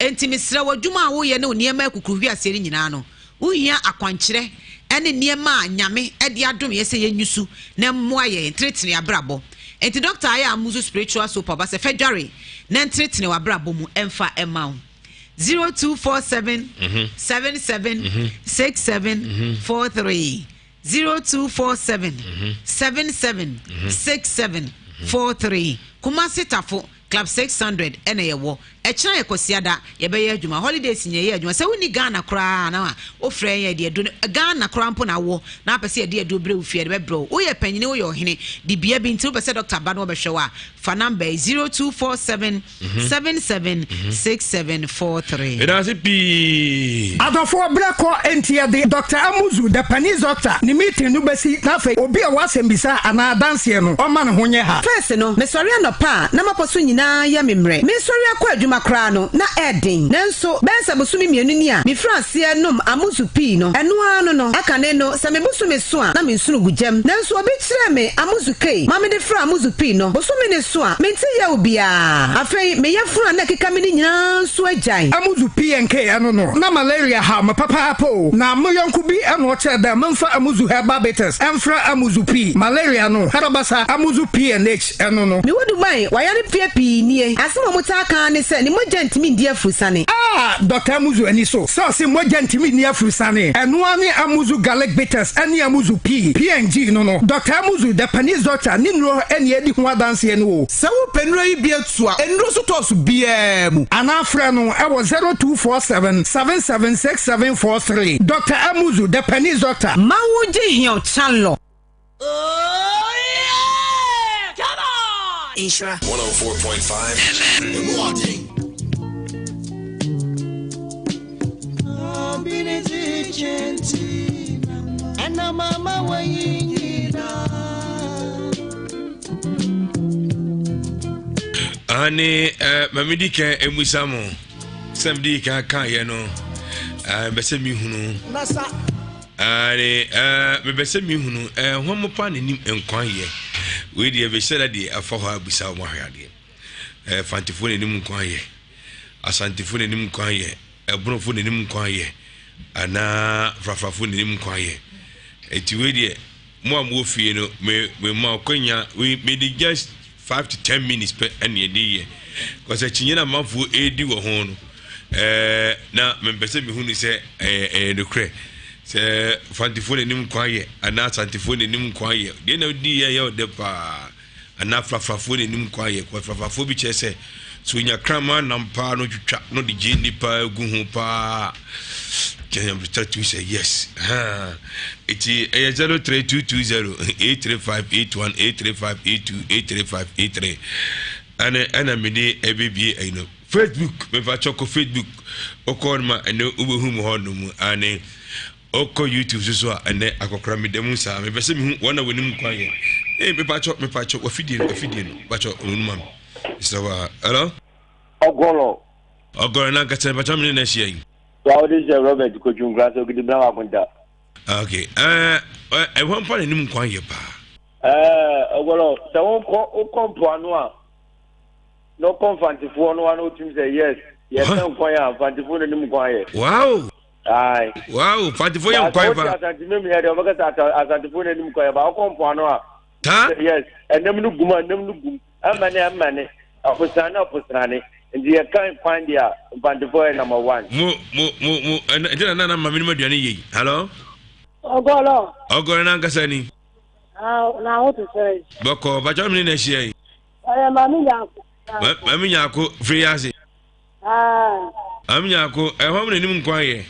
Enti mesrɛ wo, adwuma a woyɛ ne wo nneɛma akukuru wiaseɛ no nyinaa no, wohia akwankyerɛ ne nneɛma a Nyame de adom yɛn sɛ yɛnyusu na ɛmmoa yɛn ntenetene abrabɔ. Enti Dɔkta ayɛ Amuzu Spiritual Soap aba sɛ fɛ dware na ntenetene w'abrabɔ mu ɛmfa mma wo. 0247 77 67 43 0247 77 67 43 Kumasi Tafo Club 600 ɛna yɛwɔ. Ɛkyena yɛ Kwasiada yɛbɛyɛ adwuma. Holidays nyɛ yɛ adwuma. Sɛ wonni Ghana koraa na wofrɛ yɛn yɛde aduro no Ghana koraa mpo na wowɔ na apɛ sɛ yɛde aduro brɛ wo fie yɛde bɛbrɛ wo. Woyɛ panyini woyɛ ɔhene dibea bi nti wopɛ sɛ dɔkta ba na ɔbɛhwɛ wo a fa number yi 0247 77 6743. Meda ase pii. Adɔfoɔ berɛ kɔ enti yɛde Doctor Amuzu the Panis Doctor ne meeting no bɛsi na afei obi a ɔwɔ asɛmbisa anaa adanseɛ no ɔmma ne ho nyɛ ha. First no, mesɔre anɔpa a na m'apɔ so nyinaa yɛ me mmerɛ. Meresɔre akɔ adwuma koraa no, na ɛyɛ den. Nanso, bɛyɛ sɛ bosome mmienu ni a mefiri aseɛ nom Amuzu pii no, ɛno ara no no, akane no, sɛ me bosome so a na me nsono gu gyam. Nanso obi kyerɛɛ me Amuzu Kei ma mede fraa Amuzu pii no, bosome no so a, mente yaw biara. Afei, me yafunu a na ɛkeka me no nyinaa nso agyae. Amuzu PNK ɛno no, na malaria haw me papaapa o. Na mo yɔnko bi na ɔkyerɛ dɛ memfa Amuzu Herbal Bitters mfra Amuzu P, malaria no, Harabasa, Amuzu PNH ɛno no. Mewɔ Dubai, wayare mfeɛ pii nie. Asɛm a wɔtaa ka ara ne sɛ ne mogya ntumi ndi afurusane. Ah! Dɔkta Amuzu ani so sɛ ɔse mogya ntumi nni afurusane. Ɛno ara ne Amuzu Garlic Bitters ne Amuzu P, PNG no no. Dɔkta Amuzu, the Panese Doctor, ne nnuro na edi ho adanseɛ no o. Sɛ wopɛ nnuro yi bi atu a, nnuro sotɔɔso biara mu. Anaa frɛ no wɔ 0247 77 6743. Dɔkta Amuzu, the Panese Doctor. Ma wo gye hiɔ chalɔ. Nhyira. 104.5 FM. Ane eh, ma medi kan amusa mo sɛ mede kan kaeɛ no eh, bɛ sɛ mehunu ane eh, mebɛ sɛ mehunu eh, hɔ mo pa n'anim nkwan yɛ wei deɛ bɛhyɛ da deɛ afa hɔ abusa wɔn ahwɛ adeɛ eh, fantefoɔ n'anim nkwan yɛ asantefoɔ n'anim nkwan yɛ ɛbonofoɔ n'anim nkwan yɛ anaa frafrafoɔ n'anim nkwan yɛ eti wei deɛ Mo a mowɔ fie no, me me ma ɔkwanya, we me de just 5 to 10 minutes pɛ ɛna ɛde yɛ. Kɔsɛ akyinnye na amanfoɔ ɛredi wɔ ho no, na mempɛ sɛ mehu no sɛ ɛyɛ ɛyɛ nokorɛ sɛ Fantefoɔ n'anim kwan yɛ anaa Asantefoɔ n'anim kwan yɛ. Deɛ na odi yɛ yɛ ɔdɛ paa anaa Frafrafoɔ n'anim kwan yɛ. Kɔ Frafrafoɔ bi kyerɛ sɛ so onya kraman nam paa no twitwa no de gye nipa gu ho paa. Kyɛn tu sɛ yes. Eti ɛyɛ 03220 835 81 835 82 835 83 ɛna ɛna mede ɛbɛbie ɛyi no Facebook mefa kyɛ kɔ Facebook wokɔ no ma ɛnɛ wobɛhu mu hɔ no mu ane wokɔ YouTube so so a ɛnɛ akɔkora meda mu saa mepɛ sɛ mehu wɔn a wɔnim kwan yɛ ee mepa kyɛ mepa kyɛ wafidie no wafidie no mepa kyɛ ɔno ma me sɛ wa hello. Ɔgɔlɔ. Ɔgɔlɔ na nkasa mepa kyɛ mene na ahyia yi. Wa wode sɛ Robert Kotwu Nkrasɛ Okidi Bena Wakonta. Okay. Ɛɛ ɛhɔ mpa n'anim kwan yɛ paa. Ɛɛ ɔgɔlɔ sɛ wokɔ wokɔ mpoano a na ɔkɔ mfantefoɔ no ano wotum sɛ yes yɛsɛ nkwan a mfantefoɔ n'anim kwan yɛ. Wow. Aye. Wow, mfantefoɔ yɛ nkwan pa. Asante mem yɛ deɛ ɔbɛka sɛ asantefoɔ n'anim kwan yɛ ba wokɔ mpoano a. Taa. Yes, ɛnam no gum a ɛnam no gum. Ɛmane ɛmane, ɔposrane ɔposrane. Nti yɛka kwan deɛ a mfantefoɔ yɛ number one. Mo mo mo mo ɛna ɛdi na nana maame no ma aduane yɛ yi. Hello. Ɔgɔlɔ. Ɔgɔlɔ n'ankasa ni. Ah, na ho te sɛ. Bɔkɔ bàtà mi ni na ɛhyia yi. Ɔyɛ maame nyaako. Maame nyaako firi yɛ ase. Ah. Maame nyaako ɛhɔ mu n'anim nkwan yɛ.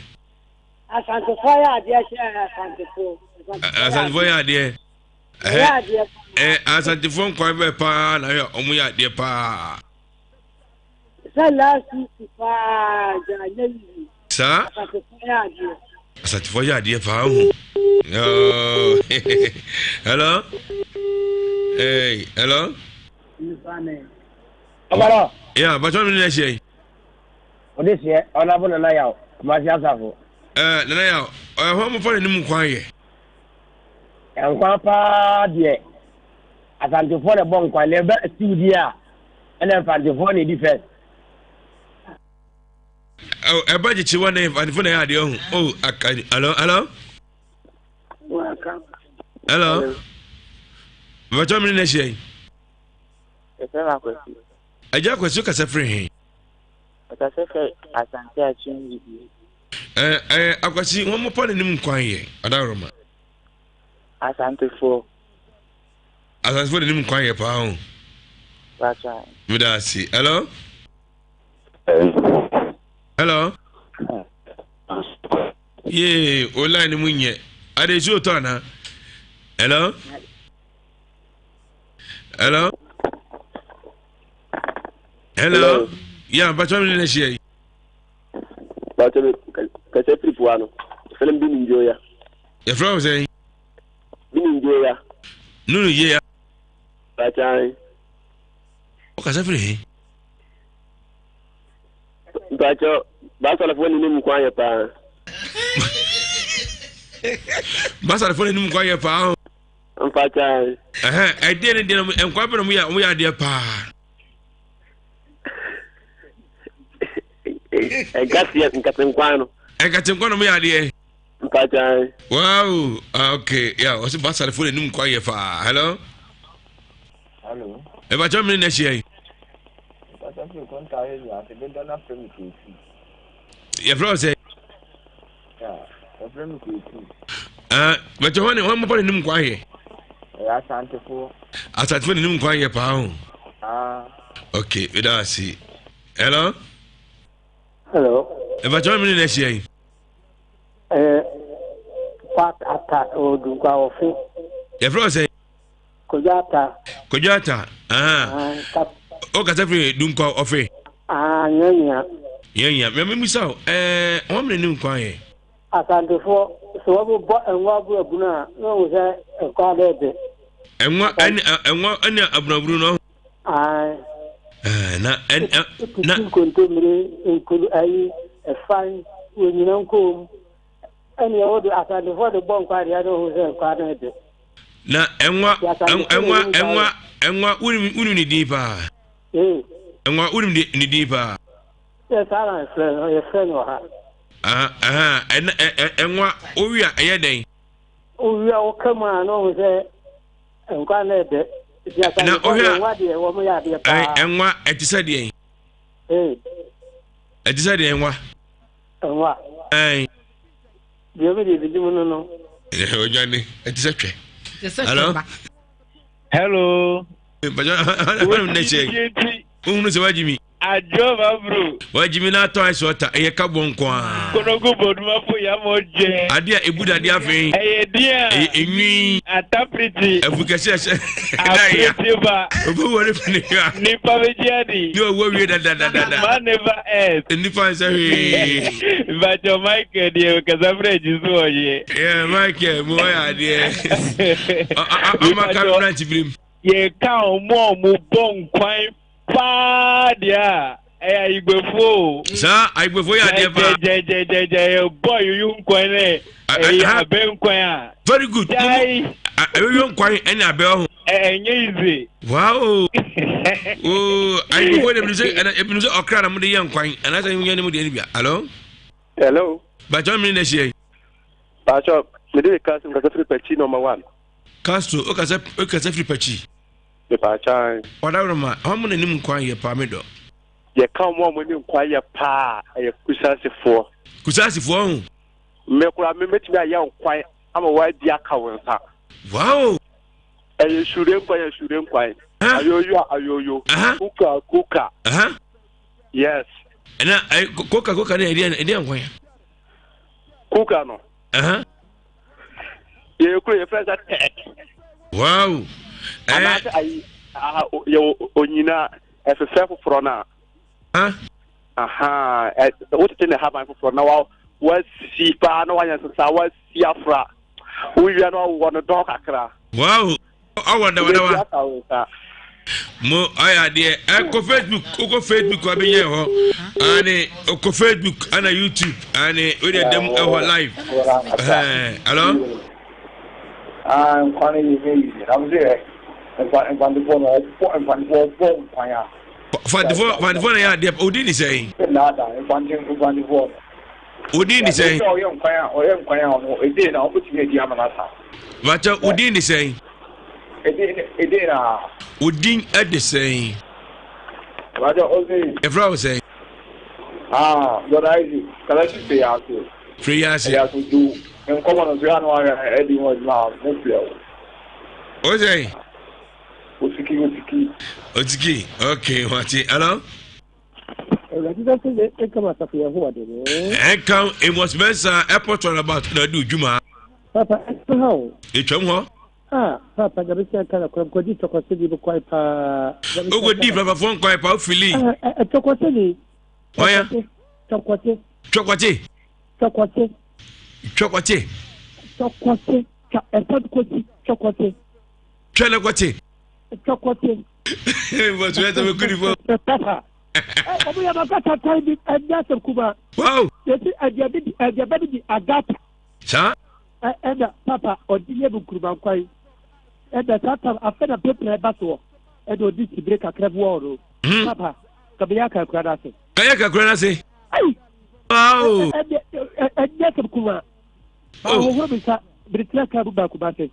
Asantefoɔ yɛ adeɛ hyɛ asantefoɔ. Asantefoɔ yɛ adeɛ. Ɛyɛ adeɛ paa. Ɛ asantefoɔ nkwan bɛɛ paa na yɛ ɔmo yɛ adeɛ paa. Sɛ last week paa gya nyɛ yiyi. Saa. Asantefoɔ yɛ adeɛ. Asantefoɔ yɛ adeɛ paa ho. Hello. Hey, hello. Ọbara. Yeah, but I'm not sure. Ode seɛ ɔnabo Nana Yaw, Kumasi Asafo. Eh, Nana Yaw, ɛhɔ mo fa n'anim kwan yɛ. Nkwan paa deɛ Asantefoɔ na ɛbɔ nkwan na ɛbɛ siw deɛ a ɛna Mfantefoɔ na ɛdi first. Ɛba gyekye wa ne mfantefoɔ na ɛyɛ adeɛ ho. Oh, aka hello hello. Hello. Bàtà mi ni na ɛhyɛ yi. Yɛfrɛ me Akwasi. Agya Akwasi kasa firi he? Ɔkasa firi Asante Akyem Bibie. Ɛɛ ɛɛ Akwasi wɔn mo pa n'anim nkwan yɛ adaworoma. Asantefoɔ. Asantefoɔ n'anim nkwan yɛ paa o. Bàtà. Meda ase. Hello. Hello. Yee o line mu nyɛ. Ade nsuo tɔ ana? Hello. Hello. Hello. Yeah, mpatwa mi na hyia yi. Mpatwa mi kasa firi pua no. Fɛlɛ mi bi ni njo ya. Yɛfrɛ wo sɛn? Bi ni njo ya. Nunu ye ya. Mpatwa. Ɔkasa firi he? Mpatwa baasalafoɔ ne nim kwan yɛ paa. Baasalafoɔ ne nim kwan yɛ paa. Mpakyɛw. Ɛhɛn, ɛdeɛ ne deɛ no nkwa bɛ na wɔyɛ wɔyɛ adeɛ paa. Nkateɛ nkatenkwan no. Nkatenkwan na wɔyɛ adeɛ. Mpakyɛw. Wow, ah, okay, yeah, wɔsi basarifo na enum kwan yɛ paa. Hello. Hello. Mpakyɛw mi na ɛhyia yi. Mpakyɛw fi konta ayɛ bi ase dodo na fɛ mi kweku. Yɛfrɛ wo sɛ. Yɛfrɛ me Kweku. Ah, bɛkyɛ hɔ ne wɔn mmɔpɔ n'anim nkwa yɛ. Ɛyɛ Asantefoɔ. Asantefoɔ n'anim nkwa yɛ paa o. Ah. Okay, meda ase. Hello. Hello. Ɛbɛkyɛ wɔn mene na ahyia yi. Ɛɛ, Pat Ata Odunkwa Ɔfe. Yɛfrɛ wo sɛ. Kwadwo Ata. Kwadwo Ata. Ah. O kasa firi Dunkwa ɔfe. Ah, nyanya. Nyanya. Mɛ mɛ musa o. Ɛɛ, wɔn mene ne nkwa yɛ. Asantefoɔ, sɛ wɔn bɔ ɛnwa abunu abunu a, na wɔn sɛ nkwa dɛ de. Ɛnwa ɛne ɛnwa ɛne abunu abunu no. Ayi. Ɛɛ na ɛn ɛ na. Tutu nkontommire nkuru ayi ɛfan wɔ nyina nkom ɛne ɛwɔ de asantefoɔ de bɔ nkwa deɛ na wɔn sɛ nkwa dɛ de. Na ɛnwa ɛnwa ɛnwa ɛnwa wonim wonim ne din paa. Ɛnwa wonim ne din paa. Yɛ saa na yɛfrɛ no yɛfrɛ no wɔ ha. Aha ɛna ɛnwa owi a ɛyɛ dɛn. Owi a wɔka mu a na wɔn sɛ nkwa na ɛdɛ. Na ohwɛ a ɛnwa deɛ wɔn yɛ adeɛ paa. Ɛnwa ɛte sɛ deɛn. Ɛte sɛ deɛn ɛnwa. Ɛnwa. Ɛn. Deɛ mi deɛ mi nim no no. Odwane ɛte sɛ twɛ. Hello. Hello. Bàjẹ́ ne kyɛ ohun sɛ wagyi mi. Adwo ma bro. Wagyi mi n'atɔ ayɛ sɛ ɔta ɛyɛ ka bɔ nko ara. Konogo bɔdumafo yamɔ jɛ. Adeɛ a ebu dadeɛ afei. Ɛyɛ diɛ. Ɛyɛ enwi. Atapiriti. Afu kɛse ɛhyɛ. Apiriti ba. Obi wɔ ne fini ha. Nipa bɛ gye adi. Ni owu awie dadadada. Man never ends. Nipa nsɛ hwee. Bàjọ́ Michael deɛ kasa fúnra ẹ̀jì so ọ̀yẹ́. Yeah, Michael, mo wáyà adeɛ. Ọmọ aka mi branch birim. Yɛ ka ɔmo a ɔmo bɔ nkwan paa deɛ a ɛyɛ ayigbefoɔ o. Saa ayigbefoɔ yɛ adeɛ paa. Gyɛgyɛgyɛgyɛ yɛ bɔ yoyo nkwan ne ɛyɛ abɛ nkwan a. Very good. Gyae. Ayoyo nkwan ɛne abɛ ɔho. Ɛnyɛ easy. Wow. Oh, ayigbefoɔ de ebinom sɛ ɛna ebinom sɛ ɔkra na mo de yɛ nkwan anaasɛ nyɛ ne mo deɛ ne bia. Hello. Hello. Bàtchɔ mi na ɛhyia yi. Bàtchɔ mi de kasi mi kasa firi Pɛkyi number one. Castro o kasa o kasa firi Pɛkyi. Mepaakyɛw. Ɔdawuruma, wɔn mo n'anim nkwan yɛ paa me dɔ. Yɛka wɔn a wɔn anim nkwan yɛ paa ɛyɛ Kusaasifoɔ. Kusaasifoɔ ho. Me koraa me mɛtumi ayɛ nkwan ama wɔadi aka wo nsa. Wow. Ɛyɛ sure nkwan yɛ sure nkwan. Ayoyo a ayoyo. Kuka kuka. Yes. Ɛna kuka kuka ne ɛdeɛ ɛdeɛ nkwan. Kuka no. Yɛ kuro yɛ fɛn sɛ tɛk. Wow. Anaasɛ ayi aha yɛ onyina ɛfefɛ foforɔ no a. Aha ɛ wotete ne haban foforɔ na wa wasi paa na wayɛ nsesa wasi afra wowia na wawɔ no dɔn kakra. Wow. Ɔwɔ dawadawa. Mo ayɛ adeɛ ɛkɔ Facebook okɔ Facebook abɛyɛ hɔ ane okɔ Facebook ana YouTube ane o de dɛm ɛhɔ live ɛɛ alo. Ah, nkwa no yɛ nyɛ yiye na mo sɛ nkwa nkwantefoɔ no ɔbɔ nkwantefoɔ ɔbɔ nkwan a. Fantifoɔ fantifoɔ na yɛ adeɛ odi ni sɛn. Nnaada mfante mfantefoɔ. Odi ni sɛn. Sɛ ɔyɛ nkwan a ɔyɛ nkwan a ɔno ede na ɔbɛtumi adi ama no asa. Bàtɛ odi ni sɛn. Ede ede na. Odin ɛde sɛn. Bàtɛ ɔsi. Efra wo sɛn. Ah, brother Isaac, kala si fɛ ase. Firi yɛ ase. Ɛyɛ aso do nkɔmɔ no so yɛ ano ahwɛ ɛdi ho adwuma a mo filɛ o. O sɛn. Osiki osiki. Osiki okay wate hello. Awurade bɛ sɛ yɛ ɛnkam asafo yɛ ho ɔde ne. Ɛnkam Amos Mensah airport runabout na adi odwuma. Papa ɛsɛ ha o. Etwam hɔ. Ah papa nyame sɛ nka na kora mkɔdi tɔkɔsɛni bi kwan paa. Okɔdi papafoɔ nkwan paa ofili. Tɔkɔsɛni. Ɔya. Tɔkɔse. Tɔkɔte. Tɔkɔse. Tɔkɔte. Tɔkɔse. Ɛsɛ kɔsi tɔkɔse. Twɛ ne kɔte. Tɔkɔte. Bɔtɔ ɛsɛ bɛ kuri fɔ. Papa. Ɔmo yɛ ma kata tan bi ɛnyɛ asɛm kuma. Wow. Yɛsi aduane di aduaba bi di agata. Saa. Ɛna papa ɔdi yɛ mu nkuruma nkwan. Ɛna saa tam afɛ na pepere ɛba soɔ. Ɛna ɔdi sibire kakra bi wɔ ɔno. Papa kàmi yɛ akakura n'ase. Kàyɛ kakura n'ase. Ayi. Wow. Ɛnyɛ asɛm kuma. Ahohoro mi nsa mede tena kaa mu baako ba ase.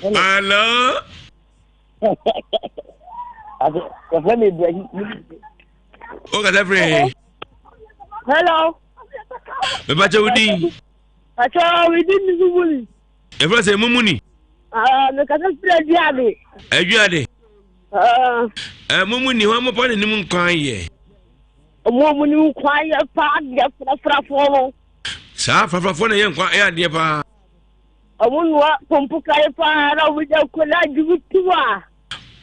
Hello. Yɛfrɛ me Ibrahim. O kasa firi he? Hello. Mepakyɛ wo din? Pakyɛ wo din ni Mumuni. Yɛfrɛ sɛ Mumuni. Ah, mekasa firi Aduade. Aduade. Ah. Eh, Mumuni, hɔ mo pa n'anim nkwan yɛ. Ɔmo a ɔmo nim nkwa yɛ paa deɛ frafrafoɔ no. Saa frafrafoɔ na ɛyɛ nkwa ɛyɛ adeɛ paa. Ɔmo noa pompo kare paa na ɔmo gya nkwadaa adwuma tu a.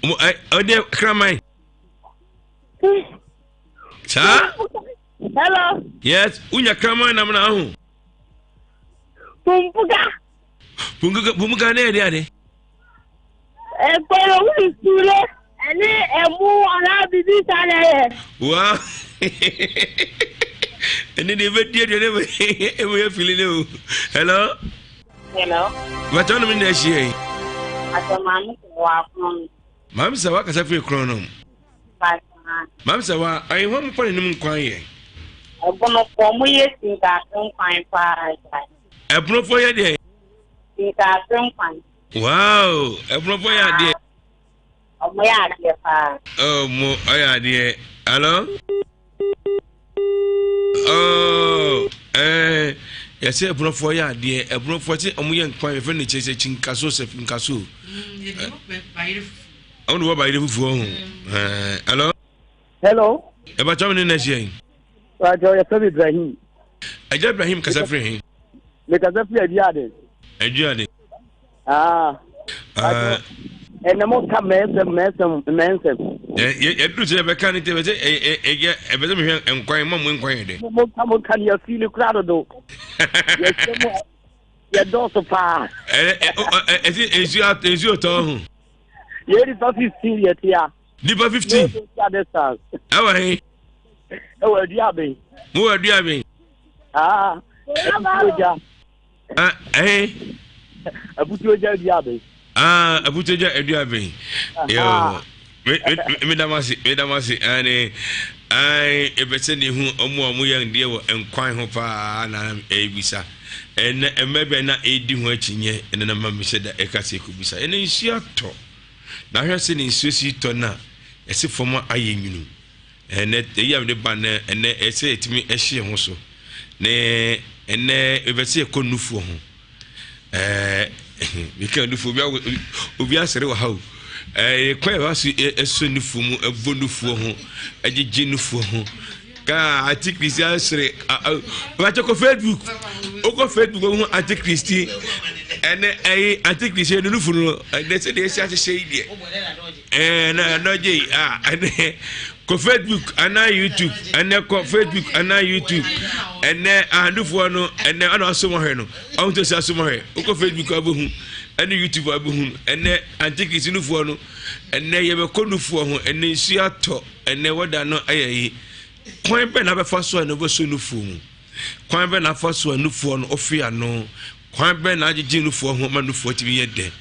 Ɔmo ɛ ɔdeɛ kraman. Saa. Hello. Yes, wonya kraman nam na aho. Pompuka. Pompuka pompuka ne yɛ de ade. Ɛkɔyɛ wo sule ɛne ɛmo anaa biribi saa na ɛyɛ. Wa ɛne deɛ ɛbɛdi aduane ɛmu yɛ fili ne o. Hello. Hello. Bàtà ɔnum ne na ahyia yi. Bàtà maame sɛ wɔ akono no. Maame sɛ wakasa firi korɔn no. Maame sɛ wa ayi hɔn mo pa n'anim nkwan yɛ. Ɛbonofoɔ mo yɛ sinkaase nkwan paa. Ɛbonofoɔ yɛ deɛ. Sinkaase nkwan. Wow, ɛborɔfo yɛ adeɛ. Ɔmo yɛ adeɛ paa. Ɔmo ɔyɛ adeɛ. Hello? Oh, eh, yɛsɛ ɛborɔfo yɛ adeɛ. Ɛborɔfo sɛ ɔmo yɛ nkwan yɛfrɛ no kyerɛ sɛ kyinkaso sɛ nkaso. Ɔmo de wɔ bayerɛ fufuo ho. Hello? Hello? Ɛbɛtɔ mi ne na ahyia yi. Bàtɛ yɛfrɛ mi Ibrahim. Ɛgya Ibrahim kasa firi he? Mekasa firi Aduade. Aduade. Ah. Ah. Ɛnna mo ka mɛnsɛm mɛnsɛm mɛnsɛm. Yɛduru sɛ yɛbɛka ne nti ɛbɛsɛ ɛyɛ ɛbɛsɛ mehwɛ nkwan ma mo nkwan yɛ dɛ. Mo ka mo ka ne yɛfi ne kura dodo. Yɛhyɛ mu yɛdɔɔso paa. Ɛsɛ nsuo nsuo tɔ ho. Yɛ nipa 15 yɛ tia. Nipa 15. Ɛwɔ he. Ɛwɔ aduaben. Mo wɔ aduaben. Ah, abutuogya. Ah, ɛhe. Abutuogya aduaben. Ah, abutuogya aduaben. Yoo, medamase, medamase. Ɛne, ɛn, ɛbɛsɛ ne hu ɔmo a ɔmo yɛ ndeɛ wɔ nkwan ho paa na ɛbisa. Ɛnɛ, ɛmɛ bɛ na ɛdi ho akyinyɛ, ɛnɛ na ma mesɛ da ɛka sɛ ɛkɔbisa. Ɛnɛ nsuo atɔ. Na ahwɛ sɛ ne nsuo si tɔ no a, ɛse fam ayɛ nwunu. Ɛnɛ eyi a mede ba nnɛ, ɛnɛ ɛsɛ sɛ yɛtumi hyɛ yɛn ho so. Na ɛnɛ mepɛ sɛ yɛkɔ nufoɔ ho. Ɛɛ meka nufoɔ obi obi asere wɔ ha o. Ɛɛ kwan yɛfa so ɛsɔ nufoɔ mu, ɛbɔ nufoɔ ho, ɛgyegye nufoɔ ho. Kaa Auntie Christy asere. Bàtɛ kɔ Facebook. Okɔ Facebook ohun Auntie Christy. Ɛnɛ ɛyi Auntie Christy ɛnu nufu no ɛnɛ sɛ deɛ esi ahyehyɛ yi deɛ. Ɛɛ na ɛnɔgye yi a ɛnɛ kɔ Facebook anaa YouTube ɛnɛ kɔ Facebook anaa YouTube ɛnɛ ahandufoɔ no ɛnɛ ɔna asom ahwɛ no ɔmo tó si asom ahwɛ okɔ Facebook abohu ɛne YouTube abohu ɛnɛ Auntie Christy nufoɔ no ɛnɛ yɛbɛkɔ nufoɔ ho ɛnɛ nsuo atɔ. Ɛnnɛ wɛda no ayɛ yi, kwan bɛn na abɛfa so a na wobɛsɔ nufoɔ mu? Kwan bɛn na afa so a nufoɔ no ofe ano? Kwan bɛn na agyegye nufoɔ ho ma nufoɔ tumi yɛ dɛ?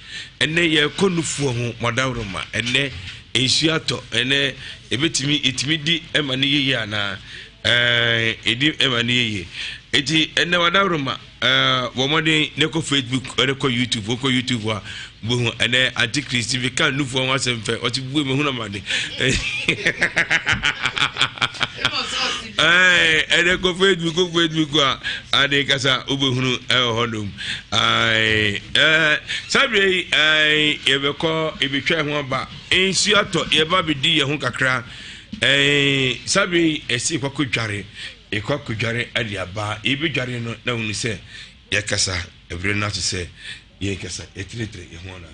Ɛnnɛ yɛrekɔ nufoɔ ho mɔdaworoma. Ɛnnɛ nsuo atɔ. Ɛnnɛ ɛbɛtumi ɛtumi di ma no yɛ yie anaa? Ɛɛ ɛdi ma no yɛ yie. Eti ɛnnɛ wadaworoma ɛɛ bɔ mmɔden na kɔ Facebook ɛde kɔ YouTube wokɔ YouTube a bohu ɛnɛ Antichrist bi ka nufoɔ ho asɛm fɛ ɔte bue mehunu amane. Ɛnɛ kɔ Facebook kɔ Facebook a ade kasa wobɛhunu ɛwɔ hɔnom. Saa berɛ yi yɛbɛkɔ yɛbɛtwa ho aba nsuo atɔ yɛba bɛdi yɛn ho kakra. Saa berɛ yi ɛsɛ yɛkɔ akɔdware yɛkɔ akɔdware ade aba yɛbɛdware no na hunu sɛ yɛkasa ɛberɛ no aso sɛ yɛkasa yɛtenetene yɛn ho anaa.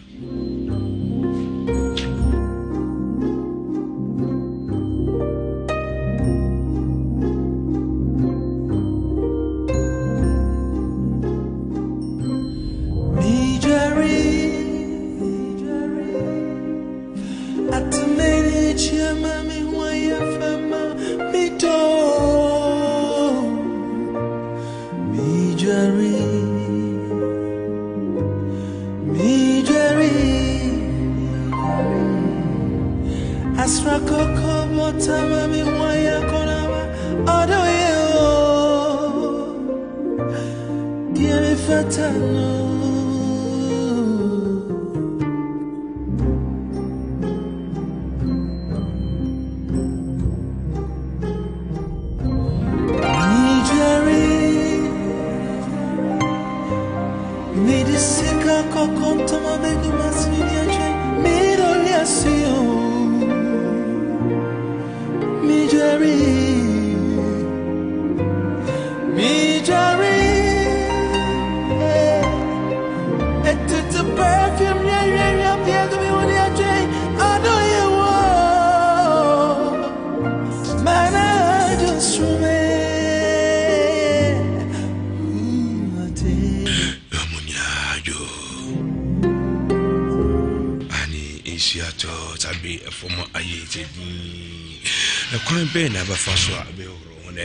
Ɛkwan bɛn na ɛbɛfa so a ɛbɛhohoro ho nɛ?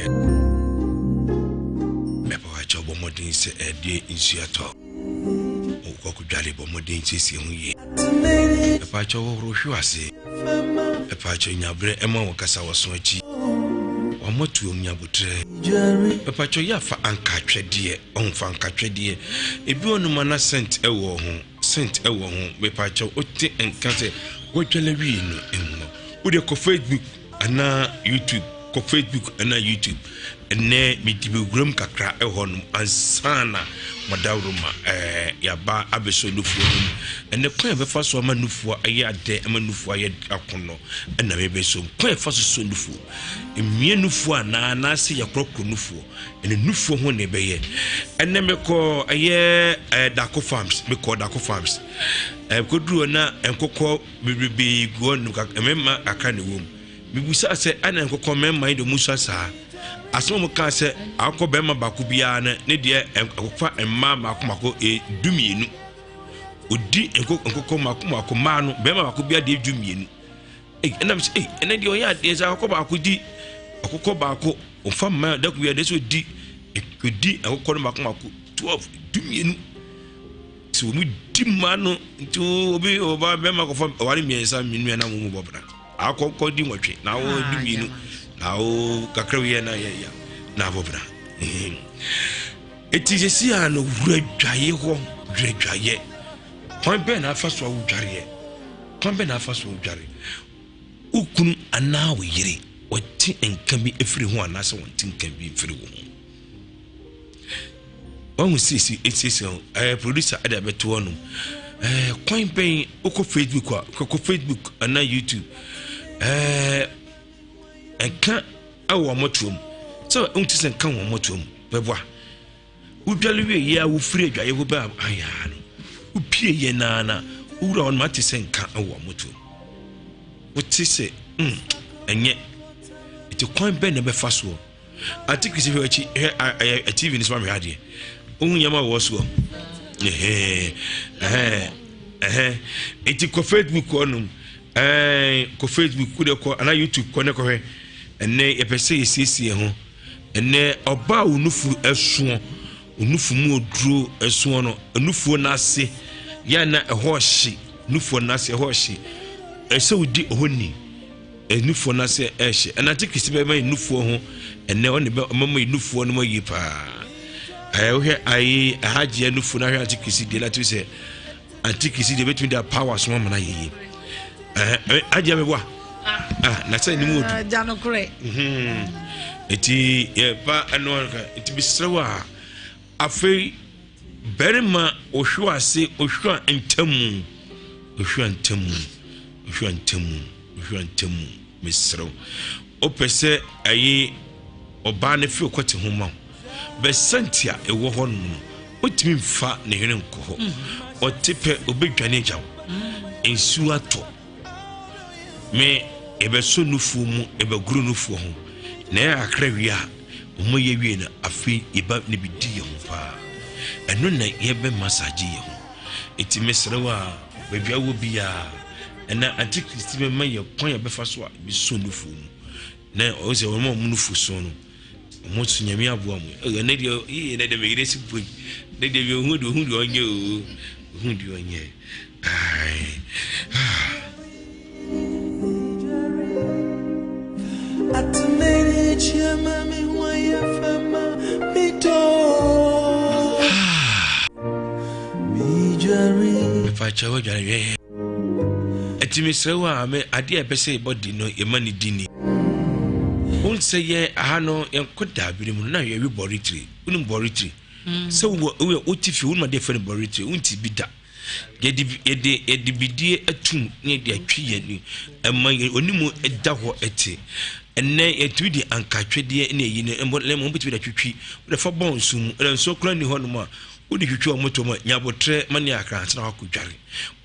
Mɛpa wakyɛ bɔ mmɔden sɛ ɛdeɛ nsuo atɔ. Wokɔ kɔdwale bɔ mmɔden siesie ho yie. Ɛpa kyɛ hohoro hwe ase. Ɛpa kyɛ nya berɛ ɛma wo kasa wɔso akyi. Wɔmmɔtuom nya botrɛ. Ɛpa kyɛ yɛ afa ankatwɛdeɛ. Ɔmfa ankatwɛdeɛ. Ebi wɔ nom ana sɛnt ɛwɔ ho. Sɛnt ɛwɔ ho. Mepa kyɛ wote nka sɛ wɔdwale wie no mmɔ. Wode kɔ Facebook anaa YouTube, kɔ Facebook anaa YouTube. Ɛnɛ medi bewuram kakra ɛhɔ nom ansa na mɔdaworo ma ɛɛ yaba abɛsɔ nufoɔ no mu. Ɛnɛ kwan a bɛfa so ama nufoɔ ayɛ adɛ ama nufoɔ ayɛ akɔnɔ ɛna mebɛsɔ mu. Kwan a ɛfa so sɔ nufoɔ. Mmea nufoɔ anaa anaasɛ yɛkorɔkorɔ nufoɔ. Ɛnɛ nufoɔ ho na ɛbɛyɛ. Ɛnɛ mekɔ ɛyɛ ɛɛ Dako Farms, mekɔ Dako Farms. Ɛkɔduru hɔ na nkokɔ Bebrebe gu hɔ nom kakra, mmarima kakra na ɛwɔ mu. Mebisaa sɛ, ɛna nkokɔ mmarima yi de wɔn sua saa? Asɛm a wɔkaa sɛ, akokɔ barima baako biara no, ne deɛ ɛkɔfa mmaa mmaako mmaako e, dumienu. Odi nkokɔ mmaako mmaako mmaa no, barima baako biara deɛ dumienu. Ei, ɛna mesɛ, ei, ɛnɛ deɛ ɔyɛ adeɛ sɛ akokɔ baako di akokɔ baako, ɔfa mmaa dako biara deɛ sɛ ɔdi, ɔdi akokɔ no mmaako mmaako 12, dumienu. Sɛ wɔn di mma no nti obi ɔba bɛma kɔfa ɔware mmiɛnsa mmienu na wɔn mu bɔ bra akɔkɔ di nwɔtwe na awɔ di mmienu na awɔ kakra wei na yɛ ya na abɔ bra eti sisi a no wura dwaye hɔ wura dwaye kwan bɛn na afa so a wodwareɛ kwan bɛn na afa so wodware wokunu anaa wo yere wɔte nka bi efiri ho anaasɛ wɔnte nka bi mfiri wo ho. Wahu siesie esiesie ho ɛɛ producer ɛde abɛto hɔ nom ɛɛ kwan bɛn wokɔ Facebook a kɔkɔ Facebook anaa YouTube ɛɛ nka ɛwɔ wɔn toɔ mu sɛ wɔn ti sɛ nka wɔn motoɔ mu bɛboa wodwale wie yɛ a wofiri adwaeɛ hɔ bɛ ayaa no wopie yɛ naa na wowura hɔ nom ate sɛ nka ɛwɔ wɔn motoɔ mu wote sɛ mm ɛnyɛ nti kwan bɛn na ɛbɛfa soɔ. Ate Kwesi hwɛ akyi hwɛ ɛyɛ TV no so ma mehwɛ adeɛ. Wohu nneɛma wɔ soɔ. Ɛhɛn ɛhɛn ɛhɛn. Eti kɔ Facebook kɔ nom. Ɛɛn kɔ Facebook wo de kɔ anaa YouTube kɔ ne kɔhwɛ. Ɛnɛ yɛpɛ sɛ yɛsiesie ho. Ɛnɛ ɔbaa wo nufu ɛsoɔ. Onufu mu oduro ɛsoɔ no, nufuo no ase yɛ na ɛhɔ hye, nufuo no ase ɛhɔ hye. Ɛsɛ wodi ɛhɔ ni. Nufuo no ase ɛhye. Ɛna ante kisi bɛma yɛ nufuo ho. Ɛnɛ ɔne bɛ ɔmama yɛ nufuo no mu yie paa. Ɛɛ wohwɛ ayi ahagyeɛ nufuo no ahwɛ ante kisi deɛ na te sɛ ante kisi deɛ bɛtumi de power so ama no ayɛ yie. Ɛɛ agyeɛ meboa. Ah, na sɛ ne mu odu. Gya no korɛ. Nti yɛba ɛno anka nti mesrɛ wo a afei barima ohwe ase ohwe a ntamu ohwe a ntamu ohwe a ntamu ohwe a ntamu mesrɛ wo wopɛ sɛ ɛyi ɔbaa no fi ɔkɔte ho ma wo bɛsɛnti a ɛwɔ hɔ nom no wotumi mfa ne hwene nkɔ hɔ ɔte pɛ obɛdwane agya wo nsuo atɔ Me yɛbɛsɔ nufoɔ mu, yɛbɛgoro nufoɔ ho, na ɛyɛ kakra wie a, wɔn yɛ wie no, afei yɛba ne bi di yɛn ho paa. Ɛno na yɛbɛ massage yɛn ho. Eti mesrɛ wo a, baabi a wɔ biara, ɛna antikristi bɛma yɛ kwan a bɛfa so a yɛbɛsɔ nufoɔ mu. Na ɔwɔ sɛ wɔn a wɔn nufoɔ so no, wɔn nso nyame aboa mu. Ɛnɛ deɛ, yie ɛnɛ deɛ meyere si boi. Ɛnɛ deɛ ohun deɛ ohun deɛ ɔnyɛ o, ohun deɛ ɔnyɛ. Ae. Ah. Mepakyɛ wo adwane hwɛ. Ɛti mesrɛ wo a me adeɛ a ɛpɛ sɛ yɛbɔ di no yɛma ne di ni. Wohu sɛ yɛn aha no yɛnkɔ daabere mu no na yɛwe bɔretire. Wonim bɔretire? Sɛ wowɔ woyɛ wote fie wonim adeɛ fɛ no bɔretire wonte bi da. Yɛde yɛde yɛde bidie atum na yɛde atwi yɛn ani ɛma yɛn onimu da hɔ ɛte. Ɛnɛ yɛtumi de ankatwedeɛ ne ayi no ɛmɔ na mmom wobɛtumi de atwitwi wode fa bɔ nsuo mu ɛna nsuo koraa nni hɔ nom a wode twitwi wɔn to mu a nya abotrɛ ma ne akra ansa na wakɔ dware.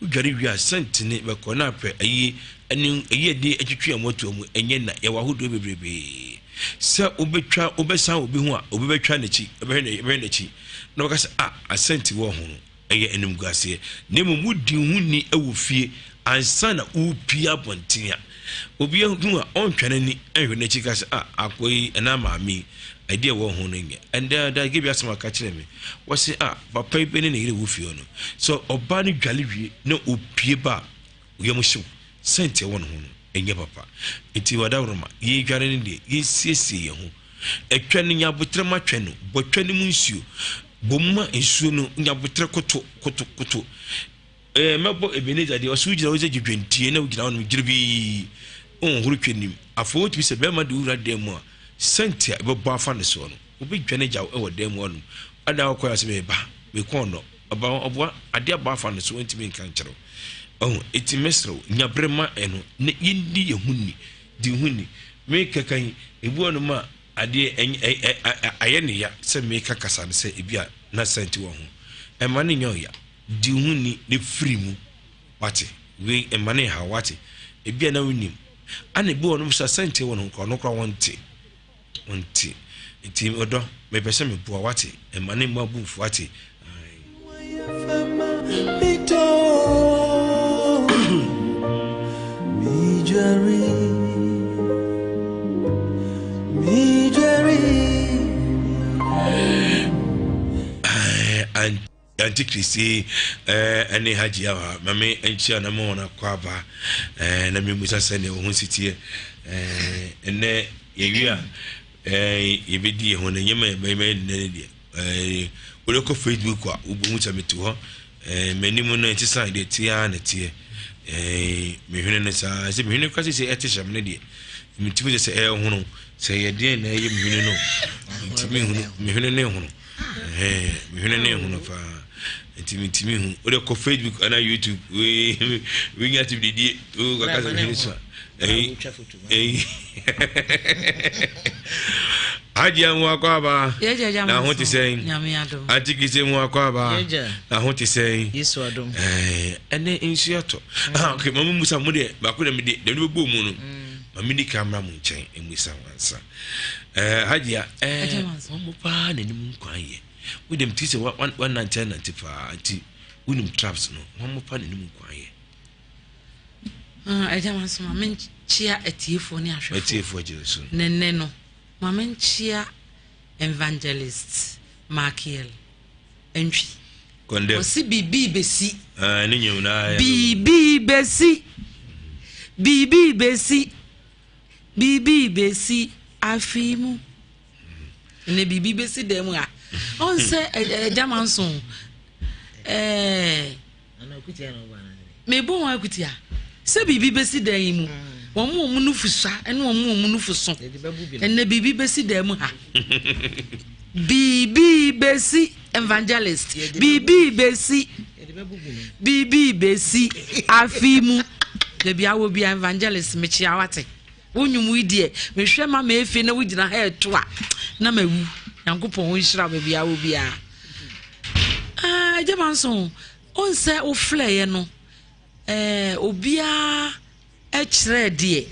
Wodware wie a sɛntene bɛkɔ na apɛ ayi ɛne ayi ɛde atwitwi wɔn to mu ɛnyɛ na yɛwɔ ahodoɔ bebrebee. Sɛ wobɛtwa wobɛsan obi ho a obi bɛtwa n'akyi bɛhwɛ n'akyi na wɔka sɛ ah asɛnti wɔ ho no ɛyɛ animguaseɛ, na mmom wodi wo ho ni wɔ fie ansa na worepue abɔnten a, obi hu a ɔntwa n'ani nhwɛ n'akyi ka sɛ, ah, akoa yi anaa maame yi, adeɛ a ɛwɔ ho no nyɛ. Ɛnda da bi asɛm aka kyerɛ me, wɔse, ah, papa yi ne ne yere wɔ fie hɔ no, sɛ ɔbaa no dwale wie na opue ba a, yam hyew, sɛnti ɛwɔ ne ho no, ɛnyɛ papa. Nti wadaworoma, yɛdware no deɛ, yɛnsiesie yɛn ho. Ɛtwa no, nya aboterɛ ma twɛ no, bɔ twɛ no mu nsuo. Bɔ mu ma nsuo no nya aboterɛ koto koto koto. Ɛɛ mɛbɔ Ebenezer deɛ ɔsɛ wogyina hɔ sɛ dwedwentie na wogyina hɔ nom gyiribii wonhoro twɛ nim. Afei wotumi sɛ bɛrima de wura dan mu a sɛnti a ɛbɛbɔ afa ne soɔ no wobɛdwane agya wo wɔ dan mu hɔ nom. Ada wokɔ yɛ sɛ meba mekɔ ɔnɔ ɔba ɔboa adeɛ abɔ afa ne so wontumi nka nkyerɛ wo. Ɔho eti mesrɛ wo nya bere ma ɛno na yɛndi yɛn ho ni di ho ni. Mekaka yi ebi wɔ nom a Adeɛ ɛny ɛ ɛ ɛ ayɛ no ya sɛ meka kasa no sɛ ebi a na sɛnti wɔ ho. Ɛmma no nyɛ wo ya. Di wo ho ni na firi mu. Wate? Wei ɛmma no nha wo. Wate? Ebi a na wonim. Ana ebi wɔ nom sɛ sɛnti wɔ no ho koraa, ɔno koraa wɔnte. Wɔnte. Nti ɔdɔ, mepɛ sɛ meboa. Wate? Ɛmma no mma wo bo mfu. Wate? Antikristi ɛne eh, hagye awa ma me nkyia na ma wɔn akɔ aba eh, na memusa sɛnea wɔn ho si teɛ eh, ɛnɛ yɛwie a yɛbɛdi yɛn ho no nyɛma yɛbɛyɛ nnɛ no deɛ Ɛɛ, wode kɔ Facebook a, wobɛhu sɛ mete hɔ. Ɛɛ, m'anim no ɛte sɛ deɛ ɛteɛ ara na ɛteɛ. Ɛɛ, me hwene no saa. Sɛ me hwene kora sɛ ɛte hyɛ me no deɛ, metumi sɛ sɛ ɛhono. Sɛ ɛyɛ deɛn na ɛyɛ me hwene no, metumi hunu. Me hwene no ɛhono. Ɛɛ, me hwene no ɛhono paa. Nti metumi hu. Wode kɔ Facebook anaa YouTube, wei, wei nya te didie, wei kaka sɛ me hwene so a. Ɛyi, ɛyi. Hajia mu akɔ aba. Na ho te sɛn? Auntie Kise mu akɔ aba. Na ho te sɛn? Ɛnɛ nsu atɔ. Mm. Ah, okay, mama musa mo deɛ baako na mede deɛ mede bɛbɔ mu no. Mm. Mama ni kamera mo nkyɛn emusa wansa. Ɛɛ Hajia ɛɛ wɔn mo paa n'anim nkwan yɛ. Wo dem ti sɛ wanante anante paa nti wonim traps no wɔn mo paa n'anim nkwan yɛ. Ah, agya ma nso ma menkyea atiefoɔ ne ahwɛfoɔ. Atiefoɔ gyina so. Ne nnɛ no, ma menkyea Evangelist Makiel. Antwi. Kɔndɛm. Ɔsi biribi besi. Ah, ne nyɛ na. Biribi besi. Biribi besi. Biribi besi afi mu. Ne biribi besi dan mu a. Ɔn sɛ ɛgya ma nso. Ɛɛ. Mebɔ wɔn akutia sɛ biribi bɛsi dan yi mu. Wɔn a wɔn nufu sua ne wɔn a wɔn nufu so. Ɛnna biribi bɛsi dan mu ha. Biribi bɛsi evangelist. Biribi bɛsi. Biribi bɛsi afi mu. Dabi awɔ bi evangelist mekyia wate. Wo nnwom yi deɛ mehwɛ ma meefe na wogyina ha ɛto a na mawu. Nyankopɔn nhyira baabi awɔ biara. Ah, agya manso, onsɛ woflɛeɛ no, eh, obiara kyerɛɛ deɛ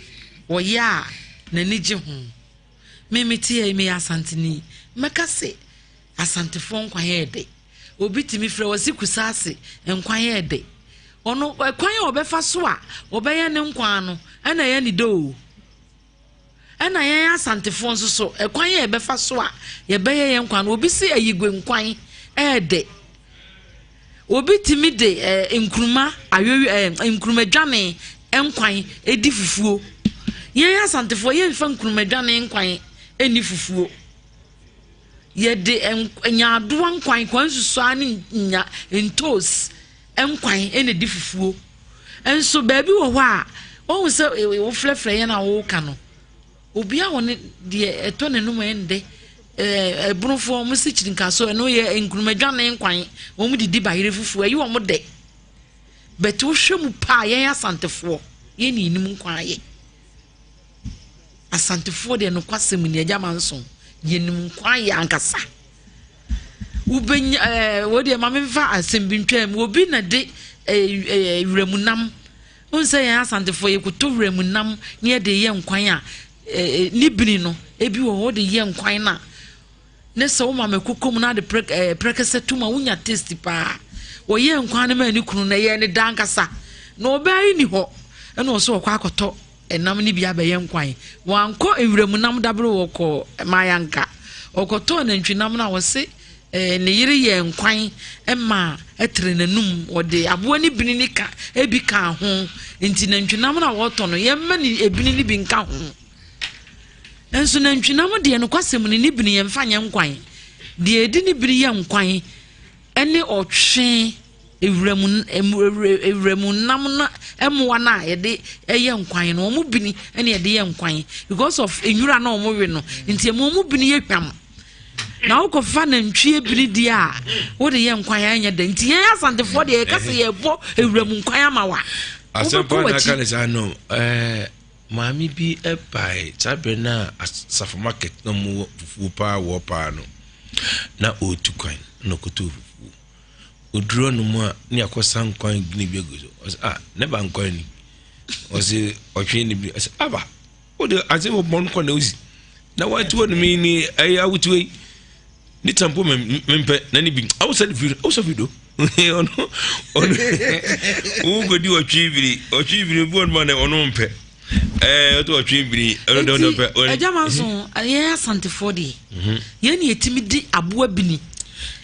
wɔyɛ a n'ani gye ho. Me mete yɛ meyɛ Asanteni. Mɛka se Asantefoɔ nkwan yɛ dɛ. Obi tumi frɛ wɔ se Kusaase nkwan yɛ dɛ. Ɔno ɛkwan a ɔbɛfa so a ɔbɛyɛ ne nkwan no ɛna ɛyɛ ne dɛ o. Ɛna yɛn Asantefoɔ nso so, ɛkwan a yɛbɛfa so a yɛbɛyɛ yɛn nkwan no, obi se ayigwe nkwan ɛɛdɛ. Obi tumi de ɛɛ nkuruma ayoyo ɛɛ nkuruma dwane nkwan edi fufuo. Yɛn Asantefoɔ yɛnfa nkuruma dwane nkwan ɛni fufuo. Yɛde nyaadoa nkwan, kwan nsusuaa ne nya ntoos nkwan na ɛdi fufuo. Nso baabi wɔ hɔ a, wɔhu sɛ wofrɛfrɛ yɛn a woka no, obiara wɔ ne deɛ ɛtɔ n'anum ɛndɛ. Ɛbonofoɔ wɔn si kyiri nkaso ɛno yɛ nkurumadwane nkwan, wɔn didi bayerɛ fufuo, ɛyɛ wɔn dɛ. Bɛte wohwɛ mu paa yɛn Asantefoɔ, yɛn ne yɛnim nkwan ayɛ. Asantefoɔ deɛ nokwasɛm ni agya manso yɛnim nkwa yɛ ankasa wobɛnya ɛɛ eh, wɔ deɛ ma memfa asɛm bi ntwam mu obi na de ɛɛ eh, eh, wuram nam wohu sɛ yɛn asantefoɔ yɛkɔtɔ wuram nam ne yɛde yɛ nkwan a ɛɛ ne bini no ebi wɔ hɔ de yɛ nkwan no a Ne sɛ woma me koko mu na ade prɛk ɛɛ prɛkɛsɛ to mu a wonya taste paa. Wɔyɛɛ nkwan no maa ne kunu no ɛyɛɛ ne da ankasa. Na ɔbaa yi ni hɔ ɛna ɔsɛ ɔkɔ akɔtɔ ɛnam no bi abɛyɛ nkwan. Wankɔ nwura nam dabere wɔkɔ Mayanka. Ɔkɔtɔɔ nantwinam no a ɔse ɛɛ ne yere yɛɛ nkwan ɛma ɛtere n'anum. Ɔde aboa ne bini ne ka ebi kaa ho. Nti nantwinam no a wɔtɔ no yɛmma ne ebini no bi nka ho. Nanso nantwinam deɛ, nokwasɛm ni, ne bini yɛmfa nyɛ nkwan. Deɛ yɛde ne bini yɛ nkwan ne ɔtwe, ewuram ewuram nam no mmoa no a yɛde yɛ nkwan no, wɔn bini na yɛde yɛ nkwan because of nwura na wɔn we no nti ɛmu wɔn bini yɛ hwam. Na wokɔfa nantwie bini deɛ a wode yɛ nkwan a ɛnyɛ dɛ nti yɛn Asantefoɔ deɛ yɛka sɛ yɛbɔ ewuram nkwan ama wa. Asɛmpa na aka ne saa no ɛɛ. Maame bi bae saa bere no a asafo market na wɔwɔ fufuo paa wɔ paa no, na ɔretu kwan na ɔkɔtɔɔ fufuo. Ɔduru hɔnom a ne akɔsa nkwan gini bi agu so. Ɔsɛ ah ne ba nkwan ni. Ɔsɛ ɔtwe ne bi. Ɔsɛ aba wode ase wɔ bɔn kɔ na osi. Na wate hɔ nom yi ni ɛyɛ awotiwa yi. Ne tampo mempɛ na ne bi awosɛ de firi awosɛ firi do. Ɔno ɔno wokɔdi ɔtwe biri ɔtwe biri bi ɔno ma na ɔno mpɛ ɛɛ ɔtɔ ɔtwe biri ɔno dɛ ɔno mpɛ. Ɛgya ma nso yɛn asantefoɔ deɛ mhm. yɛn ni yɛtumi di aboa bini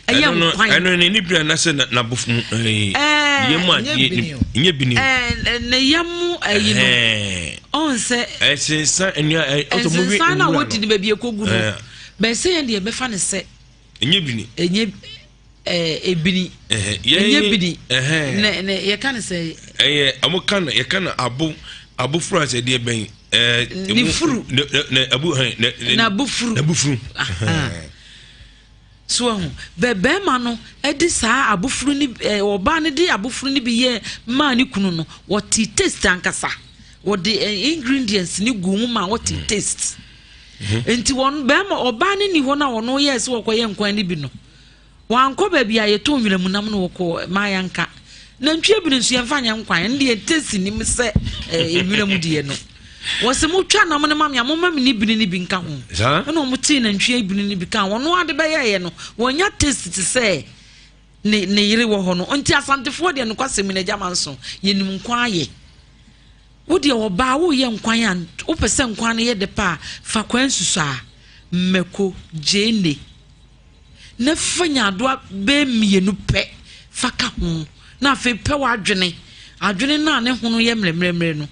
ɛyɛ nkwan. Ɛno ne ne biri anasɛ n'abofo mu ɛɛ yɛn mu adeɛ nyɛ bini. Ɛɛ ne yɛn mu ɛyi no ɔn sɛ. Ɛsensan nnua ɛ ɔtɔ mu wi nwura no. Ɛsensan na wɔdi ne baabi ekogu no bɛsɛ yɛn deɛ bɛfa ne sɛ. Ɛnyɛ bini. Ɛnyɛ ɛɛ ebini. Ɛnyɛ bini. Ne ne yɛka ne sɛ. Ɛyɛ ɔmo ka no yɛka no abo abo furu asɛ deɛ bɛn. Ɛɛ ne furu. Ne ne abu hɛn ne. N'abo furu. N'abo furu. So ahu bɛ bɛrima no de saa abofuru ne ɛɛ ɔbaa no de abofuru no bi yɛ maa ne kunu no wɔte taste ankasa wɔde ingredients ne gu mu ma wɔte mm. taste. Nti wɔn bɛrima ɔbaa no ni hɔ no a ɔno yɛɛ sɛ wɔkɔyɛ nkwan no bi no, wankɔ baabi a yɛtɔn nwuramu nam no wɔkɔ Mayanka. Nantwie bini nso yɛmfa nyɛ nkwan, ɛno deɛ taste nim sɛ eh, nwura mu deɛ no. Wɔsɛ motwa nam no ma me a momma me ne bini no bi nka ho. Ɛna wɔn tee nantwie bini no bi ka ho. Ɔno ade bɛyɛeɛ no, wɔnya taste te sɛ ne ne yere wɔ hɔ no. Nti Asantefoɔ deɛ nokwasɛm ni agya manso, yɛnim nkwan ayɛ. Wo deɛ ɔbaa woreyɛ nkwan a, wopɛ sɛ nkwan no yɛ dɛ paa a, fa kwan nsusuaa, mako, gyeene. Na fa nyaadoa bɛyɛ mmienu pɛ fa ka ho. Na afei pɛ w'adwene. Adwene no a ne hono yɛ mmerɛmmerɛmmerɛ no,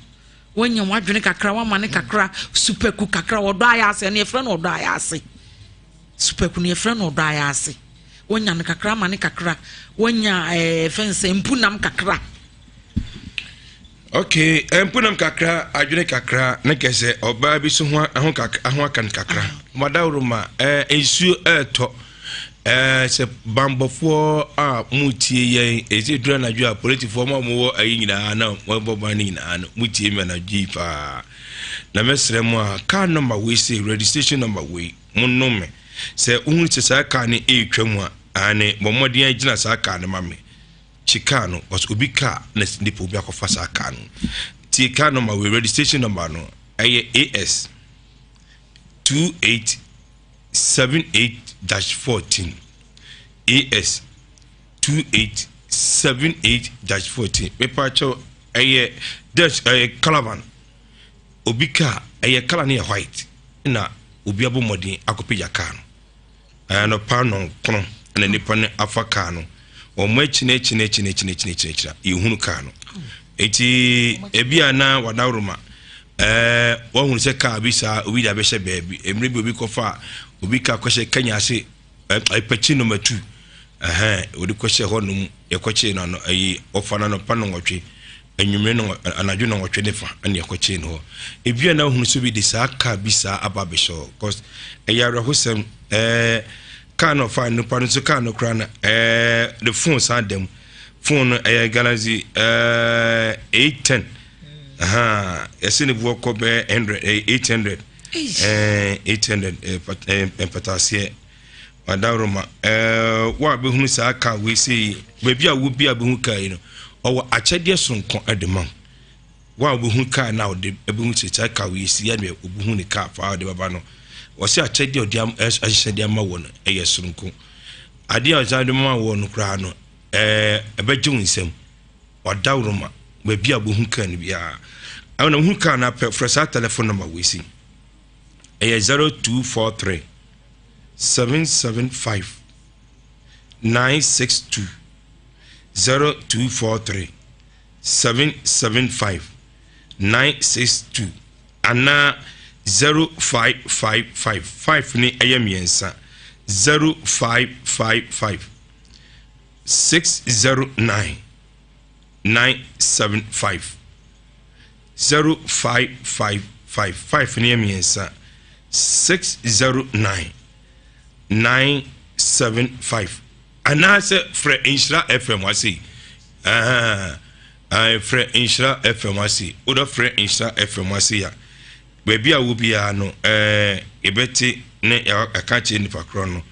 woanya w'adwene kakra, woama ne kakra, supaku kakra, ɔdɔ ayɛ ase, ɛno yɛfrɛ no ɔdɔ ayɛ ase. Supaku no yɛfrɛ no ɔdɔ ayɛ ase. Woanya no kakra, ama ne kakra, woanya ɛɛ eh, fɛn sɛ mpunam kakra. Okay, eh, mpunam kakra, adwene kakra, ne kɛsɛ ɔbaa bi so ho ho kakra, ho aka no kakra. Ah. Madaworo ma eh, nsuo ɛretɔ. Eh, sɛ bambɔfoɔ a mutie yɛn, ɛsɛ duru anadwo a polisifoɔ mo a mowɔ ayi nyinaa na wɔbɔ ban no nyinaa no, mutie mi anadwo yi paa. Na mɛsrɛ mo a, car number wei sei, registration number wei, monnom me. Sɛ wohunu sɛ saa car no ɛretwa mu a, aane, bɔ mmɔden agyina saa car no ma me. Kye car no, cause obi car na nipa obi akɔfa saa car no. Tie car number wei, registration number no, ɛyɛ AS 2878-14. AS 2878-14. Mepa kyɛw, ɛyɛ dash, ɛyɛ caravan. Obi car, ɛyɛ colour no yɛ white, na obi abɔ mmɔden akɔpagya car no. Anɔpa nnɔnkron na nnipa no afa kaa no. Wɔn akyi no akyi no akyi no akyi no akyi no akyi no a yɛhunu kaa no. Eti ebi a na wadaworoma ɛɛ wɔhunu sɛ kaa bi saa obi de abɛhyɛ baabi. Mmerɛ bi obi kɔfa obi kaa kɔhyɛ Kenya ase ɛɛ pɛkyi nɔma tu ɛhɛn wɔde kɔhyɛ hɔ nom yɛkɔkyee no ano ɛyi ɔfa no anɔpa nnɔnwɔtwe. Anwummere no, anadwo nnɔnwɔtwe ne fa na yɛkɔkyee no hɔ. Ebi a na wohunu sɛ obi de saa kaa bi saa aba abɛhyɛ hɔ. Cause ɛyɛ awerɛhosɛm. Ɛɛ kaa no ɔfaa nipa no nso kaa no koraa na ɛɛ ne phone san da mu. Phone no ɛyɛ Galaxy ɛɛ A10. Ahaa yɛsɛ ne boɔ kɔ bɛyɛ 100 ɛyɛ 800. Ɛɛ 800 ɛɛ mpataseɛ. Adaworoma, ɛɛ, wo a bɛhunu saa kaa wei sei, baabi a wo bi a bɛhu kaa yi no, ɔwɔ akyɛdeɛ soronko de ma wo. Wo a wobɛhu kaa no a ɔde bɛhu sɛ saa kaa wei si ɛne wobɛhu ne kaa paa ɔde bɛba no, ɔsɛ akyɛdeɛ ɔde ahyehyɛ de ama wɔ no ɛyɛ soronko. Adeɛ a ɔsan de ma wɔ no koraa no, ɛɛ, ɛbɛgye wo nsam. Ɔdaworoma, baabi a wobɛhu kaa no biara. Ɛna wohu kaa no apɛ, frɛ saa telephone number wei sei. Ɛyɛ 0243 775 962 0243 775 962 anaa 0555 5 ne ɛyɛ mmiɛnsa 0555 609 975 0555 5 no yɛ mmiɛnsa 609 975 anaasɛ frɛ Nhyira FM ase frɛ Nhyira FM ase wodɔ frɛ Nhyira FM ase a baabi a wo biara no yɛbɛte ne yɛaka kyerɛ nipa korɔ no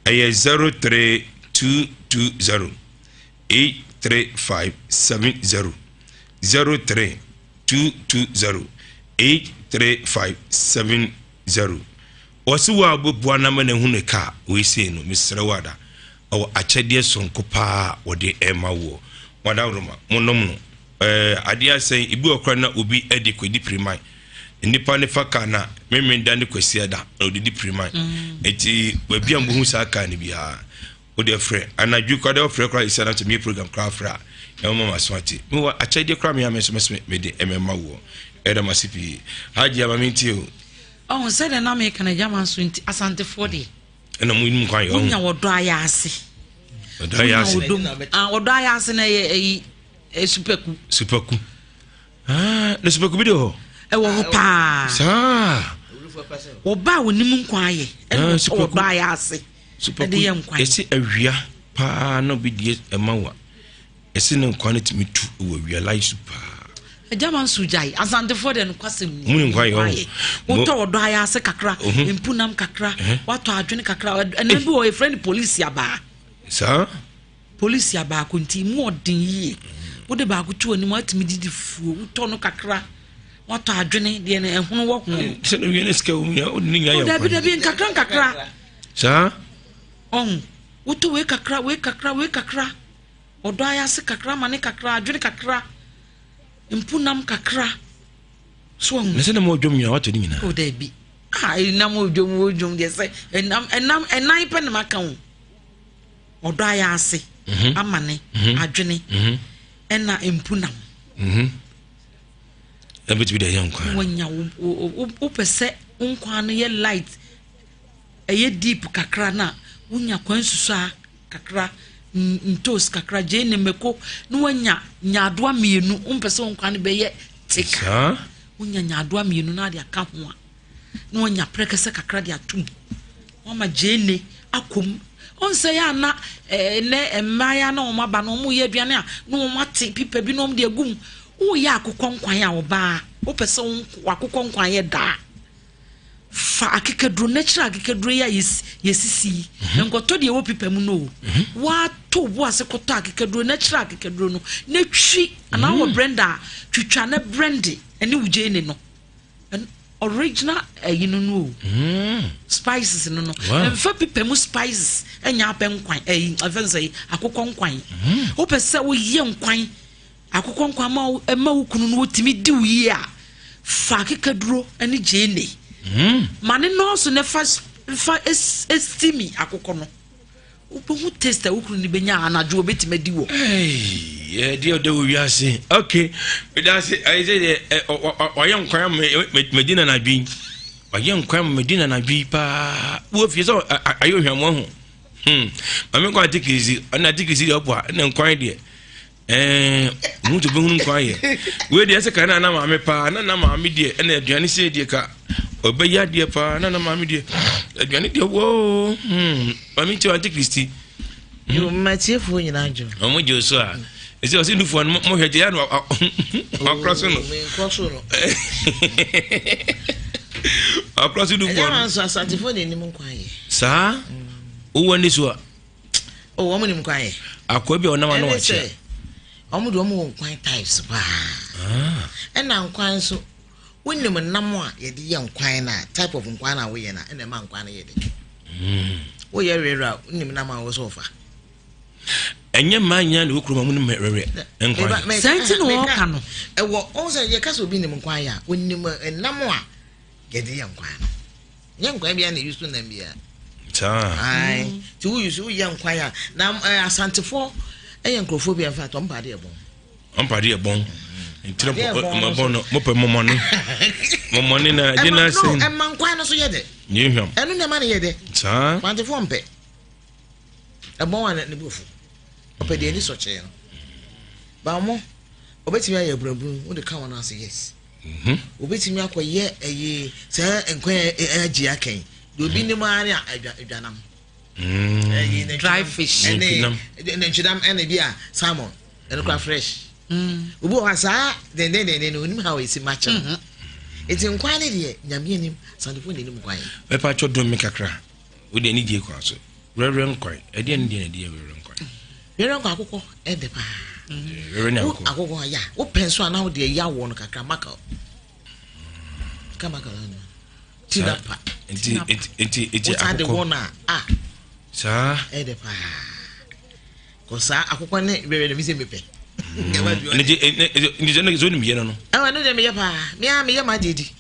ɛyɛ 03220 83570 03220 83570 Wɔse wo a wobɛboa no ama no ahu ne ka a wei sei no mesrɛ wo ada ɔwɔ akyɛdeɛ sononko paa a wɔde ɛma woɔ Wadaworoma monom no ɛɛ adeɛ asɛn ebi wɔ koraa na obi ɛde kɔdi piriman nnipa ne fa kaa na memenda ne kwasiada na ɔde di piriman eti baabi a mobɛhu saa kaa no biara Wo deɛ frɛ anadwo koraa deɛ ɔfrɛ koraa ɛsi anasɛ meyɛ program koraa frɛ a ɛmama maso ate mewɔ akyɛdeɛ koraa meyɛ me nso mɛsɛ mede ɛmɛma woɔ ɛda mase pii hagye ama mentie o. Ɔho sɛdeɛ na meka no agya manso nti asantefoɔ deɛ ɛna mo nim kwan yɛ ɔho wonya wɔdɔ ayɛ ase ɔdɔ ayɛ ase ɔdɔ ayɛ ase na ɛyɛ ɛyi supaku supaku Ah, na supaku bi de hɔ. Ɛwɔ hɔ paa. Saa. Ɔba a onim nkwa ayɛ. Ɛna ah, ɔtɔ ɔdɔ ayɛ ase. Supaku ɛsi awia paa na obi die ɛma wa. Ɛsi ne nkwa no tumi tu wɔ awia lai su paa. Ɛgya ma nso gyae asantefoɔ deɛ nokwasɛm ni. Mu ne nkwa yɛ ɔho. Wotɔ ɔdɔ ayɛ ase kakra, mpunam kakra, watɔ adwene kakra. Ɛnna bi wɔ efrɛ no polisi abaa. Saa. Polisi a baako nti emu ɔden yie. Wode baako to anim atumi didi fuo wotɔ no kakra watɔ adwene deɛ no ɛhono wɔ ho. Sɛ no wie ne sika wɔ mu wode ne nyinaa yɛ Dabi dabi nkakra nkakra. Saa. Ɔho wotɔ wei kakra wei kakra wei kakra ɔdɔ ayase kakra ma ne kakra adwene kakra mpunam kakra so ɔho. Na sɛ na mo dwom nyinaa watɔ ne nyinaa. O dabi ah ɛnam odwom odwom deɛ sɛ ɛnam ɛnam ɛnan pɛ na maka ho. Ɔdɔ ayɛ ase, amane, adwene, ɛna mpunam. Ɛbɛtumi de ayɛ nkwan. Wanya wopɛ sɛ nkwan no yɛ light, ɛyɛ deep kakra na wonya kwan susu kakra, ntos kakra, gyeene, mako, na wanya nyaadoa mmienu. Wompɛ sɛ wo nkwan no bɛyɛ thick. Wonya nyaadoa mmienu na ade aka ho a, na wanya prɛkɛsɛ kakra de atom. Wama gyeene akɔ mu. Ɔnsɛ yɛ ana ɛnɛ mmaaya na wɔn aba na wɔn yɛ aduane a na wɔn ate pipa bi na wɔn de agu mu. Woyɛ akokɔ nkwan a ɔbaa, wopɛ sɛ wakokɔ nkwan yɛ daa. Fa akekaduro, natural akekaduro yi a yɛsisi yi. Nkɔtɔ deɛ ɛwɔ pipa mu no o. Wato bo ase kɔtɔ akekaduro, natural akekaduro no, na twi anaa wɔ blender a, twitwa na blende ɛne wo gyeene no. Original ɛyi no no o. Spices no no. Mfa pipa mu spices ɛnyɛ apɛ nkwan, ɛyi, ɛfɛ nsɛ akokɔ nkwan. Wopɛ sɛ woyɛ nkwan, akokɔ nkwan ma wo, ɛma wo kunu no wotumi di wo yie a, fa akekaduro ne gyeene. Ma ne nɔɔso na fa fa estimi akokɔ no. Wobɛhu taste a wo kunu no bɛnya anadwo obɛtumi adi wɔ. Ɛdeɛ ɔda wɔ wiase. Okay, meda ase. Ɛyɛ sɛ deɛ ɔyɛ nkwan ama madi na anadwo yi. Ɔyɛ nkwan ama madi na anadwo yi paa. Wɔ fie sɛ ayɛ ohwammoa ho. Maame nkwan ate kirisi, ɔna ate kirisi deɛ ɔbɔ a, ɛna nkwan deɛ. Ɛɛ mu to bɛhunu nkwan yɛ. Wei deɛ ɛsɛ ka na na maame paa, na na maame deɛ ɛna aduane sɛ deɛ ka ɔbɛyɛ adeɛ paa, na na maame deɛ aduane deɛ woo. Maame nti ante Kristi. Yo mmatiefoɔ nyinaa dwo. Ɔmo gye so a. Ɛsɛ ɔsɛ nufoɔ no mo hwɛ gye ya no wakora so no. Menkɔ so no. Wakora so nufoɔ no. Ɛnyɛ nso asantefoɔ na anim nkwan yɛ. Saa wowɔ ani so a. O wɔn nim kwan yɛ. Akoa bi a ɔnam ano akyea. Wɔn de wɔn wɔ nkwan types paa. Ah. Ɛna nkwan nso wonim nam a yɛde yɛ nkwan na type of nkwan na woyɛ na ɛna ɛma nkwan no yɛ de. Woyɛ werɛ a wonim nam a wɔ sɛ ɔfa. Ɛnyɛ mmaa nyinaa na ɛwɔ kurom a wɔnim werɛ nkwan. Saa nti na wɔka no. Ɛwɔ wɔn sɛ yɛka sɛ obi nim nkwan yɛ a onim nam a yɛde yɛ nkwan no. Nyɛ nkwan biara na yusu nam biara. Saa. Ae. Ti wo yusu woyɛ nkwan a na eh, asantefoɔ ɛyɛ nkurɔfoɔ bi mfa tɔn mpaade ɛbɔn. Mpaade ɛbɔn. Ntina mabɔn no mopɛ mɔmɔne. Mɔmɔne na gye na sɛn. Ɛma nkwan no so yɛ dɛ. Nyɛ hwam. Ɛno na ɛma no yɛ dɛ. Saa. Kwantefoɔ mpɛ. Ɛbɔn a ne bo afu. Ɔpɛ deɛ ani sɔ kyɛɛ no. Ba mo ɔbɛtumi ayɛ abunabunu wode ka wɔn ase yes. Obetumi akɔyɛ ɛyi sɛ nkwan agye akɛn deɛ obi nim ara ne adwanam. Ɛyi dry fish. Ɛne nantwinam ɛna bi a salmon ɛno kora fresh. Obi wɔ hɔ a saa dendendenden no onim how esi ma kyɛm. Eti nkwan ne deɛ nyame anim sandefo na enim nkwan. Mɛpa atwa dum mi kakra. Wo deɛ ne gye kwan so. Rɛrɛ nkwan. Ɛdeɛ ne deɛ na ɛdeɛ rɛrɛ nkwan. Rɛrɛ nkwan akokɔ ɛdɛ paa. Rɛrɛ ne akokɔ. Akokɔ ya. Wo pɛ nso a na wo deɛ ya wɔ no kakra maka. Ka maka no. Ti na pa. Nti nti nti nti akokɔ. Wo de wɔ na a. Saa. Ɛdɛ paa. Kɔ saa akokɔ ne rɛrɛ na mi sɛ mepɛ. Ne gye ne ne ne zo nim yɛ no no. Ɛwɔ ne deɛ meyɛ paa. Me a meyɛ ma deɛ di.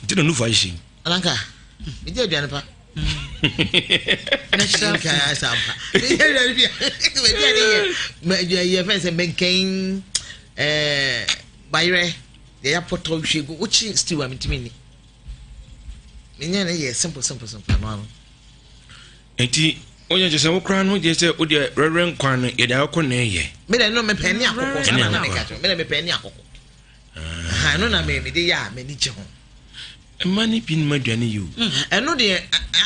Nti na nufu ahyehyɛ yi. Ananka, medi aduane pa. Nka asampa. Medi aduane bi. Medi aduane yɛ. Yɛ fɛn sɛ mɛnkɛn ɛɛ bayerɛ yɛ ya pɔtɔ hwie gu wokyi stew a mentumi nni. Menyɛ ne yɛ simple simple simple ano ano. Nti wonyɛ kyɛ sɛ wo koraa no gye sɛ wodeɛ rɛrɛ nkwan no yɛde akokɔ na ɛyɛ. Mede no mepɛ ne akokɔ sana na meka kyerɛ mede mepɛ ne akokɔ. Ɛno na me mede yɛ a m'ani gye ho. Mma ne bi nom aduane yɛ o. Ɛno deɛ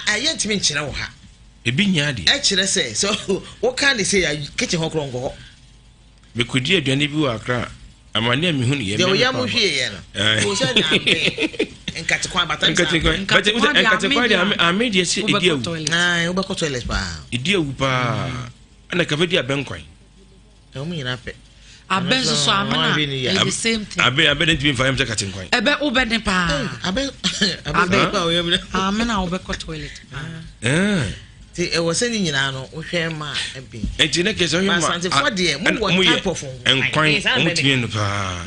ɛyɛ ntumi nkyerɛ wɔ ha. Ebi nyɛ adeɛ. Ɛkyerɛ sɛ sɛ woka ne sɛ kitchen hɔ korɔ nkɔ hɔ. Mekɔdi aduane bi wɔ Accra amane a mehu no yɛ deɛ ɔyɛ mo hwie yɛ no. O sɛ na ame nkatekwan bata nkatekwan nkatekwan deɛ ame deɛ sɛ ɛdi awu. Wobɛkɔ toilet paa. Ɛdi awu paa ɛna kafa di abɛnkwan. Ɛwɔ mu nyinaa pɛ. Abɛ nso so amena ɛyɛ the same thing. Abɛ abɛ de ntumi nfa yam sɛ kate nkwan. Ɛbɛ wobɛ ne paa. Abɛ abɛ amena wobɛkɔ toilet paa. Ti ɛwɔ sɛ ne nyinaa no wohwɛ ma ɛbi. Nti ne kɛse wohwɛ ma Asantefoɔ deɛ mo wɔ type of nkwan wɔn tumi no paa.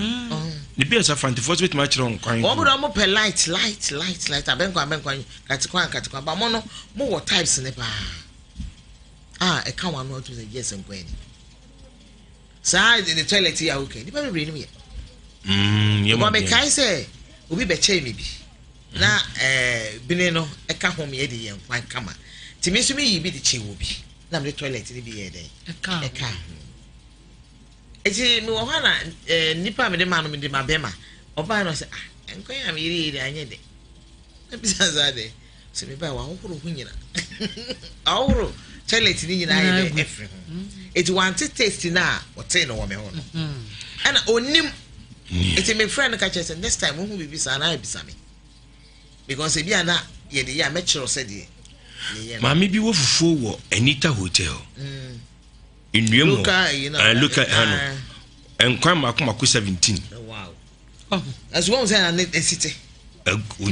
Ne bi ɛsɛ afantefoɔ so betumi akyerɛ nkwan. Wɔn mo de wɔn pɛ light light light light abɛnkwan abɛnkwan katekwan katekwan ba mo no mo wɔ types ne paa. A ɛka wɔn ano atum sɛ yes nkwan ni. Saa ne toilet yi a woka nipa bebree nim yɛ. Mm, yɛ ma mekae sɛ obi bɛkyɛɛ me bi na ɛɛ eh, bene no ɛka ho me de yɛ nkwan kama. Nti me nso meyi bi de kyɛɛ wɔ bi na mede toilet no bi yɛɛ dɛn ɛka ho. Eti mewɔ hɔ na eh, nipa a mede ma no mede ma bɛma ɔbaa no sɛ ah nkwan a meyere yɛ de anyɛ dɛ. Na bisa saa dɛ sɛ mebaa wahohoro ho nyina ahohoro toilet ne nyinaa yɛ dɛ ɛfiri ho. Eti wante taste no a ɔtee no wɔ me hɔ no. Ɛna onim. Eti mefrɛ no ka kyerɛ sɛ next time wohu biribi saa na ayɛ me. Because ebi a na yɛde yɛ a mɛkyerɛw sɛdeɛ yɛyɛ no. Maame bi wɔ fufuo wɔ Anita Hotel. Mm. Nnua mu hɔ. Local ha no. Nkwan mako mako 17. Wow. Ɛso wɔn sɛ na ne esi te.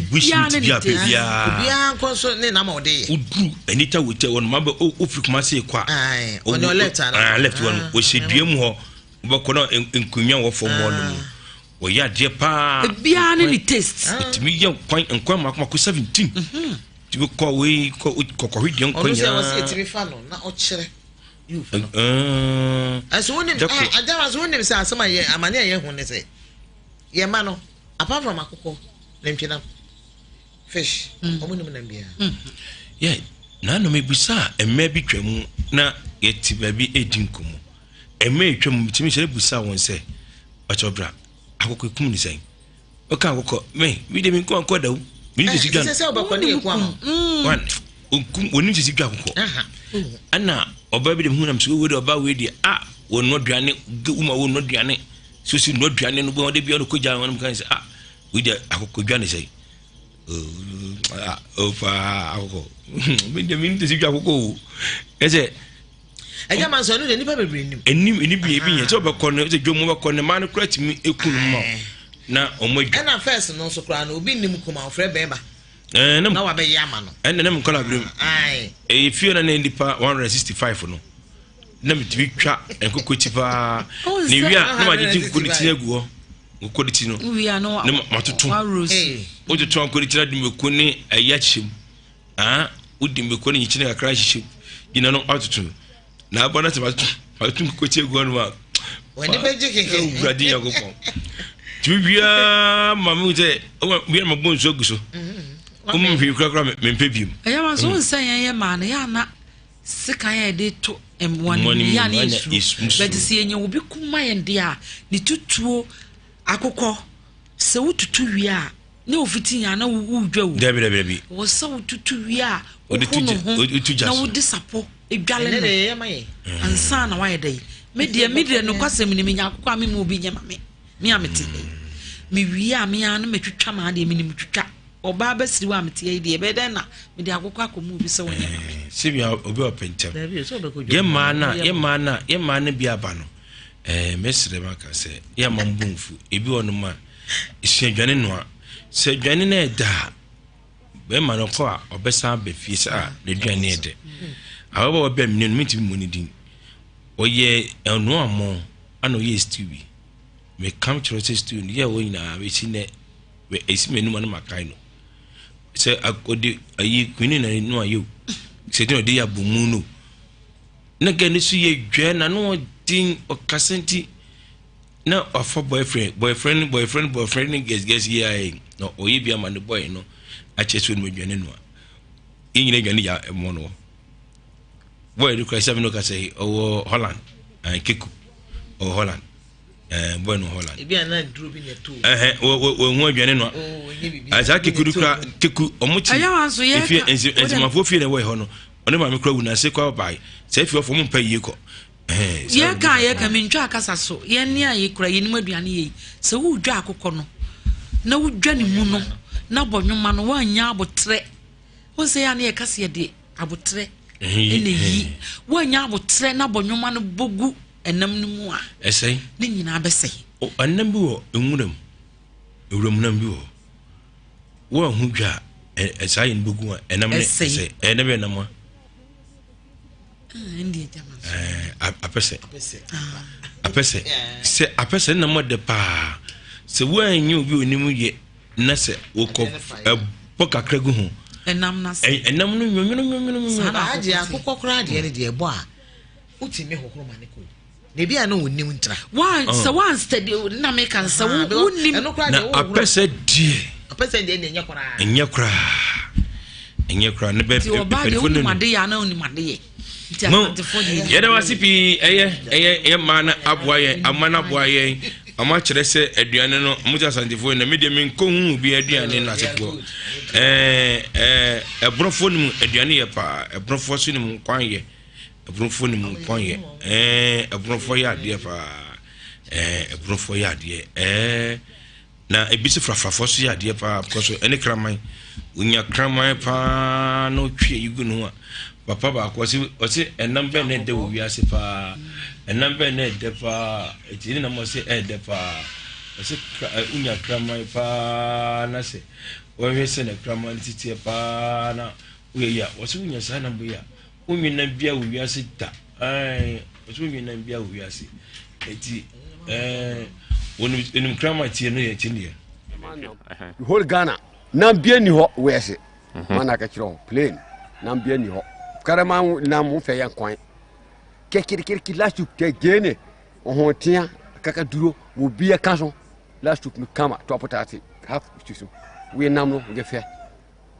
Bush meat bi a pɛ biara. Obiara nkɔ nso ne nam a ɔde yɛ. Oduru Anita Hotel wɔn ma bɛ ofiri Kumasi kɔ a. Ɔne left ana. Left wɔn wɔhyɛ dua mu hɔ wobɛkɔ na nkonnwa wɔ fam hɔ nom. Wɔyɛ adeɛ paa. Ebiara ne ne taste. Ɛtumi yɛ nkwan nkwan mako mako 17. Tumi kɔ wei kɔ kɔkɔhwe deɛ nkwan nyinaa. Ɔno sɛ wɔsɛ ɛtumi fa no na ɔkyerɛ. Youth no. Ɛso wonim agyama so wonim sɛ asɛm a yɛ amane a yɛhu ne sɛ yɛ ma no apart from akokɔ nantwinam fish wɔn nim nam biara. Yɛ nanom ebisa a mmaa bi twa mu na yɛte baabi edi nkɔmmɔ mmaa etwa mu bitumi sɛ ebusa wɔn sɛ ɔkyɛ ɔbra akokɔ ekum ne sɛn. Ɔka akokɔ me mi de mi nko ankɔ da o. Mi ni sisi dwa no. Sɛ ɔbɛkɔ ne yɛ ku ama. One okum onim sisi dwa akokɔ. Ɛna ɔbaa bi de mu nam so wei de ɔbaa wei de a wɔn nɔ aduane wuma wɔn nɔ aduane sosi nɔ aduane no bɔn de bi ɔno kɔ gya wɔn kan sɛ a wei de akokɔ dwa ne sɛ ɔfa akokɔ mi de mi ni sisi dwa akokɔ o ɛsɛ. Ɛgya ma nso ɛno deɛ nnipa bebree nim. Ɛnim ɛni bi ebi yɛ sɛ ɔbɛkɔ no sɛ dwom ɔbɛkɔ no mmaa no kura tumi eku no ma na wɔn adwa. Ɛna fɛs no nso koraa no obi nim kuma ɔfrɛ bɛrima. Ɛɛ na wabɛyɛ ama no. Ɛna ne mu nkɔla birim. Ɛyɛ fie na na nipa 165 no na metumi twa nkoko ti paa na ewia na ma gyegye nkoko ne ti agu hɔ nkoko ne ti no na matoto wototo nkoko ne ti na de mako ne ɛyɛ ahyɛ mu. Ah, wodi mmeko ne nyikyene kakra hyehyɛ mu. Gyina no atoto. Na aba no sɛ matoto, matoto nkokɔkyi agu hɔ nom a. W'ani bɛgye kɛkɛ. Awurade Nyankopɔn. Tumi biara ma me sɛ, wia ma bɔ nsuo agu so. Womu hwee korakora mempɛ biom. Ɛyɛ ma so nsɛ yɛn yɛ maa no yɛ ana sekan a yɛde to mmoa no mu yɛ ana yɛsuro. Bɛte sɛ yɛnya obi kuma yɛn deɛ a ne tutuo akokɔ sɛ wotutu wie a Ne ofiti yɛn na wodwa o. Dabi dabi dabi. Wɔ sɛ wotutu wie a wohu no ho na wode sapɔ dwale no ansa na wayɛ dɛ. Me deɛ me deɛ nokwasɛm ni menya akokɔ a me mu obi nyɛ ma me me a mete ha yi mewie a me ara no metwitwa m'adeɛ menim twitwa ɔbaa bɛsiriw a mete ha yi deɛ ɛbɛyɛ dɛn na mede akokɔ akɔ mu obi sɛ wɔnyɛ ma me. Sɛbia obi ɔpɛ ntɛm. Yɛ mmaa no a yɛ mmaa no a yɛ mmaa no bi aba no ɛɛ mɛsrɛ maka sɛ yɛ ama mbɔ nfu ebi wɔ nom a Sua aduane noa. Sɛ aduane no yɛ dɛ a, bɛrima no kɔ a ɔbɛsan aba fie sɛ a n'aduane yɛ dɛ. Ababaawa bi a menim no mentumi mmɔ ne din. Ɔyɛ ɛnoa mo ana ɔyɛ stew bi. Meka kyerɛ sɛ stew no yɛ wɔ nyinaa bɛsi nɛ ɛsi m'anum ano makae no. Sɛ ɔde ayi kwini na no ayɛ o. Sɛ de ɔde yɛ abomu no. Na gɛ no so yɛ dwɛ na no ɔden ɔkasa nti na wafa boyfriend boyfriend boyfriend boyfriend ne guess guess yi ayɛ na ɔyɛ bi ama ne boy no akyɛ sɛ ɔnum aduane no a yɛn nyina aduane yɛ ɛmɔ no boy no kura sɛ no kasa yi ɔwɔ Holland ɛn Keku ɔwɔ Holland ɛn boy no Holland ebi a na duro bi na ɛto ɛhɛn wɔ wɔ wɔn ho aduane no a saa Keku no kura Keku ɔmo ti efie nsimafoɔ fie na ɛwɔ hɔ no ɔne maame kura wu na ase kɔ abae sɛ efie ɔfɔ ɔmo mpa yie kɔ. Yɛka a yɛka mentwa akasa so yɛn ne a yɛkura yɛnim aduane yɛ yi sɛ wodwa akokɔ no na wodwa ne mu no na bɔ nwoma no woannya abotrɛ wo sɛ yɛ a ne yɛka sɛ yɛde abotrɛ ɛna yi woannya abotrɛ na bɔ nwoma no bɔgu ɛnam no mu a ɛsɛe ne nyinaa bɛsɛe. Ɛnam bi wɔ nwuram nwuram nam bi wɔ hɔ woanhu dwa a ɛsaa yɛ no bɛgu a ɛnam ne ɛsɛe ɛnam yɛ nam a Apɛsɛ apɛsɛ sɛ apɛsɛ nna mu ɛdɛ paa sɛ woanyɛ obi onim yɛ na sɛ wokɔ ɛbɔ kakra gu ho. Ɛnam no ase. Ɛnam no nwonwono nwonwono nwonwono. Agye akokɔ koraa deɛ no deɛ ɛbɔ a wotumi hohoro ma ne kɔ. Na ebi a na wɔnim ntra. Wan sɛ oh. wan steady na meka sɛ wo wonim. Na apɛ sɛ deɛ. Apɛ sɛ deɛ ɛnyɛ koraa. Ɛnyɛ koraa. Ɛnyɛ koraa ne bɛ. Ti ɔbaa deɛ wonim ade yɛ ana wonim ade yɛ. Nti asantefoɔ deɛ. Yɛda wase pii ɛyɛ ɛyɛ ɛyɛ mmaa no aboa yɛn ama no aboa yɛn ɔmo akyerɛ sɛ aduane no ɔmo sɛ asantefoɔ na mi deɛ mi nkɔ hu bi aduane no asefoɔ ɛɛ ɛɛ ɛborɔfoɔ no mu aduane yɛ paa ɛborɔfoɔ so no mu kwan yɛ. Ɛbonofoɔ nim nkwa yɛ ɛɛ ɛbonofoɔ yɛ adeɛ paa ɛɛ ɛbonofoɔ yɛ adeɛ ɛɛ na ebi si frafrafoɔ so yɛ adeɛ paa because ɛne kraman onya kraman paa na otwi ayi gu ne ho a papa baako ɔsi ɔsi ɛnam bɛn na ɛdɛ wɔ wiase paa ɛnam bɛn na ɛdɛ paa eti ne nam ɔsi ɛdɛ paa ɔsi kra ɛ onya kraman paa na sɛ wɔhwɛ sɛ na kraman titiɛ paa na oyɛ yi a ɔsi onya saa nam yi a. Wonwe nam biara wɔ wiase da. Ɛɛ, ɔsɛ wonwe nam biara wɔ wiase. Eti ɛɛ, wɔnim wɔnim kraman tie no yɛ tie deɛ. The whole Ghana nam bia ni hɔ wɛse. Mhm. Mana ka kyerɛ plain nam bia ni hɔ. Karaman nam ho fɛ yɛn kwan. Kɛkirikiriki last week tɛ gene ho tia kaka duro wo bia ka so last week no kama top 30 half so. We nam no ge fɛ.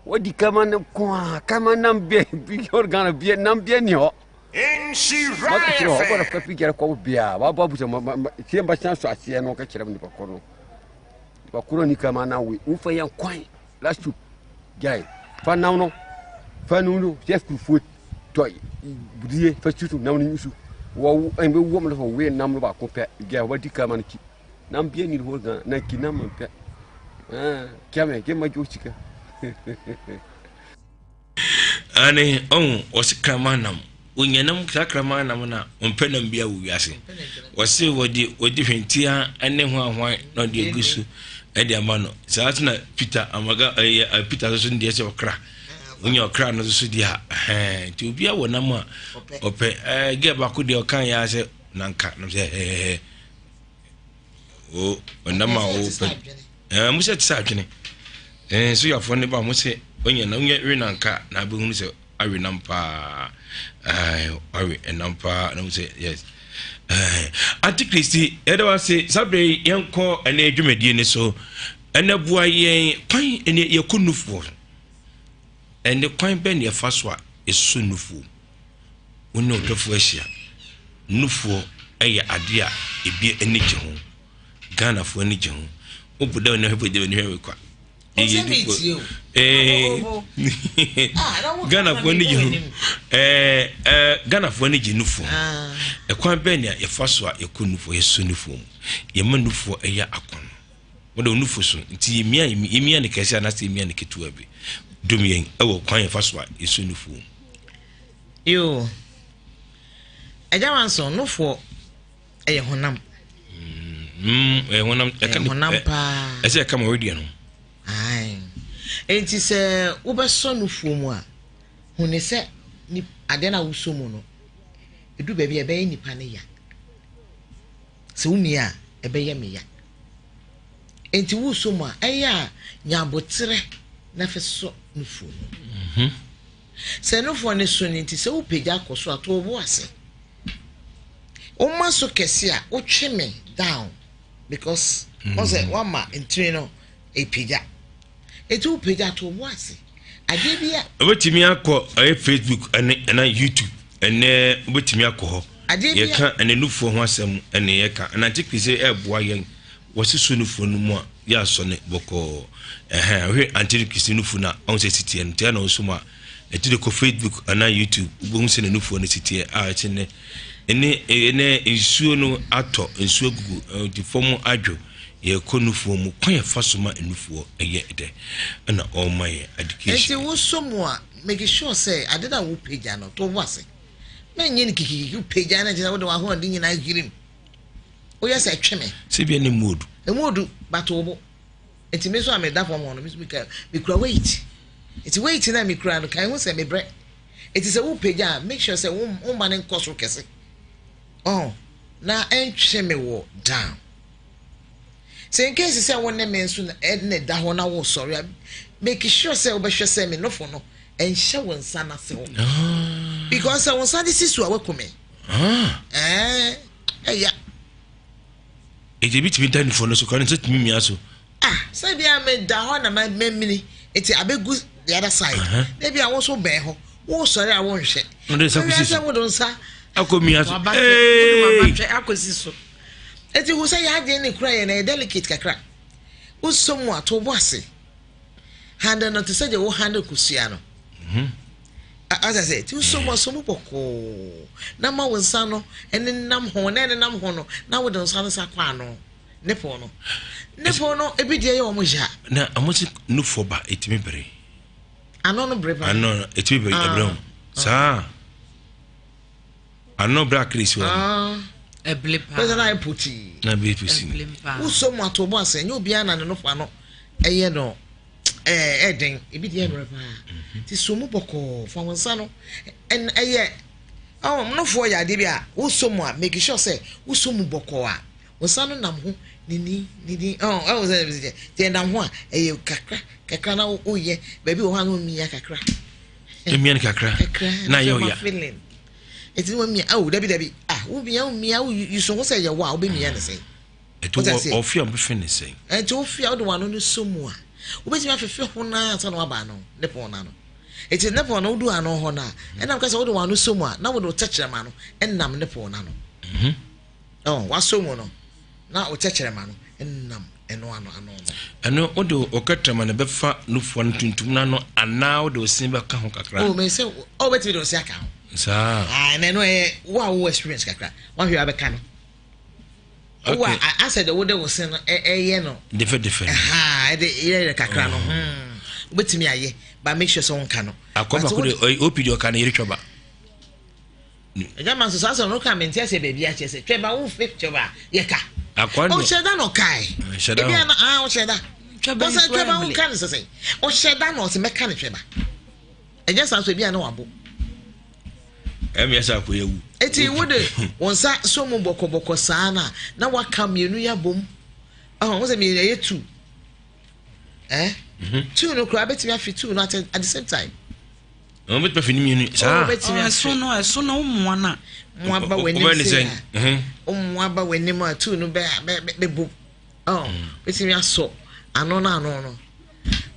Wodi kama no ko a kama nam bia bi Ghana bia nam bia ni hɔ. Maka kyerɛ hɔ ɔbɔdɔ fa fi gyara kɔ bia wabɔ abusa ma ma tie mba san so aseɛ no ka kyerɛ nipa kɔ no. Nipa koro ni kama na we wofa yɛn kwan last week gyae fa nam no fa no no sɛ kufuo tɔ budie fa susu nam no nsu wɔ ɛnbɛ wɔ mu no we nam no baako pɛ gyae wɔdi kama no ki. Nam bia ni hɔ gan na ki nam mpɛ. Ah, kia me ke ma jo sika. Ane ɔn ɔse kraman nam onya nam saa kraman nam na ɔmpɛ nam bia wɔ wiase wɔse wɔde wɔde hwentia ne ho ahoan na ɔde agu so ɛde ama no saa so na Peter amaga ɛyɛ Peter so so deɛ sɛ ɔkra onya ɔkra no so deɛ a ɛhɛn nti obi awɔ nam a ɔpɛ ɛɛ gɛ baako deɛ ɔka yɛ asɛ nanka nam sɛ ɛhɛhɛ o ɔnam a ɔpɛ ɛɛ mo sɛ te sɛ adwene ɛɛ soyafoɔ ne ba mo sɛ ɔnyɛ na ɔnyɛ we nanka na abɛhunu sɛ awe nam paa ɛɛ awe ɛnam paa na mo sɛ yes ɛɛ antikristi ɛda wa se sábɛ yi yɛn kɔ ɛnɛ dwumadie ne so ɛnɛ boa yɛn kwan ɛnɛ yɛkɔ nufoɔ ɛnɛ kwan bɛn na yɛfa so a ɛsɔ nufoɔ. Wo ne ɔdɔfoɔ ahyia. Nufoɔ yɛ adeɛ a ebi ani gye ho. Ghanafoɔ ani gye ho. Wobu dɛ ne hwɛ dɛ ne hwɛ kwa. Ɛyɛ nufoɔ. Ɛɛ Ghanafoɔ ani gye ho. Ɛɛ ɛɛ Ghanafoɔ ani gye nufoɔ ho. Ɛkwan bɛn na yɛfa so a yɛkɔ nufoɔ yɛsɔ nufoɔ mu. Yɛma nufoɔ ɛyɛ akɔnɔ. Wode wo nufu so nti yɛmia yɛmia ne kɛse anaasɛ yɛmia ne ketewa bi. Dom yɛn ɛwɔ kwan yɛfa so a yɛsɔ nufoɔ mu. Yoo. Agya Wanson, nofoɔ ɛyɛ honam. Mm, ɛyɛ honam. Ɛyɛ honam paa. Ɛsɛ ɛka ma wedeɛ no. Ae. Enti sɛ wobɛsɔ nufoɔ mu a, hu ne sɛ adeɛ no a wosɔ mu no, ɛdu baabi a ɛbɛyɛ nipa no ya. Sɛ womia a, ɛbɛyɛ me ya. Enti wosɔ mu a, ɛyɛ a nya aboterɛ na fɛ sɔ nufoɔ no mu. Mhm. Sɛ nufoɔ no so no nti, sɛ wopagya kɔ so a, to wo bo ase. Woma so kɛse a, wotwe me down because wɔn sɛ mm. wama ntini no epagya. Eti wopagya to wo bo ase. Adeɛ bi a. Wobɛtumi akɔ ɛyɛ Facebook ɛne ɛna YouTube ɛnɛ wobɛtumi akɔ hɔ. Adeɛ bi a. Yɛka ɛne nufoɔ ho asɛm ɛne yɛka ɛna nti krise ɛɛboa yɛn wɔsi so nufoɔ no mu a yɛ asɔ ne bɔkɔɔ ɛhɛn wohwɛ Auntie Christy nufu no a ɔhu sɛ si teɛ no teɛ na ɔso mu a ɛti de kɔ Facebook anaa YouTube wobɛhu sɛ ne nufoɔ no si teɛ a ɛte ne ɛne ɛne nsuo no atɔ nsuo agugu nti fam adwo yɛkɔ nufoɔ mu kwan yɛfa so ma nufoɔ ɛyɛ dɛ ɛna ɔma yɛ education. Nti wosɔ mu a make sure sɛ ade no a wopagya no to wo ase mɛnyɛ no kikikiki wopagya no kyerɛ sɛ wode w'ahoɔden nyinaa hwirim woyɛ sɛ twe me. Sɛ bia ne mu odu. Emu odu but wo bo. Nti me nso a meda fam hɔ no me nso mekura mekura weight. Nti weight no a mekura no kan ho sɛ mebrɛ. Nti sɛ wopagya a make sure sɛ wo womma no nkɔ soro kɛse. Ɔho na ɛntwe me wɔ down. Sɛ in case sɛ wo ne me nso na ɛna da hɔ na wosɔre a. Make sure sɛ wobɛhwɛ sɛ me nofo no ɛnhyɛ wo nsa no ase hɔ. Ah. Because sɛ wo nsa de si so a waku me. Ah. Ɛɛ ɛya. Eti ebi tumi da nufo no so kora ne nsa tumi mia so. Ah, sɛ bi a meda hɔ na mamini eti abegu the other side. Na bi a wo nso bɛn hɔ. Wo sɔre a wonhwɛ. Wode nsa kɔsi so. Wode nsa akɔ mia so. Ee. Akɔsi so. Eti hu sɛ yɛ adwene ne kura yɛ na yɛ delicate kakra. Wosɔ mu a to bo ase. Handle no te sɛ deɛ wo handle kosua no. Mhm. Asa sɛ ti wosɔ mu a sɔ mu bɔkɔɔ na ma wo nsa no ɛnenam ho na ɛnenam ho no na wode nsa no sa kɔ ano nipple no. Nipple no ebi deɛ yɛ wɔn ya. Na wɔn si nufoɔ ba etimi bere. Ano no bere paa. Ano no etimi bere ɛbrɛ ho saa. Ano bere akere si hɔ no. Ɛbere paa. Pɛsɛ na ayɛ potii. Na bere posi. Wosɔ mu ato bo ase nyɛ obiara na ne nofo ano ɛyɛ no ɛɛ ɛden ebi deɛ mmerɛ paa. Mhm. Ti so mu bɔkɔɔ fa wɔn nsa no ɛyɛ ɔn nofoɔ yɛ adeɛ bi a wosɔ mu a make sure sɛ wosɔ mu bɔkɔɔ a wɔn nsa no nam ho nini nini ɔn ɛwɔ sɛ ɛbi sɛ deɛ nam ho a ɛyɛ kakra kakra na woyɛ baabi wɔ hɔ a na wɔmia kakra. Emia no kakra na ayɛ ɔya. Eti wɔn mia awo dabi dabi ah wo mia wo mia wo yusu ho sɛ yɛ wo a wobɛmia ne sɛn. Ɛti wɔ ɔfi a wobɛfɛ ne sɛn. Ɛnti wofi a wode w'ano no sɔ mu a wobɛtumi afefe ho naa ansa na waba ano ne pɔn no ano. Eti ne pɔn no wodu ano hɔ no a ɛnam ka sɛ wode w'ano sɔ mu a na wode wo tɛkyerɛma no nam ne pɔn no ano. Mhm. Ɔ wasɔ mu no na wo tɛkyerɛma no nam ɛno ano ano no. Ɛno wode wo kɛtrɛma no bɛfa nufoɔ no tuntum no ano anaa wode wo se bɛka ho kakra? Oh, me sɛ oh, wobɛtumi de wo se aka ho. Saa. Ah, na ɛno ɛyɛ wo a wowɔ experience kakra wahwɛ abɛka no. Okay. Wo a asɛ de wode wo se no ɛyɛ no. Defɛ defɛ. Ha, ɛde yɛyɛ kakra no. Oh. Hmm. Wobɛtumi ayɛ but make sure sɛ wonka no. Akɔ baako de opi de ɔka no yere twaba. Agya ma nso saa asɛm no ka mente aseɛ baabi akyɛ sɛ twɛba wo fe twɛba yɛ ka. Ɔhyɛ da na ɔkae. Ebi ana ah ɔhyɛ da. Ɔsɛ twɛba wo ka ne sɛsɛ. Ɔhyɛ da na ɔsɛ mɛka ne twɛba. Ɛnyɛ saa nso ebi ana wabo. Ɛmi ɛsɛ akɔ yɛ wu. Eti wo de wɔn nsa so mu bɔkɔbɔkɔ saa na na waka mmienu yɛ abom. Ɔhɔn wo sɛ mmienu ɛyɛ two. Eh? Mhm. Two no koraa bɛtumi afe two no at the same time. Wɔn bɛtumi afe ne mmienu saa. Oh, bɛtumi afe. Ɛso no ɛso no mmoa no a. Mmoa ba w'anim sɛ a. Mmoa ba w'anim a two no bɛ bɛ bɛbom. Ɔ bɛtumi asɔ ano no ano no.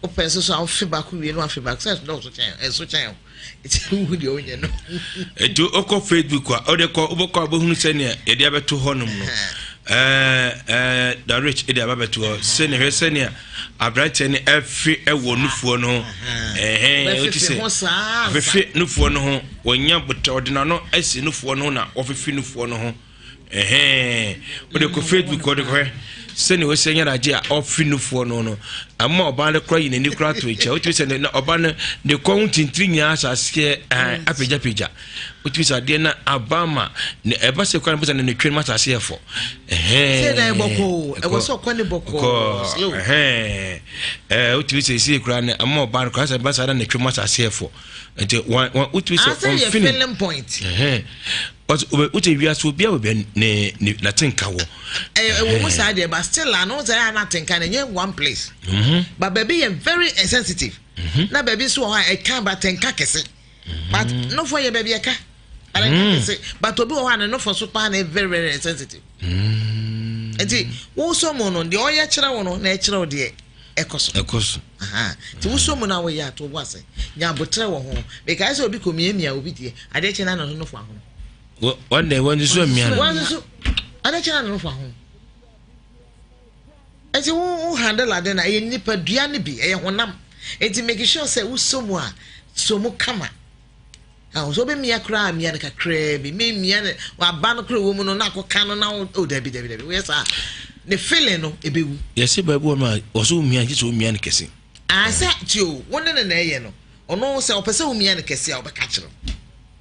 Wopɛ nso so a wofe baako wie no afe baako sɛ ɛdɔɔso kyɛn ɛso kyɛn o. Eti wohu deɛ wonyɛ no. Eti wokɔ Facebook a wode kɔ wobɛkɔ a wobɛhunu sɛnea yɛde abɛto hɔnom no. Ɛɛ ɛɛ the rich de aba bɛto hɔ sɛnea hwɛ sɛnea aberanteɛ no ɛfe ɛwɔ nufoɔ no ho ɛhɛn wote sɛ ɔfefe nufoɔ no ho wɔnya botɛ ɔde n'ano asi nufoɔ no ho na wɔfefe nufoɔ no ho. Ɛhɛn, wode kɔ Facebook ɔde kɔhwɛ sɛnea wɔsi anya n'agye a ɔfe nufoɔ no no ama ɔbaa no kora yi n'ani kora to akyia wotumi sɛ na ɔbaa no ne kɔn ho tintiri nyinaa ahyɛ aseɛ ɛɛ apagyapagya wotumi sɛ adeɛ no aba ma ne ɛba sɛ kora no bɛsɛ ne ne twɛn mu ahyɛ aseɛ fɔ ɛhɛn sɛ dan bɔkɔɔ ɛwɔ sɛ ɔkɔ ne bɔkɔɔ slow ɛhɛn ɛɛ wotumi sɛ esi kora no ama ɔbaa no kora sɛ ɛba saa na ne twɛn mu ahyɛ aseɛ fɔ nti wɔn wɔn wotumi sɛ ɔnfini feeling point ɛhɛn wote wiase obi a baabi ne ne n'atenka wɔ. ɛwɔ mu saa deɛ but still ano sɛ ɛyɛ n'atenka no ɛnyɛ one place. Mhm. But baabi yɛ very eh, sensitive. Mhm. Na baabi nso wɔ hɔ a ɛka but ɛnka kɛse. Mhm. But nofo yɛ baabi ɛka. But ɛnka kɛse. But obi wɔ hɔ a ne nofo so paa na ɛyɛ very very sensitive. Nti wosɔ mu no deɛ ɔyɛ kyerɛ wo no na ɛkyerɛ wo deɛ ɛkɔ so. Ɛkɔ so. Nti wosɔ mu no a woyɛ ato wo ase. Nya abotrɛ wɔ ho. Mekae sɛ obi kɔ miamia obi deɛ adeɛ kyɛ na ne nofo ahono. Wɔn deɛ wɔn nso amia no. Wɔn nso adeɛ kyɛ na ne nofo ahono. Nti wo wo handle ade na ɛyɛ nipadua no bi ɛyɛ honam. Nti make sure sɛ wosɔ mu a sɔ mu kama. Ahu sɛ wobɛmia koraa a mia no kakraa bi memia no waba no koraa wɔ mu no na akɔka no na wo oh dabi dabi dabi woyɛ saa ne feeling no ɛbɛwu. Yɛse baabi wɔ no a wɔ so womia gye sɛ womia no kɛse. Ah sɛ tie o wo ne no na ɛyɛ no ɔno sɛ ɔpɛ sɛ womia no kɛse a ɔbɛka kyerɛ wo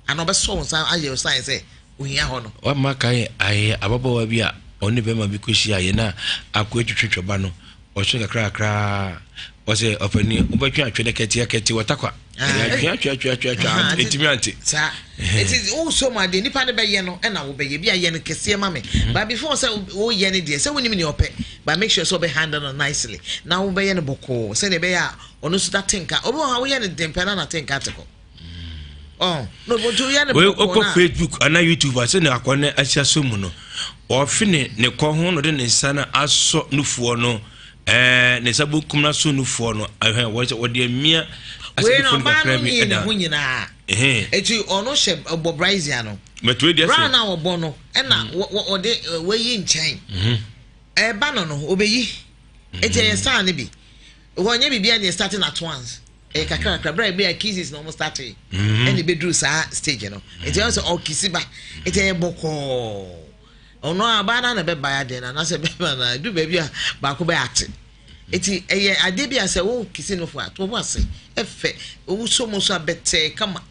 anaa ɔbɛsɔ wo nsa ayɛ wo sign sɛ ohia hɔ no. Wama kae ayɛ ababaawa bi a ɔne bɛrima bi kɔhyiaeɛ na akoa twitwatwa ba no ɔtwe kakrakra ɔsɛ ɔpani wobɛtwe atwe no kɛte akɛte wɔtakwa atwe atwe atwe atwe atwe ɛtumi ante. Saa eti wosɔ mu adeɛ nipa no bɛyɛ no ɛna wobɛyɛ bi ayɛ no kɛseɛ ma me mhm. but before sɛ woyɛ no deɛ sɛ wonim nea ɔpɛ but make sure sɛ ɔbɛ handle no nicely na wobɛyɛ no bɔkɔɔ sɛdeɛ ɛbɛyɛ a Ɔno nso n'ate nka. Obi wɔ hɔ a woyɛ no den pɛ na n'ate nka te kɔ. Ɔn na obi nso woyɛ no Wei bɔkɔɔ wokɔ na. Facebook anaa YouTube a sɛnea akwadaa no asi asɔ mu no, ɔfe ne ne kɔn ho na ɔde ne nsa no asɔ nufoɔ no ɛɛ ne nsa bonkum no asɔ nufoɔ no ɛhɛn wɔn sɛ wɔde amia asɛ Wei no nufoɔ no ɔbaa no kakra bi nyii ne ɛda ho nyinaa. ɛhɛn. Eti ɔno hyɛ ɔbɔ brazier no. But wei deɛ Bra sɛ. na ɔbɔ no ɛna wɔ wɔ ɔde wayi nkyɛn. Ɛɛba no no ɔbɛyi. Eti ɛyɛ style no bi. Wɔnyɛ biribiara na yɛ starting at once. Ɛyɛ kakra kakra. Bere a ebi a kisses na wɔn start mm-hmm. ɛna ebeduru saa stage no. Nti ɛyɛ sɛ ɔkisi ba. Nti ɛyɛ bɔkɔɔ. Ɔno a ɔbaa na na ɛbɛba adeɛ no anaasɛ bɛma na edu baabi a baako bɛyɛ ate. Nti ɛyɛ adeɛ bi a sɛ wo kisi no fo a to ho ase ɛfɛ. Wosɔ mu nso abɛtɛɛ kama.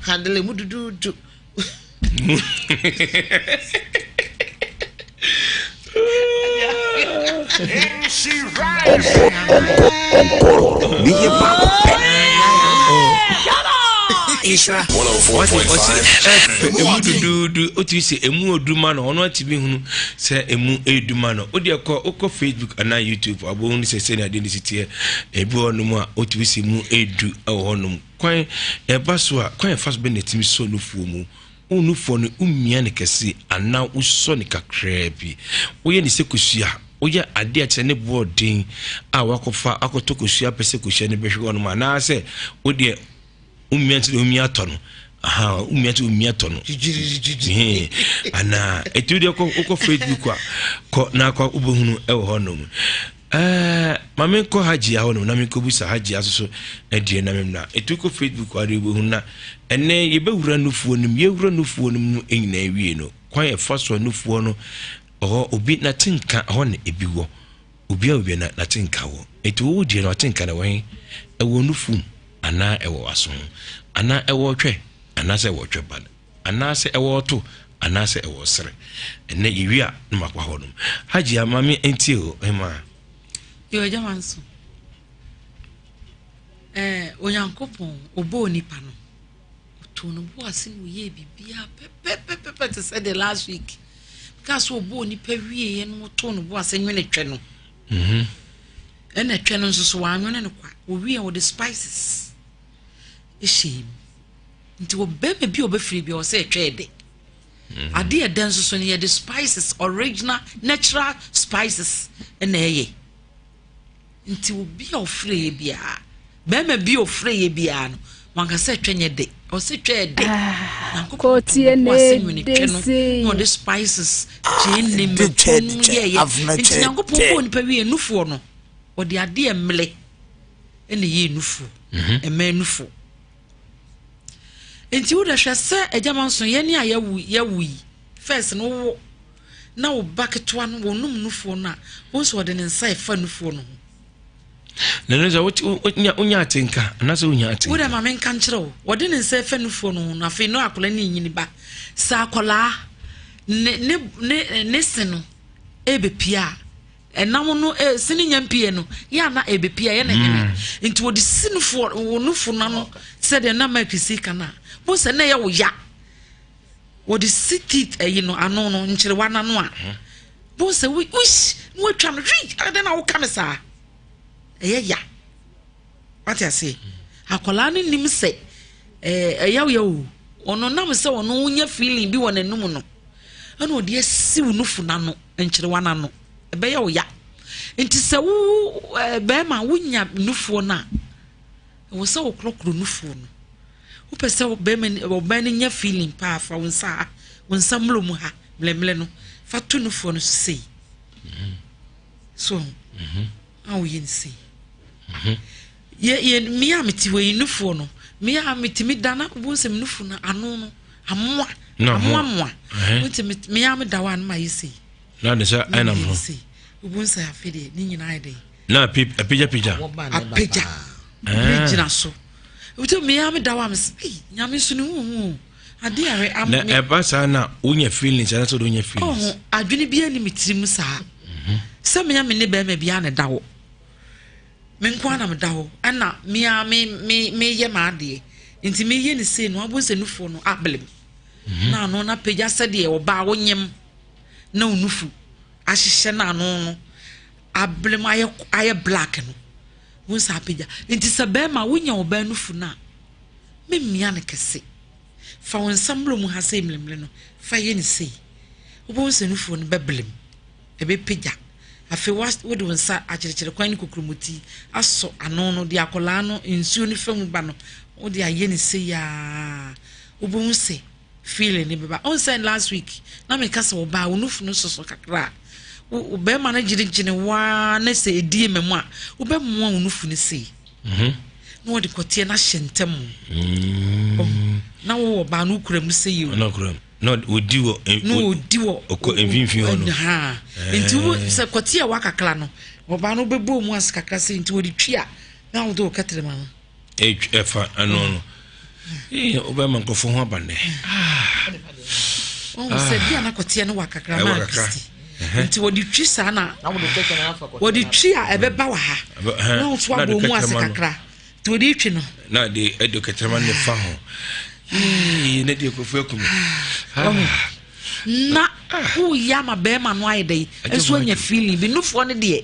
Handle mu duduudu. Meyɛ baako pɛ. Emu duduudu wotumi sɛ emu odu ma no ɔno atumi hunu sɛ emu edu ma no wode kɔ wokɔ Facebook anaa YouTube abɔhunu sɛ sɛnea adeɛ no si teɛ ebi wɔ nom a wotumi sɛ emu edu wɔ hɔnom Kwan ɛba so a, kwan a ɛfa so bɛn na ɛtumi sɔ nufoɔ mu? Wo nufoɔ no, womia no kɛse anaa wosɔ no kakraa bi? Woyɛ no sɛ kosua? Woyɛ adeɛ a kyerɛ ne boɔ den a wakɔfa akɔtɔ kosua pɛ sɛ kosua no bɛhwe hɔnom anaasɛ wodeɛ womia sɛ womia tɔ no? Aha, womia sɛ womia tɔ no. Anaa ɛti wodeɛ wokɔ Facebook a kɔ na akɔ wobɛhunu ɛwɔ hɔnom. Ɛɛ ma menkɔ Hajia hɔ nom na menkɔbisa Hajia nso so deɛ na memmra. Ɛtu kɔ Facebook adeɛ wobɛhu na ɛnɛ yɛbɛwura nufoɔ no mu. Yɛwura nufoɔ no mu nyinaa wie no, kwan ɛfa so a nufoɔ no ɔhɔ obi n'atenka hɔ na ebi wɔ. Obi a obi na n'atenka wɔ. Ɛti wo deɛ no atenka na wɔ he? Ɛwɔ nufu mu anaa ɛwɔ w'aso ho anaa ɛwɔ ɔtwɛ anaasɛ ɛwɔ ɔtwɛ ba no. Anaasɛ ɛwɔ ɔto anaasɛ ɛwɔ ɔsere. Ɛnɛ yɛwie a na makɔ hɔ nom. Hajia ma me ntie o hemaa. Yo agya manso. Eh, Onyankopɔn ɔbɔɔ nipa no ɔtoo no bo ase na ɔyɛɛ biribiara pɛpɛpɛpɛ te sɛ de last week kaa sɛ ɔbɔɔ nipa wieɛ no ɔtoo no bo ase nwene twɛ no mhm. ɛna twɛ no nso so wɔanwene no kwa ɔwie a wɔde spices ɛhyɛ mu Nti wɔ bɛrima bi a ɔbɛfiri bi a ɔsɛ ɛtwa ɛdɛ. Mm. Ade ɛdɛ nso so no yɛde spices original natural spices ɛna ɛyɛ. Nti obi a ɔfiri yɛ biara bɛrima bi a ɔfiri yɛ biara no wanka sɛ ɛtwa nyɛ dɛ ɔsɛ twa ɛdɛ. Ah, Nyankopɔn to ase nwene twɛ no na ɔde spices gyeene mako no yɛyɛ. Nti Nyankopɔn bɔɔ nipa wie nufoɔ no ɔde adeɛ mmele ɛna ɛyɛ nufoɔ ɛmɛ nufoɔ. Nti wo dɛ hwɛ sɛ agya manso yɛne a yɛwo yɛwo yi first no wowo na wo ba ketewa no wɔnum nufoɔ no a wohu sɛ ɔde ne nsa ɛfa nufoɔ no ho. Na no sɛ wonya wonya atenka anaasɛ wonya atenka. Wo dɛ ma menka nkyerɛ wo wɔde ne nsa ɛfa nufoɔ no ho no afei no akwadaa no nyini ba sɛ akwadaa ne ne ne ne se no ɛbɛpia a Ɛnam no eh, sini nya mpie no yɛ ana ɛbɛpie a yɛ na hene mm. nti wɔde si nufoɔ wɔ nufo no ano sɛdeɛ na mike si ka no a bo sɛ na ɛyɛ wo ya wɔde si teeth ayi no ano no nkyerewa no ano a mm. bo sɛ wish na watwa no hwi adɛn na woka me saa ɛyɛ ya wate aseɛ akwadaa no nim sɛ ɛyɛ wo ya o ɔno nam sɛ ɔno wonya feeling bi wɔ n'anum no ɛna ɔde asi wo nufu no ano nkyerewa no ano ɛbɛyɛ wo ya nti sɛ wo ɛɛ bɛrima wonya nufoɔ no a ɛwɔ sɛ wokorɔkorɔ nufoɔ no wopɛ sɛ bɛrima ɔbɛn no nya feeling paa fa wo nsa ha wo nsa mmlɔ mu ha mlɛmlɛ no fa to nufoɔ no so sei so mhm. a woyɛ no sei mhm. yɛ yɛ mmea a mete hɔ yi nufoɔ no mmea a metumi da na wobɛhu sɛ me nufoɔ no ano no amoa amoamoa nti mmea me da hɔ a no ma yɛ sei na de sɛ ɛnam ho wobɛhu sɛ afei deɛ ne nyinaa yɛ dɛn na apagyapagya apagya ne gyina so nti mmea me da hɔ a mesɛ ei nyame nso ne ho hu ade a am na ɛba saa na wonya feelings anaasɛ wode wonya feelings ɔho adwene bi ani me tirim saa mhm. sɛ mea me ne bɛrima biara na ɛda hɔ Me nko ara na meda hɔ ɛna me ara me me meyɛ m'adeɛ nti meyɛ ne sei no abɔ sɛ nufoɔ no abelem mhm. na ano no apagya sɛdeɛ ɔbaa wonyem na wo nufu ahyehyɛ na ano no abelem ayɛ ayɛ black no. Wo nsa apagya. Nti sɛ bɛrima wonya ɔbaa nufu no a, memmia no kɛse. Fa wo nsa mmrɛ mu ha sei mmerɛmmerɛ no, fa yɛ no sei. Wobɛhu sɛ nufoɔ no bɛblem, ɛbɛpagya. Afei wode wo nsa akyerɛkyerɛ kwan ne kokuromoti asɔ ano no, de akwadaa no nsuo no fa mu ba no, wode ayɛ no sei aa, wobɛhu sɛ feeling no bɛba. Ɔn sɛ last week na meka sɛ ɔbaa wo nufu no soso kakra a, wo bɛrima no gyinagyina wo ara na sɛ ɛdie ma mu a, wobɛmoa wo nufu no sei. Mhm. Na wɔde kɔteɛ no ahyɛ ntam. Mm. Na wowɔ ɔbaa no wokura mu sɛ yie. Na wokura mu. Na ɔdi wɔ. Na ɔdi wɔ. Ɔkɔ mfimfini hɔ no. Nti wo sɛ kɔteɛ wa kakra no, ɔbaa no wobɛbɔ mu ase kakra sɛ nti wɔde twi a na wode wo kɛtrɛma no. Ɛfa ɛno no. Ee wobɛma nkurɔfoɔ ho aba nnɛ. Wɔn sɛ bi a na kɔteɛ no wa kakra na apisti. Nti wɔde twi saa na wɔde twi a ɛbɛba wɔ ha. Na wɔn nso abɔ mu ase kakra. Nti wɔde twi no. Na de ɛde kɛtɛma ne fa ho. Ee ne deɛ nkurɔfoɔ akum. Na woyɛ ama bɛrima no ayɛ dɛ nso anya feeling bi nufoɔ no deɛ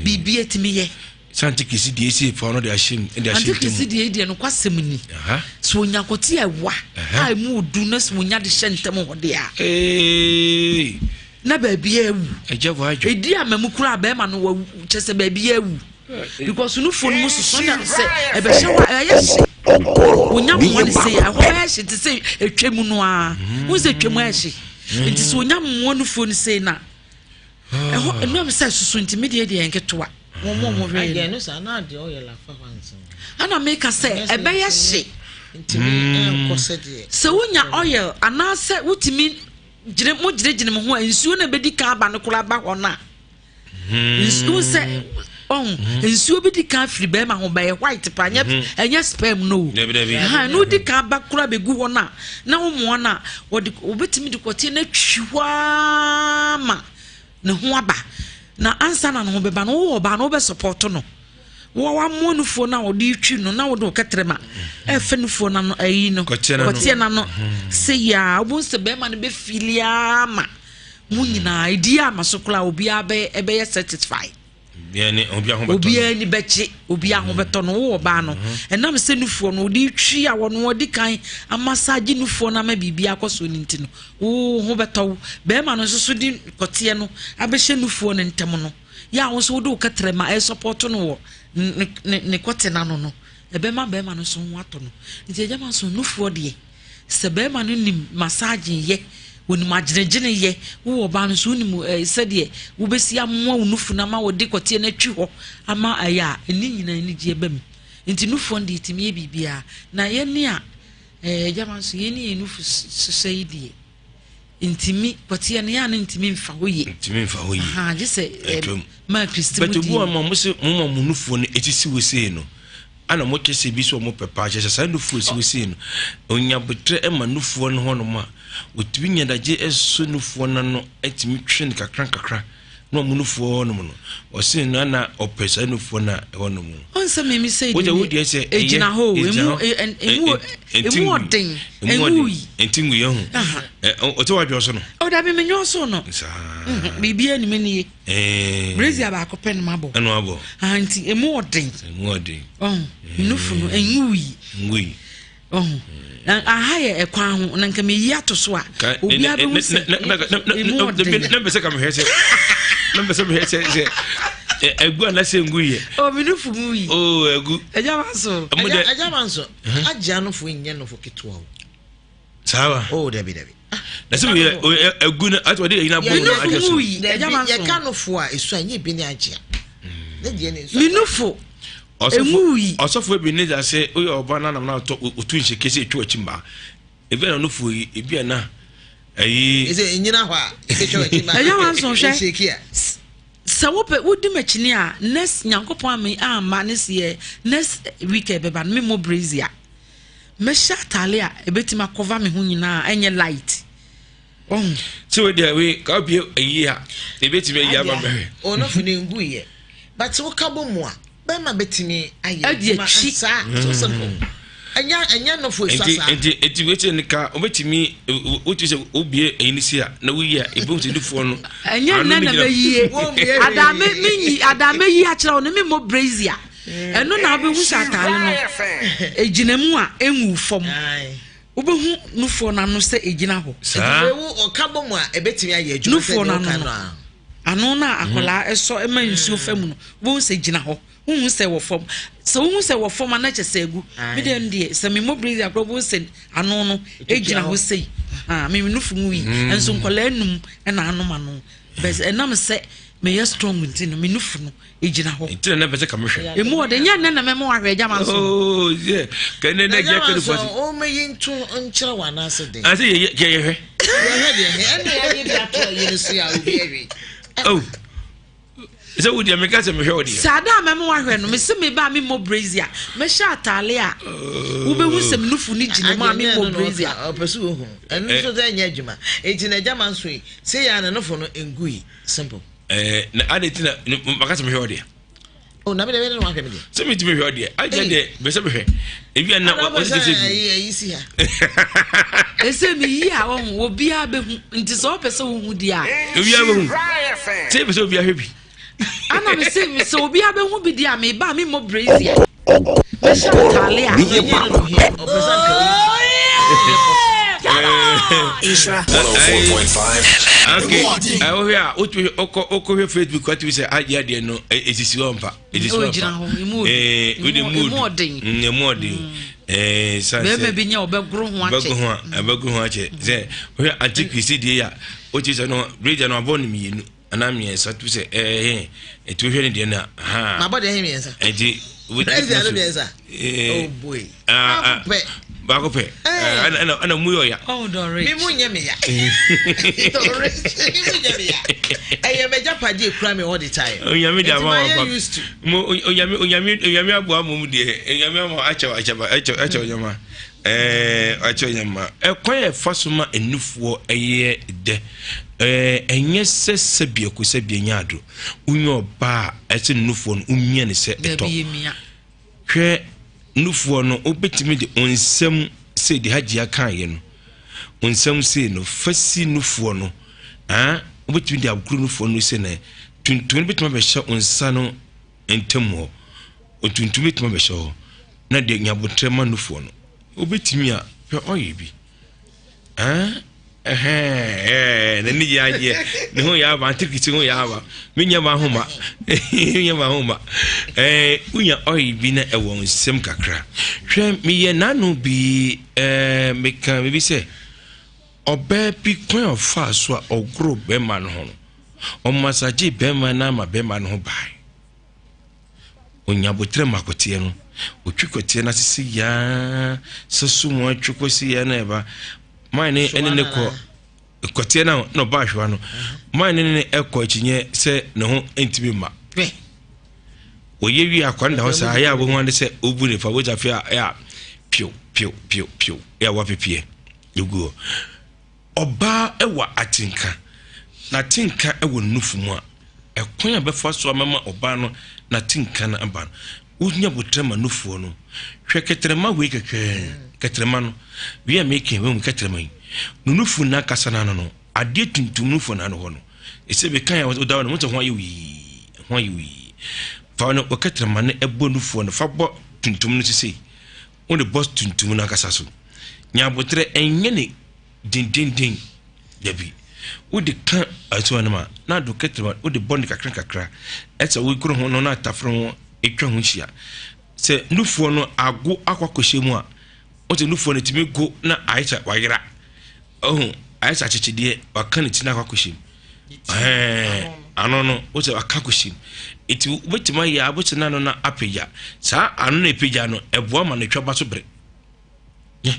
biribi atumi yɛ. Sɛ ante kesi deɛ esi fa no de ahyɛ mu de ahyɛ ante kesi deɛ deɛ no kwasɛm ni. Sɛ onya kɔte a ɛwa a emu odu na sɛ onya de hyɛ ntɛm hɔ deɛ a. Na baabi awu. Ɛgya wɔ adwo. Edi ama mu koraa bɛrima no wawu kyɛ sɛ baabi awu. Because nufoɔ no mu soso na sɛ ɛbɛhyɛ hɔ a ɛyɛ hye. Onya mmoa ne sɛ ɛhɔ bɛyɛ hye te sɛ etwa mu no ara. Wohu sɛ etwa mu ayɛ hye. Nti sɛ onya mmoa nufoɔ no sei na ɛhɔ ah. ɛnum sɛ susu nti mi deɛ deɛ nketewa wɔn mu wɔn hwɛ yɛ no ɛna meka sɛ ɛbɛyɛ hye hmm. sɛ wonya oil anaasɛ wotumi gyere mo gyinagyina mo ho a nsuo na ebedi kan aba no koraa ba hɔ no a hmm. nsuo sɛ ɔn hmm. nsuo bi di kan firi bɛrima ho bɛyɛ white pa ɛnyɛ ɛnyɛ sperm no o ha na odi kan ba koraa bɛgu hɔ no a na wɔn mmoa no a wɔde wɔbɛtumi de kɔteɛ no atwi hɔ ara ma ne ho aba na ansa na ne ho bɛba no wowɔ ɔbaa no wobɛ sɔpɔto no wɔ wamoa nufoɔ no a wɔde twi no na wode wo kɛtrɛma ɛfɛ nufoɔ no ano ayi no kɔteɛ no ano sɛ yia wobɛhu sɛ bɛrima no bɛfili ama mo nyinaa ɛdi ama so koraa obiara bɛyɛ satisfy Obiara ani bɛgye, obiara ho bɛtɔ no. Wowɔ ɔbaa no, mhm. ɛnam sɛ nufoɔ no wɔde twi a wɔn wɔde kan amasaagye nufoɔ no ama biribi akɔ so no nti no, wo ho bɛtɔ wo. Bɛrima no nso so de kɔteɛ no abɛhyɛ nufoɔ no ntam no, yɛ a wo nso wode wo kɛtrɛma ɛsɔpɔto no wɔ ne ne ne kɔte no ano no, ɛbɛma bɛrima no nso ho atɔ no. Nti agya ma nso nufoɔ deɛ. Sɛ barima no nim massaging yɛ, onim agyenegyene yɛ, wowɔ ɔbaa no nso wonim eh, sɛdeɛ wobɛsi amoa wo nufu no ama wɔde kɔteɛ no atwi hɔ ama ɛyɛ a, ɛne nyinaa anigyeɛ ba mu. Nti nufoɔ no deɛ ɛtumi yɛ biribiara. Na yɛne a eh, agyama nso yɛne yɛn nufu hyehyɛ yi deɛ ntumi kɔteɛ no yɛ a no ntumi mfa hɔ yie. Ntumi mfa hɔ yie. Aha, gye sɛ eh, maa kristi mu di. Bɛtɛ obi wɔ ma mo se mo ma mo nufoɔ no ɛsisi wɔ sei no. Ana ɔmo kyɛ sɛ bi sɛ ɔmo pɛ paa kyɛ sɛ saa nufoɔ esi hɔ sei no onya abotrɛ ma nufoɔ no hɔnom a otumi nya dagye ɛsɔ nufoɔ no ano ɛtumi twe no kakra nkakra na ɔmo nufoɔ hɔnom no ɔse no ana ɔpɛ saa nufoɔ no a ɛhɔnom no. Ɔn sɛ mimi sɛ wode wo deɛ sɛ ɛyɛ egyina hɔ o emu emu emu ɔden emu yi nti ngu yɛ ho ɔte wadwɔ so no. Ɔdabi mi nyɔ so no. Saa biribi anim nie. Eh. Brazier baako pɛ no mabɔ. Ɛno abɔ. Ah, nti emu ɔden. Emu ɔden. Ɔho, nufu no enwui. Nwui. Ɔho. Aha yɛ ɛkwan ho na nka meyi ato so a obiara bɛhu sɛ emu ɔden. Na mpɛ sɛ ka mehwɛ sɛ na mpɛ sɛ mehwɛ sɛ sɛ ɛgu anasɛ ngu yɛ. O mi nufu mu yi. O ɛgu. Ɛgya ma so. Ɛgya ma so. Agya nufu nyɛ nufu ketewa o. Saa wa. Oh dabi dabi. Ah, na sɛ oyɛ oyɛ egu na ati ɔde ɛyina bɔ na akyɛ so. Dabi yɛka no fo a esu a nye bi ne agyea. Ne deɛ ne nsu. Minufo. Emu yi. Ɔsɔfo ebi ne dza sɛ oyɛ ɔba na nam na ɔtɔ otu nhyɛ kese etwa akyi mba. Ebi na nufo yi ebi na ɛyi. Ɛsɛ enyina hɔ a ebetwa akyi mba. Ɛyɛ wɔn nso hwɛ. Sɛ wopɛ wodi m'akyini a next Nyankopɔn ame amma ne seɛ next week ɛbɛba no memmɔ brazier. Mɛhyɛ ataale a ɛbɛtumi akɔva me ho nyinaa a ɛnyɛ light. Wahu? Sɛ wei deɛ wei ka wobie ayi a ɛbɛtumi ayi ama mɛhwɛ. Ɔnɔfo no ngu yɛ but woka bɔ mu a bɛrima bɛtumi ayɛ adwuma saa so simple. Ɛnyɛ ɛnyɛ nɔfo esua saa. Nti nti wei sɛ nika wobɛtumi wotumi sɛ wobie ayi no si a na woyi a ɛbɛhu sɛ nufoɔ no. Ɛnyɛ nnɛ na mɛyie. Adaa me menyi adaa mɛyi akyerɛ wo no memmɔ brazier. Ɛno na wobɛhu sɛ ataale no ɛgyina mu a ɛnwu fam. Wobɛhu nufoɔ no ano sɛ ɛgyina hɔ. Saa. Ɔka bɔ mu a ɛbɛtumi ayɛ adwuma sɛ Nufoɔ no deɛ ɔka ano no no. a. Ano no a akwadaa ɛsɔ ma nsuo fa mu no, wobɛhu sɛ ɛgyina hɔ. Wohu sɛ ɛwɔ fam. Sɛ wohu sɛ ɛwɔ fam a na kyerɛ sɛ agu. Me deɛ no deɛ sɛ memmɔ brazier koraa wobɛhu sɛ ano no ɛgyina hɔ sei. Ahaa, me nufu mu yi. Nso nkwadaa num na anom ano. But ɛnam sɛ meyɛ strong nti no, me nufu no ɛgyina hɔ. Nti na na pɛ sɛ ka mehwɛ. Ɛmu ɔde nyɛ nnɛ na mɛma wahwɛ agya ma nso. Oh, yeah. Kɛ ne na gya kɛ nufu ase. Ɔmɛyi nto nkyerɛ wɔ anaasɛ den. Ase yɛ yɛ yɛhwɛ. Yɛhwɛ deɛ ɛne yɛde de ato ayi no so a obi ahwɛ. Oh. Sɛ wo deɛ meka sɛ mehwɛ wo deɛ. Saa da a mɛma wahwɛ no, mese me ba a memmɔ brazier, mɛhyɛ ataale a wobɛhu sɛ me nufu no gyina mu a memmɔ brazier. Ɔpɛ sɛ ohu. Ɛno nso sɛ ɛnyɛ adwuma. Enti na agya ma nso yi, sɛ yɛ a ne nofo no ngui. Simple. Ɛɛ na ade ti na maka sɛ mehwɛ wo deɛ. Oh, na me deɛ na wahwɛ me deɛ. Sɛ metumi hwɛ wo deɛ, agya deɛ bɛ sɛ mehwɛ. Ebi a na wɔsi sɛ bi. Ayi si ha. Ɛsɛ meyi a ɔho obiara bɛhu nti sɛ ɔpɛ sɛ wohu deɛ a. Obiara bɛhu. Sɛ pɛ sɛ obiara hwɛ bi. Ana me se sɛ obiara bɛhu bi deɛ a meba a memmɔ brazier. Mɛhyɛ ataale a. Ɔpɛ sɛ nka oyi. Nhyira. 104.5 Okay. Wohwɛ a wotumi wokɔ wokɔhwɛ Facebook watumi sɛ agye adeɛ no ɛsisi hɔ mpa ɛsisi hɔ mpa wode mu ɔden emu ɔden san sɛ bɛrima bi nya ɔbɛgoro ho akyɛ ɔbɛgoro ho ɔbɛgoro ho akyɛ sɛ wohwɛ antikrist deɛ a wotumi sɛ no bridge no abɔ no mmienu anaa mmiɛnsa tu sɛ ɛɛ ɛti wohwɛ ne deɛ no a ha mabɔ deɛ he mmiɛnsa ɛnti president no mmiɛnsa oh boy baako pɛ baako pɛ ɛna ɛna mu yɛ ɔya oh don rich mi mu nyɛ mi ya don rich mi mu nyɛ mi ya ɛyɛ mɛgya pagye ekura mi all the time onyame de ama wa pa mo onyame onyame onyame aboa mo mu deɛ onyame ama akyɛw akyɛw akyɛw akyɛw nyama Ɛɛ, akyerɛ yɛn ma ɛkwan a ɛfa so ma nufoɔ yɛ dɛ. Ɛɛ, ɛnyɛ sɛ sɛbiako sɛbia nya ado. Wonya ɔbaa a ɛsɛ nufoɔ no, womia ne sɛ ɛtɔ. Hwɛ nufoɔ no, wobɛtumi de onsam sei de hagye akaeɛ no, onsam sei no, fa si nufoɔ no. Ah, wobɛtumi de agoro nufoɔ no sei na tuntum no bɛtumi abɛhyɛ onsa no ntam hɔ. Otuntum bɛtumi abɛhyɛ hɔ. Na deɛ nya aboterɛ ma nufoɔ no wobɛtumi a pɛ ɔyɛ bi ɛhɛn n'ani yɛ adeɛ ne ho yɛ aba antikiti ho yɛ aba menya ma ho ma menya ma ho ma ɛɛ wonya ɔyɛ bi na ɛwɔ nsɛm kakra hwɛ meyɛ n'ano bi ɛɛ meka biribi sɛ ɔbaa bi kwan a ɔfaa so a ɔgoro bɛrima no ho no ɔmasagye bɛrima no ama bɛrima no ho bae. Onya aboterɛ ma kɔteɛ no. Otwi kɔteɛ no ase sɛ yaa sɛ so mu atwi kɔsi yaa na ɛba. Man ne ɛne ne kɔ kɔteɛ no na ɔba ahwewa no. Man ne ne ɛkɔ akyinyɛ sɛ ne ho ntumi mma. Wɔyɛ wie akwa no da hɔ saa yɛ a wɔhu ade sɛ obu ne fa wogya fe a ɛyɛ a piew piew piew piew yɛ a wapepeɛ egu hɔ. Ɔbaa wɔ atenka, n'atenka wɔ ne nufu mu a, ɛkwan a bɛfa so amama ɔbaa no n'atenka no aba no, wonya botrɛ ma nufoɔ no. Hwɛ kɛtrɛma wei kɛkɛ, kɛtrɛma no, wei a meka wei mu kɛtrɛma yi, no nufu no ankasa no ano no, adeɛ tuntum nufu no ano hɔ no, ɛsɛ bɛka yɛ woda hɔ no, mo sɛ ho ayɛ wii, ho ayɛ wii. Fa no, wɔ kɛtrɛma no ɛbɔ nufoɔ no, fa bɔ tuntum no sisei, wode bɔ tuntum no ankasa so. Nya aboterɛ, ɛnyɛ ne dendenden, dabi. Wode ka asuwa no ma, na ado ketewa, wode bɔ no kakra kakra, ɛsɛ wogoro ho no na atafere ho atwa ho hyia. Sɛ nufoɔ no ago akɔ akɔhyɛ mu a, wosɛ nufoɔ no tumi go na ayɛ sɛ wayera. Ɔho, ayɛ sɛ akyekyedeɛ, waka ne ti no akɔ akɔhyɛ mu. Ɛɛ, ano no, wosɛ waka akɔhyɛ mu. Nti wobɛtumi ayɛ a, wobɛsɛ n'ano no apagya. Saa ano no apagya no, ɛboa ma no twa ba so bere. Yɛ,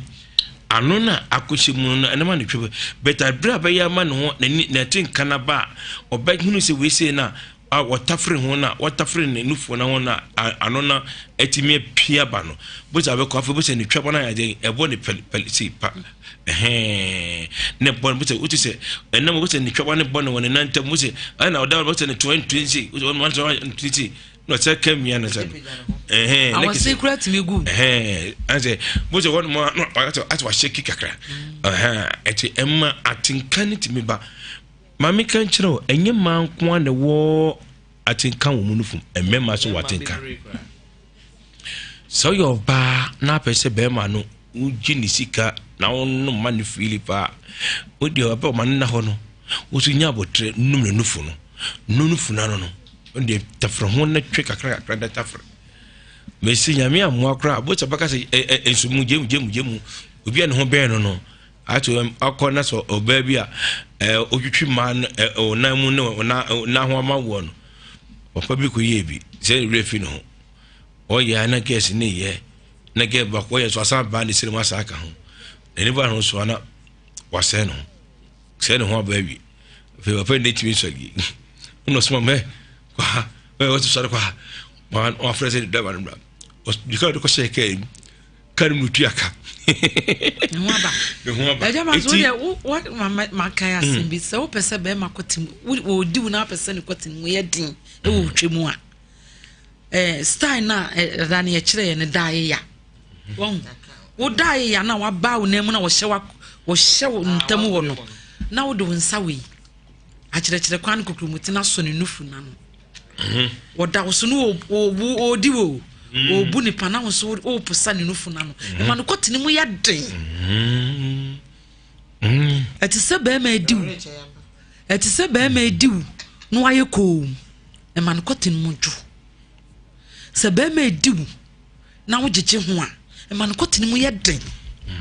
ano no a akɔhyɛ mu no, ɛno ma no twa ba. But abere a bɛyɛ ama ne ho, n'ani, n'ate nka no aba a, ɔbɛhunu sɛ wei sei no a, a wɔtafere ho no a wɔtafere ne nufoɔ no ho no a ano no atumi apue aba no bosa bɛkɔ afei bosa ne twaba no ayɛ dɛn ɛbɔ ne pɛl pɛl sei pa ɛhɛn ne bɔ no bosa wote sɛ ɛnam bosa ne twaba no bɔ no wɔ ne nan ntam bosa ɛna ɔda bosa ne toa ntue sei bosa wɔn toa ntue sei na ɔsɛ ka mia no sɛ no ɛhɛn ne kese kura tumi gu ɛhɛn ɛsɛ bosa wɔn mu no asɛ wahyɛ ki kakra ɛhɛn ɛti ɛma atenka ne tumi ba. Ma menka nkyerɛ wo, ɛnyɛ mmaa nko ara na ɛwɔ atenka wɔ mu no fam, mmarima nso wɔ atenka. Sɛ woyɛ ɔbaa na apɛ sɛ bɛrima no wogye ne sika na wonom ma no fiili paa, wo deɛ ɔbɛ ɔma no nna hɔ no, wo nso nya abotrɛ num ne nufu no. Num nufu no ano no, wo deɛ tafere ho na twe kakra kakra na tafere. Mesi nyame amoa koraa, bó sɛ bɛka sɛ ɛ ɛ nso mu gye mu gye mu gye mu, obi a ne ho bɛn no no, ato akɔ na sɛ ɔbaa bi a ɛ otwitwi mmaa no ɛ ɔnan mu ne ɔnan nan ho ama woɔ no, papa bi kɔ yie bi sɛ ne werɛ fi ne ho. Ɔyɛ a na gɛs ne yɛ na gɛ baako ɔyɛ so asan baa ne srem asan aka ho. Na nipa ho so ana wasɛe ne ho. Sɛe ne ho aba awie. Afei papa ne tumi sɔre yi. Ɛna ɔsoma mɛ kɔ ha mɛ wɔte sɔre kɔ ha. Wɔn afrɛ sɛ driver no bra. Ɔdika ɔde kɔhyɛ kaa mu. Kaa no mu tua ka. Ne ho aba. Ne ho aba. Ɛgya ma so deɛ wo wa ma ma kan asɛm bi sɛ wopɛ sɛ bɛrima kɔte mu wɔdi wo na wopɛ sɛ ne kɔte mu yɛ den ɛwɔ otwa mu a. Eh, style na ɛda no yɛkyerɛ yɛ no daa yeya wɔn wo daa yeya na waba wo nan mu na wɔhyɛ wa wɔhyɛ wo ntam wɔ no na wode wo nsa wei akyerɛkyerɛ kwan no kokuromoti na asɔ ne nufu n'ano mhm. wɔda wo so no wɔdi wo mhm. wɔbu nipa na wo nso woposa ne nufu n'ano mhm. ɛma no kɔte ne mu yɛ den ɛte sɛ bɛrima adi wo ɛte sɛ bɛrima adi wo na wayɛ koom Ɛma no kɔte no mu dwo. Sɛ bɛrima edi wo na wogyegye ho a, ɛma no kɔte no mu yɛ den.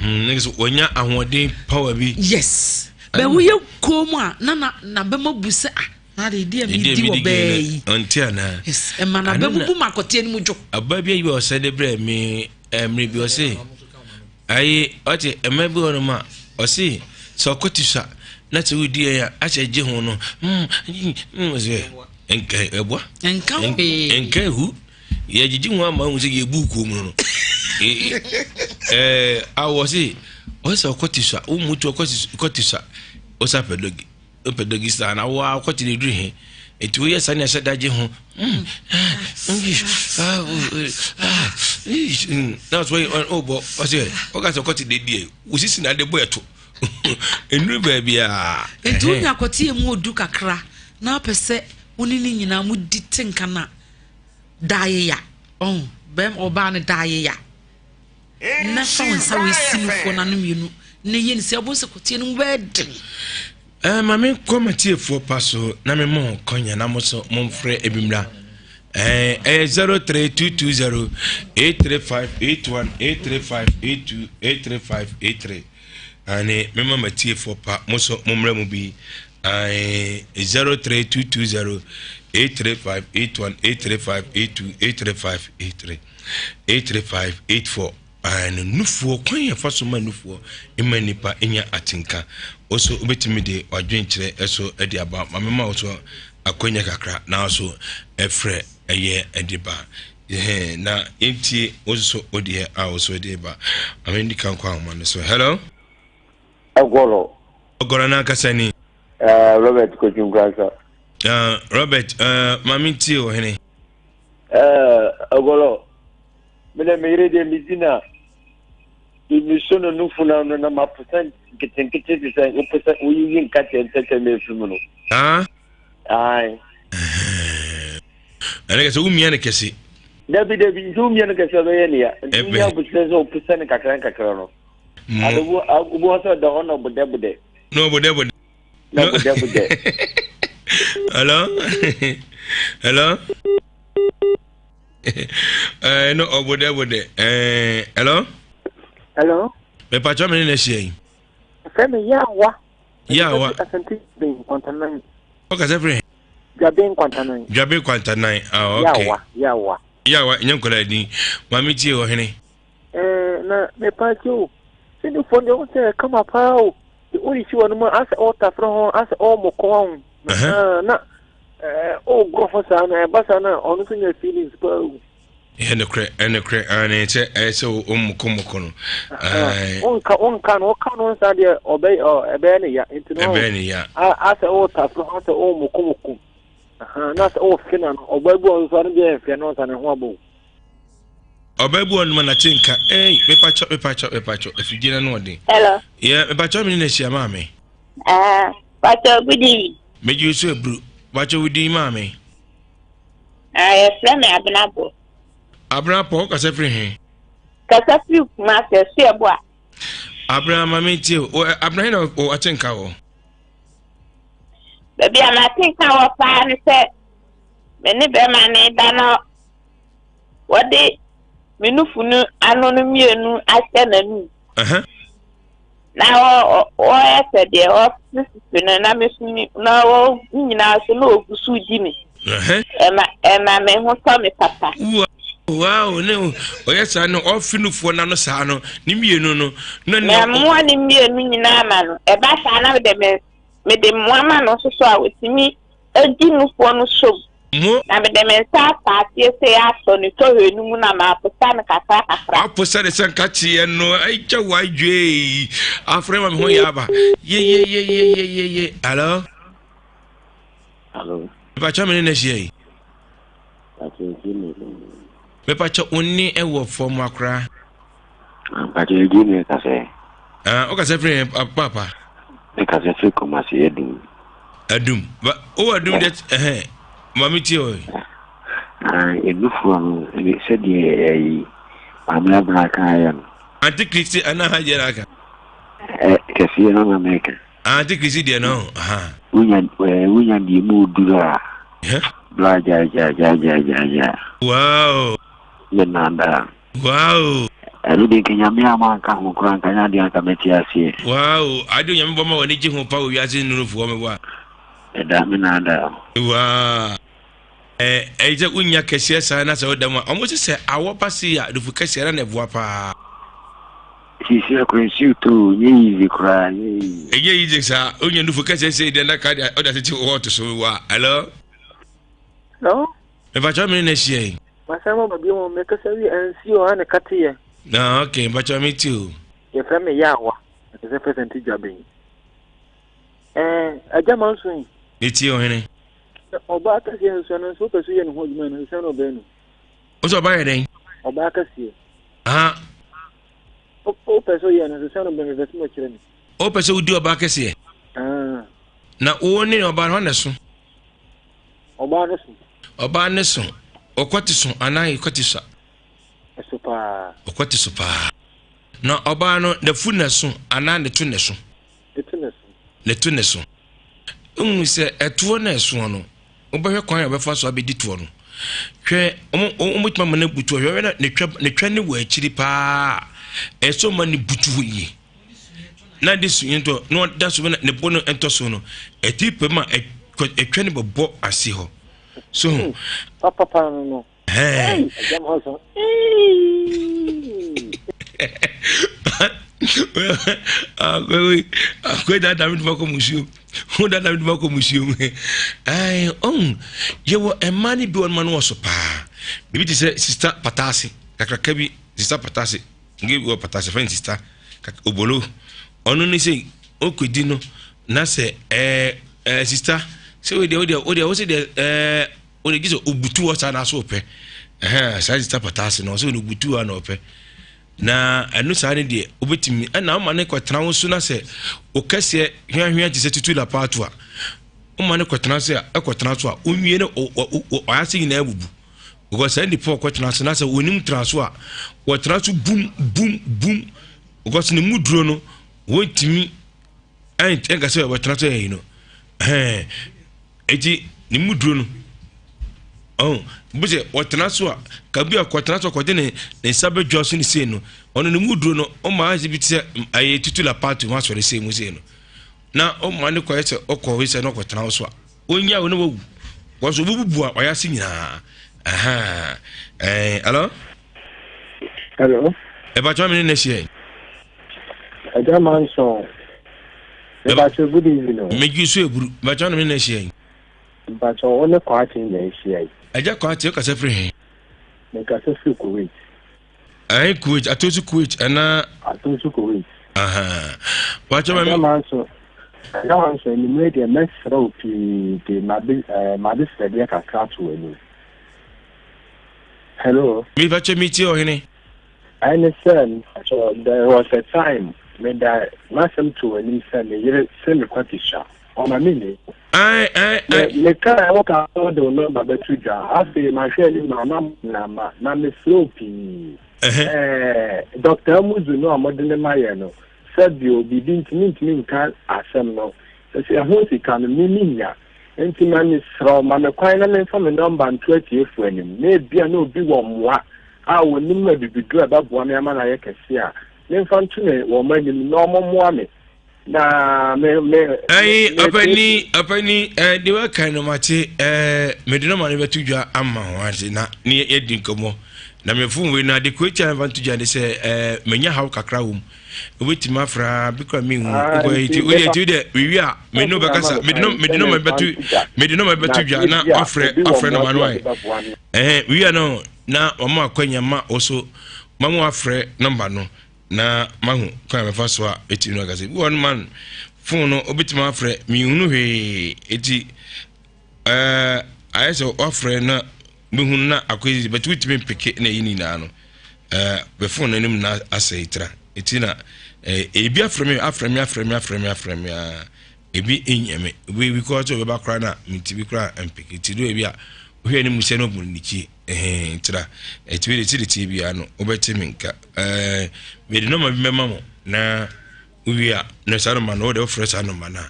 Mhm, ne sɛ wɔnya ahoɔden power bi. Yes. Bɛ woyɛ koom a na na na bɛma bu sɛ ah na de di a mi di wɔ bɛɛ yi. Ɔnte anaa. Yes, ɛma na bɛma bu ma kɔte no mu dwo. Ɔbaa bi ayi ɔsɛ de brɛ mi mmere bi ɔse Ayi, ɔte mmaa bi wɔ nom a, ɔse sɛ ɔkɔ ti so a, na sɛ wodi yɛn a, ahyɛ gye ho no, mm, mm, ɔse nka ɛboa. Nka hwee. Nka ehu. Yɛgyegye ho ama ahu sɛ yɛbu kuo mu no. Ɛɛ, awɔ se, ɔse sɛ ɔkɔ ti so a, wo mutu ɔkɔ ti so a, ɔsa pɛ dɔgi. Wopɛ doggy style na wo ara kɔte ne duru he. Nti woyɛ saa nea sɛ da gye ho. Na so ɔbɔ ɔsɛ ɔka sɛ kɔte de deɛ wo sisi na de bɔ ɛto. Nnuru baabi a. Nti wonya kɔte yɛ mu odu kakra na apɛ sɛ wo ne ne nyinaa mo di te nka na daa yeya. Ɔho bɛm ɔbaa no daa yeya. Na fa wo nsa wei si nufoɔ no ano mmienu na yɛ ne sɛ wobɛhu sɛ kɔteɛ no mu bɛyɛ den. Eh, ma menkɔ matiefoɔ pa so na mema wɔn kɔnya na mo so momfrɛ ebi mmra. Eh, ɛyɛ 03220 835 81 835 82 835 83. Ane mema matiefoɔ pa mo so mommra mu bi. Eh, 03220 835 81 835 82 835 83. 835 84 Ɛɛ nufoɔ kwan yɛ fa so ma nufoɔ ma nipa nya atenka wo so wobɛtumi de wadwenkyerɛ ɛso de aba ma mema wo so akwanya kakra na so ɛfrɛ ɛyɛ ɛde ba ɛhɛn na yɛntie wo so wodeɛ a wo so de ba ma mendi kan kɔ ahoma no so hello Ɛgɔrɔ Ɔgɔrɔ n'ankasa ni uh, Robert Kotwi Nkrasa uh, Robert uh, ma mentie ɔhene Ɛɛ, Ɔgɔrɔ, me dɛ me yere deɛ medzi no a, mesuo no nufu no ano na maposa nketenkete te sɛ woposa woyiyi nkateɛ ntɛtɛ no afiri mu no. Ah? Ae. Ɛne kɛsɛ womia no kɛse. Dabi dabi, nti womia no kɛse ɔbɛyɛ ne ya. Nti wonya abotire sɛ woposa no kakra nkakra no. Ade wo wobɛhɔ sɛ ɔda hɔ na ɔbodɛbodɛ. Na ɔbodɛbodɛ. Na ɔbodɛbodɛ. Hello? Hello? Eh, no ɔbodɛbodɛ. Eh, hello? Hello? Mepatwa me ne na ahyia yi. Fɛ me Yawa. Yawa. Asante Ben Kwantanan. Ɔkasa firi he? Dwaben Kwantanan. Dwaben Kwantanan. Ah, okay. Yawa, Yawa. Yawa, nyɛ nkɔla din. Maame tie ɔhene. Eh, na mepa kyɛw o. Sɛ ne fon deɛ ɔmo sɛ kama paa o. Wode si wɔn mu asɛ ɔretafere ho asɛ ɔremɔkɔ ho. Na ɔregorɔ ho saa na ɛba saa na ɔno nso nya feelings paa o. Ɛyɛ nokorɛ, ɛyɛ nokorɛ, aane, sɛ ɛyɛ sɛ ɔmmɔkɔmmɔkɔ no. Wonka, wonka no, woka no nsa deɛ ɔbɛ, ɛbɛyɛ ne ya. Nti no, ɛbɛyɛ ne ya. Asɛ ɔretafere ho asɛ ɔremɔkɔmɔkɔ. Na sɛ ɔrefe na no, ɔbaa bi wɔ nso ano deɛ ɛmfɛ no nsa ne ho abɔ o. Ɔbaa bi wɔ no ma nate nka, ei, mepakyɛ, mepakyɛ, mepakyɛ, afidie no ano ɔden. Hello. Yeah, mepakyɛ me ne na ahyia maame. Ah, pakyɛ good evening. Megye so aburu. Pakyɛ wo din maame. Ah, yɛfrɛ me Abenabo. Abena pɔ, wokasa firi he? Kasa firi Kumasi, Asuaboa. Abena ma mentie o. Abena he na wate nka wɔ? Baabi a mate nka wɔ paa ne sɛ me ne bɛrima ne da na wɔde me nufu no ano no mmienu ahyɛ n'anum. Na wɔyɛ sɛ deɛ ɔsisi no na me so na wɔ nyinaa so na ogu so di me. Ɛma ɛma me ho tɔ me papa. Wow, ne ɔyɛ saa no ɔfi nufoɔ n'ano saa no ne mmienu no. Na mmoa ne mmienu nyinaa ma no ɛba saa na mede me mede mmoa ma no nso so a otumi edi nufoɔ no som. Mo. Na mede me nsa afa aseɛ sei asɔ ne tɔhwɛ no mu na maposa no kakra kakra. Waposa ne sɛ nkakyeɛ no agya wadwee afrɛ ma me ho yɛ aba yeyeyeyeyeye alo. Alo. Mepakyɛ me ne na ahyia yi. Mepakyɛ wo nne ɛwɔ fam akora. Mepakyɛ ɛgye ne kasɛ. Ah, wokasa firi papa. Mekasa firi Kumasi Adum. Adum. Ba wowɔ adum deɛ ɛhɛn maame tie o. Ah, enufoɔ no sɛdeɛ ɛyi maame abena ka ayɛ no. Ante Kristi ana ha deɛ na aka. Ɛ kɛseɛ no na mɛka. Ante Kristi deɛ no. Wonya ɛɛ wonya deɛ mu duru a. Bla gya gya gya gya gya gya. Wow. Ne nada. Wow. Ɛno deɛ nka Nyame amma anka ho koraa nka nyɛ adeɛ anka mɛte aseɛ. Wow ade Onyame bɔ ma w'ani gye ho pa wɔ wiase nnunufoɔ me boa. Ɛda me na ada. Wow ɛɛ ɛyɛ sɛ wonya kɛseɛ saa na sɛ woda mu a ɔmo se sɛ awɔ ba se a dufu kɛseɛ na na ɛboa paa. Sisi akora nsuo tɔ o nyɛ easy koraa nyɛ easy. Ɛnyɛ easy saa wonya nufu kɛseɛ sei deɛ na ka deɛ ɔde atete wɔ ɔto so wa hello. Hello. Mepakyɛ me ne na ahyia yi. Masan maba bio o, mekasa wie ansi o, ane kate yɛ. Na ok, mpakyɛ me te o. Yɛfrɛ me Yaawa, mekasa firi Asante Dwaben. Ɛɛ, Agya Manso yi. Me tie ɔhene. Sɛ ɔbaa kɛseɛ nso ɛno nso wopɛ so yɛ ne ho adwuma no sɛ na ɔbɛn no. Wo sɛ ɔbaa yɛ dɛn? Ɔbaa kɛseɛ. Aha. Wopɛ sɛ ɔyɛ no nso sɛ na ɔbɛn mepɛ sɛ mɔkyerɛ me. Wopɛ sɛ wodi ɔbaa kɛseɛ? Ah. Na wo ne ɔbaa no hɔ na ɛso? Ɔbaa no so. Ɔbaa no so. Ɔkɔ te so anaa ɛkɔ te so? Ɛso paa. Ɔkɔ te so paa. Na ɔbaa no n'afu na ɛso anaa ne to na ɛso? Ne to na ɛso. Ne to na ɛso. Wohu sɛ ɛtoɔ na ɛsoɔ no, wobɛhwɛ kwan a ɔbɛfa so abɛdi toɔ no. Hwɛ, wɔbɛtumi ama no abutu hɔ. Hwɛ na ne twa ne twa ne wɔ akyiri paa. Ɛsɛ ɔma no butu hɔ yie. Na de su ntɔ na ɔda so na ne bo no ntɔ so no, ɛti pɛ mu a ɛtwa ne bɛbɔ ase hɔ. So ho. Papa no no. Ɛhɛn. Akɔyɛ dada mi duma kɔ musuo ho dada mi duma kɔ musuo mu ɛɛ ɔn yɛwɔ mmaa no bi wɔn ma no wɔ so paa bibi te sɛ sista pataase kakraka bi sista pataase nge bi wɔ pataase fɛn sista obolo ɔno ne sɛ ɔkɔdi no na sɛ ɛɛ ɛɛ sista sɛ o deɛ o deɛ o deɛ o sɛ deɛ ɛɛ. Wode gye sɛ obutu hɔ saa na so ɔpɛ. Ɛhɛn, saa sista pata ase no, ɔsɛ ɔno obutu hɔ na ɔpɛ. Na ɛno saa ne deɛ, wobɛtumi, ɛna woma ne kɔtena wo so na sɛ wo kɛseɛ hweahwea te sɛ tutu la paato a, woma ne kɔtena so a, ɛkɔtena so a, wonwie no, ɔyɛ ase nyinaa bubu. Because saa nipa ɔkɔtena so na sɛ onim tena so a, wɔtena so bum, bum, bum. Because ne mu duro no, wɔntumi ɛnka sɛ wɔtena so yɛ no. Ɛhɛn. Eti ne mu duro no, ɔn, bi sɛ ɔtena so a, kabi a ɔkɔtena so ɔkɔde ne ne nsa bɛdwa so ne sei no, ɔno ne mu duro no, ɔma ayɛ bi te sɛ ayɛ tutu la paati ho asɔre sei mu sei no, na ɔma ne kɔyɛ sɛ ɔkɔ hɔ sɛ na ɔkɔtena so a, ɔnya wo na wawu. Wɔn so obubu a ɔyɛ ase nyinaa. Ɛhɛn, ɛn, hello. Hello. Ɛbàtwa mi ne na hyia yi. Ɛgya Manson. Mepakyɛw good evening o. Megye so eburu. Mepakyɛw na me ne no ahyia yi. Mepakyɛw wo ne Kwakye na ahyia yi. Agya Kwakye wokasa firi he? Mekasa firi Kuwait. Ahe Kuwait? Atosu Kuwait anaa? Atosu Kuwait. Aha. Kwakye ma me. Agya Manso, Agya Manso anwummerɛ deɛ mɛsrɛ wo pii de m'ade ɛɛ m'adesrɛdeɛ kakra ato w'anim. Hello. Mepakyɛw metie ɔhene. Ɛne sɛ, mpakyɛw, there was a time meda m'asɛm to w'anim sɛ me yere se me kwati sua. Ɔma me ni. Ae, ae, ae. Me ka a woka sɛ wode wo nɔmba bɛto dwa. Afei mahwɛ anim a na na ma na mesrɛ wo pii. Ɛɛ, Dɔkta Amuzu no a mode no ma yɛn no, sɛbio biribi nti mentumi nka asɛm no. Sɛ ɛho sika no, me mennya. Enti ma mesrɛ wo, ma me kwan na memfa me nɔmba nto atiefo anim, na ebia na obi wɔ mmoa a onim abibiduro a ɛbɛboa me ama no ayɛ kɛse a, memfa nto ne wɔn anim na wɔmmoa me. Na me me. Ɛyi ɔpɛni ɔpɛni ɛɛ de waka no ma te ɛɛ mede nɔma no bɛto dwa ama ho ase na ne yɛdi nkɔmmɔ na me fon wei no ade ko etia mfa nto dwa ne sɛ ɛɛ menya haw kakra wɔ mu wobɛtumi afra bi kora menhu wobɛyi ti wodeɛ ti wodeɛ mewie a me ne wobɛkasa mede no mede nɔma bɛto mede nɔma bɛto dwa na wafrɛ afrɛ nɔma no ayɛ ɛhɛn wie a no na wɔn akwanya ma wo so ma mo afrɛ nɔmba no na mahu kwan a mɛfa so a ɛtumi no akasa bi wɔ no man fon no wobɛtumi afrɛ menhunu hwee ɛti ɛɛ ayɛ sɛ wafrɛ na bɛhunu na akɔyɛ bɛti wotumi mpeke na ɛyi nyinaa no ɛɛ bɛ fon no anim na asɛe tra ɛti na ɛɛ ebi afrɛ me afrɛ me afrɛ me afrɛ me afrɛ me aa ebi nyɛ me ebi bi kɔ sɛ ɔbɛba koraa na mentumi koraa mpeke ti do ebi a wohwɛ anim sɛ no ɔbɔ ne ti Ɛhɛn, tra. Ɛtumi de ti de tie biara no, wobɛte me nka. Ɛɛ, mede nɔma bi bɛma mo na wowie a, na saa nɔma no, wode wofrɛ saa nɔma no a,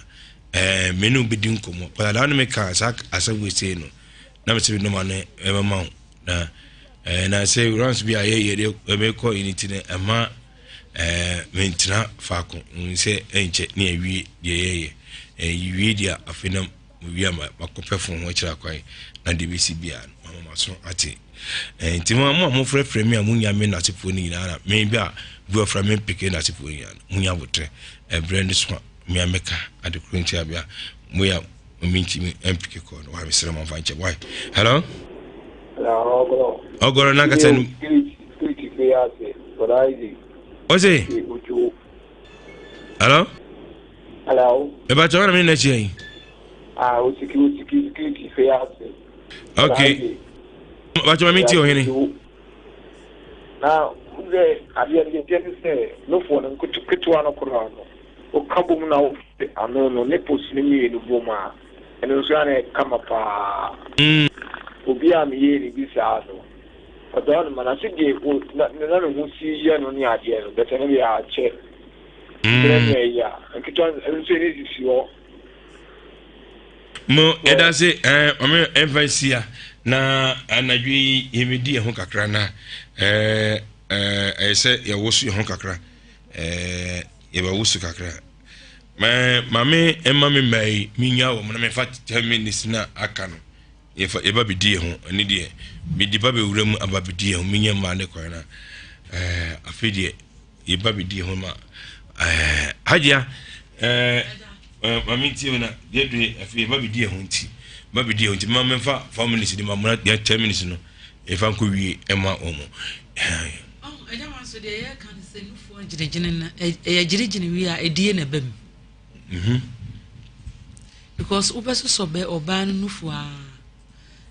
ɛɛ, me ne wo bɛdi nkɔmmɔ. Kɔdadaa no meka saa asɛm wei sei no, na mesɛ me nɔma no ɛbɛma wo. Na ɛɛ, na sɛ rounds bi a yɛyɛ de ɛmɛkɔ yi ne ti no, ɛma ɛɛ, mentena faako sɛ ɛnkyɛ ne awie deɛ yɛyɛ. Ɛɛ, wie deɛ afei na Mewie a makɔpɛ fon ho akyerɛ akwan na deɛ bɛsi biara no mama maso ate. Eh, nti mo a mofrɛfrɛ me a monya me nnasefoɔ no nyinaa na me bi a bi ɔfrɛ me mpeke nnasefoɔ no nyinaa no monya abotrɛ ɛberɛ no so a me a mɛka ade koro nti abea moyɛ a mentumi mpeke kɔɔ no wa mesrɛ mo mfa nkyɛ why hello ɔgɔrɔ nankasa no ɔse hello Hello. Eba kyɛ wana mi na kyɛ yi. Ah, osiki osiki security fɛ ase. Okay. Ba kyɛ ma mi ti ɔhene. Na sɛ adeɛ no deɛ ne sɛ nofoɔ no ketewa no koraa no woka bom na wofe ano no ne pos no mmienu bom a ɛno nso ana ɛkama paa. Mm. Obi a meyɛɛ ne bi saa no ɔdɔ no ma na se deɛ na ne ho si yɛ no ne adeɛ no bɛtɛ no deɛ akyɛ. Berɛ ne ɛyɛ a, nketewa nso ɛne sisi hɔ. Mo ɛda se ɛɛ ɔmo ɛnfa nsia na anadwo yi yɛmɛdi ɛho kakra na ɛɛ ɛɛ ɛyɛ sɛ yɛwoso yɛn ho kakra ɛɛ yɛbɛwoso kakra mɛ maame ɛma me mmaa yi menya wɔn na mefa 10 minutes na aka no yɛfa yɛba bɛdi yɛn ho ɛne deɛ mede ba bɛwura mu aba bɛdi yɛn ho menya mmaa ne kwan na ɛɛ afei deɛ yɛba bɛdi ho ma ɛɛ hagyia ɛɛ ɛɛ maame ntie mu na deɛ dure afei yɛba bɛdi ho nti ba bɛdi ho nti ma mɛmfa 4 minutes de ma mo na deɛ 10 minutes no yɛfa nkɔ wie ɛma wɔn mo. Ɛgya wa nso deɛ yɛka no sɛ nufoɔ gyinagyina no ɛyɛ gyinagyina wie a ɛdie na ɛba mu. Because wobɛsosɔ bɛ ɔbaa no nufoɔ a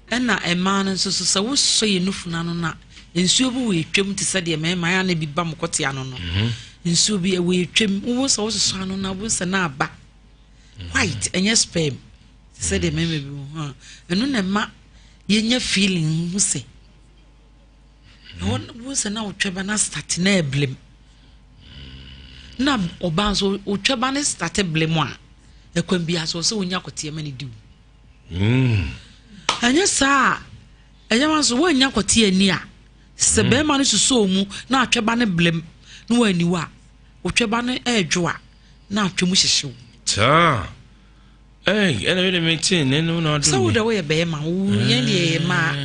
Ɛna mmaa no nso so, sɛ wosɔ yɛn nufu no ano no a, nsuo bi wɔ yɛtwam te sɛ deɛ mmarima ayɛ na bi ba mo kɔte ano no. Mhm. Nsuo bi ɛwɔ yɛtwam. Wohu sɛ wososɔ ano no a, wohu sɛ na aba. Mhm. White, ɛnyɛ sperm. Te sɛ deɛ mmarima bi wɔ ho a. Ɛno na ɛma yɛnya feeling hu sɛ. Ɛhɔ wohu sɛ na wotwɛba na start na ɛblem. Na ɔbaa nso wotwɛba no start blem a, ɛkwan biara so sɛ wonya kɔteɛ ma ne di wo. Mm. Ɛnyɛ saa a, ɛyɛ wa nso woannya kɔte ani a, sɛ mm. bɛrima no susoo mu na atwɛba no blem na woaniwa a, wotwɛba no ɛredwo a, na atwɛ mu hyehye wo. Saa. Ɛy, ɛna mi de mi ti ne no na ɔdun mi. Sɛ wo de woyɛ bɛrima, wo yɛn deɛ yɛ mmaa.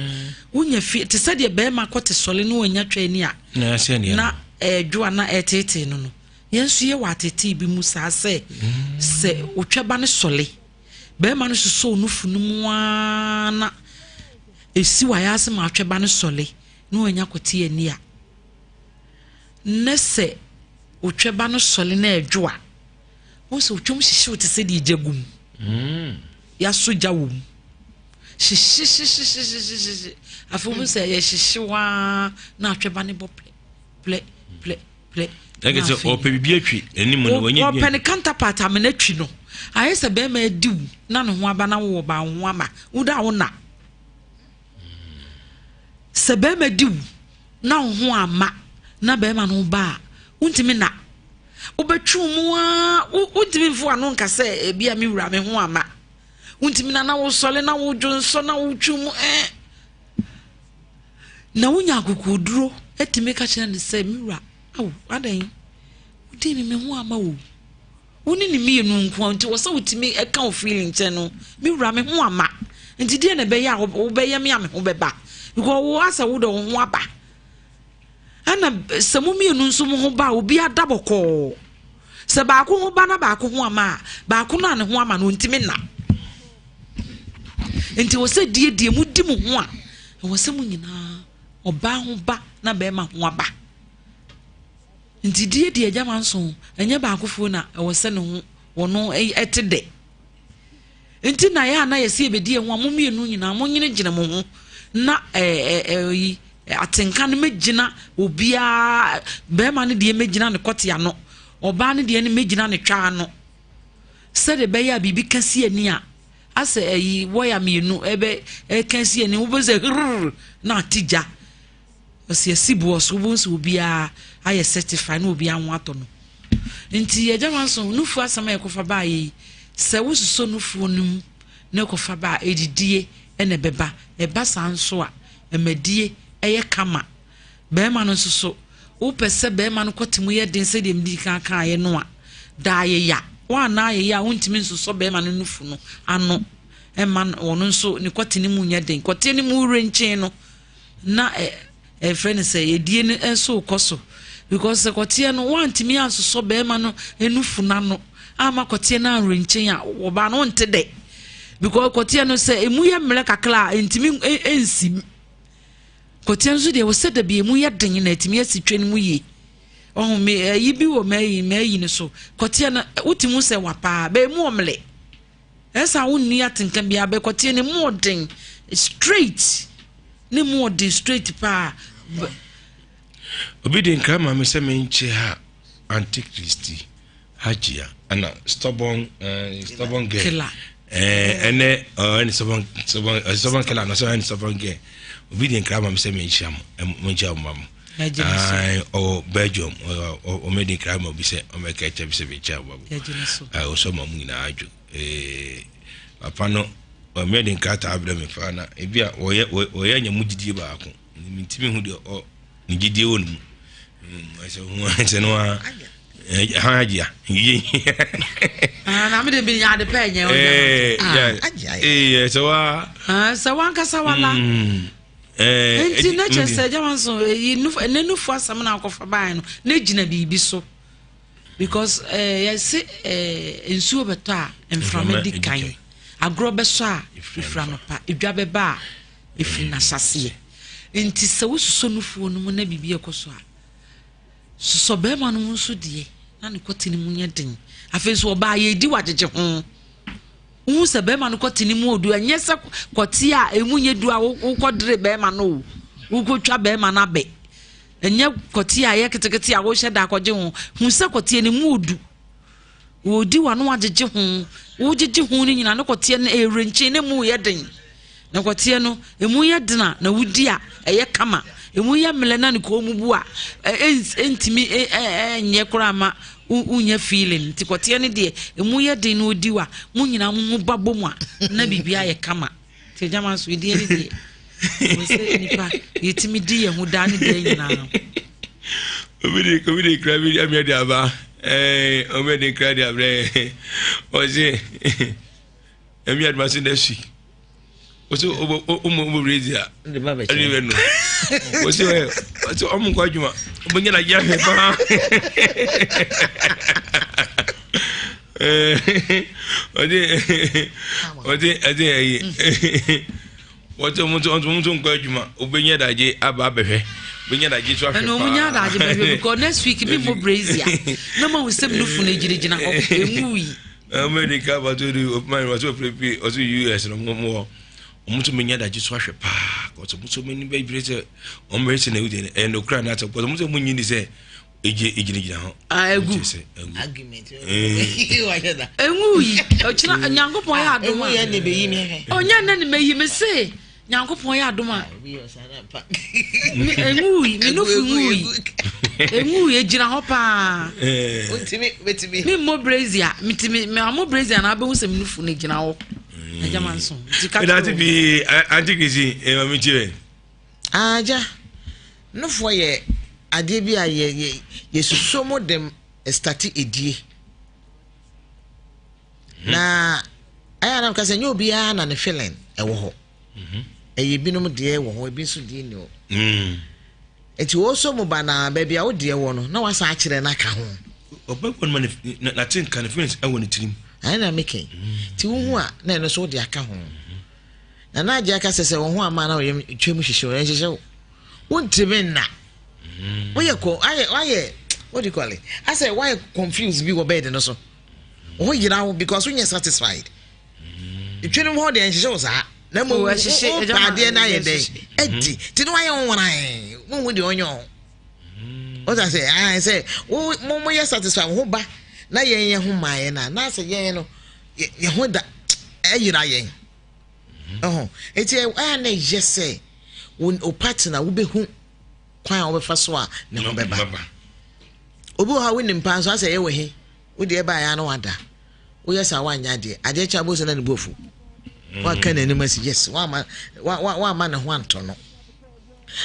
Wonya fi te sɛ deɛ bɛrima kɔ te sɔle na wanya twɛ ani a. Na ɛsɛ deɛ. Na ɛredwo a na ɛreteetee no no. Yɛn nso yɛ wɔ atetee bi mu saa sɛ mm. sɛ otwɛba no sɔle. Barima no sosɔw nufu no mu ara na esiw ayaase ma atwɛba no sɔle na wanya kɔte ani a, ne sɛ otwɛba no sɔle na ɛdwo a, wohu sɛ otwam hyehyew te sɛ deɛ gya gu mu. Mm. Yɛasɔ gya wɔ mu. Hyehyehyehyehyehye. Afei wohu sɛ ɛyɛ hyehyew ara na atwɛba no bɔ plɛ plɛ plɛ. Plɛ. Ɛkɛ sɛ ɔpɛ biribi atwi anim no wɔnyɛ bi. Ɔpɛ ne counterpart amena atwi no. Ayɛ sɛ bɛrima adi wo na ne ho aba na wowɔ ba wo ho ama wo da wo na. Sɛ bɛrima di wo na wo ho amma na bɛrima no ba a, wontumi nna. Wobɛtwe wo mu ara, wontumi mfo ano nka sɛ ebi a me wura me ho amma. Wontumi na na wosɔre na wodwo nsɔ na wotwe mu ɛɛ. Na wonya akokoduro atumi ka kyerɛ no sɛ me wura awo adɛn wodii me me ho amma o. Wo ne ne mmienu nko ara nti wɔ sɛ wotumi ka wo feeling kyerɛ no me wura me ho ama nti deɛ na ɛbɛyɛ a wobɛyɛ me a me ho bɛba because wo asɛ wo de wo ho aba ɛna sɛ mo mmienu nso mo ho ba a obi ada bɔkɔɔ sɛ baako ho ba na baako ho ama a baako no a ne ho ama no ntumi nna nti wɔ sɛ die die mo di mo ho a ɛwɔ sɛ mo nyinaa ɔbaa ho ba na bɛrima ho aba. Nti die deɛ agya manso ɛnyɛ baakofoɔ na ɛwɔ sɛ ne ho wɔno ɛte dɛ nti na yɛ a na yɛsɛ yɛbɛdi yɛn ho a mo mmienu nyinaa mo nyene gyene mo ho na ɛyi atenka no mɛgyina obiara bɛrima no deɛ mɛgyina ne kɔte ano ɔbaa no deɛ no mɛgyina ne twa ano sɛdeɛ ɛbɛyɛ a biribi ka si ani a asɛ ɛyi wɔya mmienu ɛbɛ ɛka si ani wobɛ sɛ hurr na ate gya Ɔsi asi boɔ so wobɛhu sɛ obiara ayɛ certify na obiara ho atɔ no. Nti agya Manson nufuo asɛm a yɛkɔfa baayɛ yi sɛ wososɔ nufuo no mu na ɛkɔfa ba a ɛdidie na ɛbɛba. Ɛba saa nso a ɛmadie ɛyɛ kama. Bɛrima no nso so wopɛ sɛ bɛrima no kɔte mu yɛ den sɛdeɛ medi kan kaeɛ no a da ayeya. Woanna ayeya a wontumi nsosɔ bɛrima no nufu no ano ɛma ɔno nso ne kɔte no mu nyɛ den. Kɔte no mu renkyen no na ɛ ɛfrɛ no sɛ edie no nso rekɔ so because sɛ kɔteɛ no wantumi ansosɔ bɛrima no nufu n'ano ama kɔteɛ no anwenkyen a ɔbaa no nte dɛ because kɔteɛ no sɛ emu yɛ mmerɛ kakra a ntumi nsi kɔteɛ nso deɛ wɔsɛ dabi emu yɛ den na etumi asi twɛ no mu yie ɔho me ɛyi bi wɔ mɛyi mɛyi no so kɔteɛ no wotumi sɛ wapaa bɛɛ mu ɔmlɛ. Ɛsɛ a wonni atenka biara bɛkɔteɛ ne mu ɔden straight ne mu ɔden straight paa. Obi de nkra ma me sɛ menkyɛ ha antichristi hajia ana stubborn uh, stubborn girl killer eh ɛnɛ ɛne stubborn stubborn stubborn killer na so ɛne stubborn girl obi de nkra ma me sɛ menkyia mo menkyia mo ma mo ɔwɔ Belgium ɔmɛdi nkra ma obi sɛ ɔmɛka kyɛ bi sɛ mekyia mo ma mo ɔsɔ ma mo nyinaa adwo papa no ɔmɛdi nkrataa brɛ me paa na ebi a wɔyɛ wɔyɛ anya mu gyidie baako ntumi hu deɛ ɔ ne gyidie wɔ ne mu ɛsɛ hu ɛsɛ no a ha agyia yie na mede bi nya ade pɛ nyɛ ɛɛ sɛ wa sɛ wankasa wala Nti na kyerɛ sɛ gyama nso eyi nufo ɛnɛ nufo asɛm na akɔfa baa no na gyina biribi so because ɛɛ eh, yɛse ɛɛ eh, nsuo bɛtɔ a mframa di kan agorɔ bɛsɔ a efiri anɔpa edwa bɛba a efiri n'ahyɛseɛ nti sɛ wosusɔ nufoɔ no mu na biribi ɛkɔ so a susɔ bɛrima no mu nso deɛ na ne kɔte no mu nyɛ den afei nso ɔbaa yɛdi wagyegye ho. Wohu sɛ bɛrima no kɔte ne mu odu, ɛnyɛ sɛ kɔte a emu nyɛ du a wokɔdere bɛrima no o, wokɔtwa bɛrima no abɛ. Ɛnyɛ kɔte a ɛyɛ ketekete a wohyɛ da akɔgye ho. Hu sɛ kɔteɛ ne mu odu. Wɔdi w'ano agyegye ho. Wogyegye ho no nyinaa ne kɔteɛ no ɛrenkyen ne mu yɛ den. Na kɔteɛ no, emu yɛ den a na wodi a ɛyɛ kama. Emu yɛ mmerɛ na ne kɔn mu bu a, ɛntumi nyɛ koraa ma wonya feeling. Nti kɔteɛ no deɛ, emu yɛ den na odi wa, mo nyinaa mo ho ba bɔ mu a, na biribi ayɛ kama. Nti agya ma nso, ɛdeɛ ne deɛ, ɛwɔ sɛ nipa yɛtumi di yɛn ho daa ne deɛ nyinaa. Obi de obi de kura bi amia de aba ɛɛ obi de kura de abrɛ ɔse. Ɛmi aduma se next week. Ɔsɛ ɔmo ɔmo rezi a. Ɛde bɛ no. Ɔsɛ ɛ ɔsɛ ɔmo nkɔ adwuma. Ɔmo nyɛ na yɛ ahwɛ paa. Ɔde ɔde ɛde ɛyi. Wɔte ɔmo nso ɔmo nso nkɔ adwuma. Ɔbɛnya adagye aba abɛhwɛ. Ɔbɛnya adagye so ahwɛ paa. Ɛna ɔmo nya adagye bɛhwɛ because next week mi mo brezia. Na ma wo sɛm no funu egyinagyina hɔ. Emu yi. America bato de ɔpema no ɔsɛ ɔpere pii ɔsɛ US no mo wɔ ɔmo nso menya adagye so ahwɛ paa kɔsɛ ɔmo nso mani bɛdwere sɛ ɔmo bɛyɛ sɛ na ɛwɔ deɛ ɛyɛ nokora na asɛ kɔsɛ ɔmo sɛ ɔmo nyi ni sɛ. Egye egyinagyina hɔ. Ah, egu. Argument. Engu yi. Ɔkyena Nyankopɔn yɛ adom a. Engu yɛ ne beyi mi hwɛ. Ɔnyɛ ne ne meyi me se Nyankopɔn yɛ adom a. Engu yi, me nufu ngu yi. Engu yi egyina hɔ paa. Ntumi betumi. Mi mmɔ brazier, mitumi me amɔ brazier na abɛhu sɛ me nufu no gyina hɔ. Agya ma nso. Nti ka kyerɛ. Ɛda pii, Auntie Chrissy, ɛma mi kyerɛ. Agya, nofoɔ yɛ adeɛ bi a yɛ yɛ yɛsusuo mu de starte edie. Mhm. Na ɛyɛ anam ka sɛ nyɛ obiara na ne feeling ɛwɔ hɔ. Mhm. Ɛyɛ ebinom deɛ wɔ hɔ, ebi nso deɛ nni hɔ. Mm. Nti wɔsɔ mu ba na baabi a wo deɛ wɔ no na wasan akyerɛ no aka ho. Ɔbɛbɔ no ma nate nka ne feelings ɛwɔ ne tirim. Ɛna na mekɛn. Mm. Nti wohu a na ɛno nso wode aka ho. Na na agye aka sɛ sɛ wɔn ho ama na wɔyam twam hyehyɛ wɔn nhyehyɛ wo. Wontumi nna. Mm. Woyɛ kɔ ayɛ ayɛ what do you call it? Asɛ woayɛ confused bi wɔ bed no so. Wo ho yera wo because wonyɛ satisfied. Mm. Twam hɔ deɛ nhyehyɛ wo saa. Na mmom Oh, ɛhyehye, wo agya pɛ ma adeɛ no ayɛ dɛn? ɛhyehye. Adi. Nti na woayɛ wo nwaran. Wonhu deɛ ɔnyɛ wo. Wota sɛ ae sɛ wo mo moyɛ satisfied wo ho ba na yɛn yɛn ho maa yɛn a na asɛ yɛn no yɛn ho da ɛyera yɛn. Ɛho. Eti ɛyɛ na ɛyɛ sɛ wo wo partner wobɛhu kwan a wobɛfa so a ne ho bɛba. Obi wɔ hɔ a wonim paa nso asɛ ɛyɛ wɔ he wo deɛ ɛbaeɛ a na wada. Woyɛ saa woanyɛ adeɛ. Adeɛ kyɛ abɔ sɛ na ne bu afu. Waka n'anim asi yes wama wa ne ho antɔ no.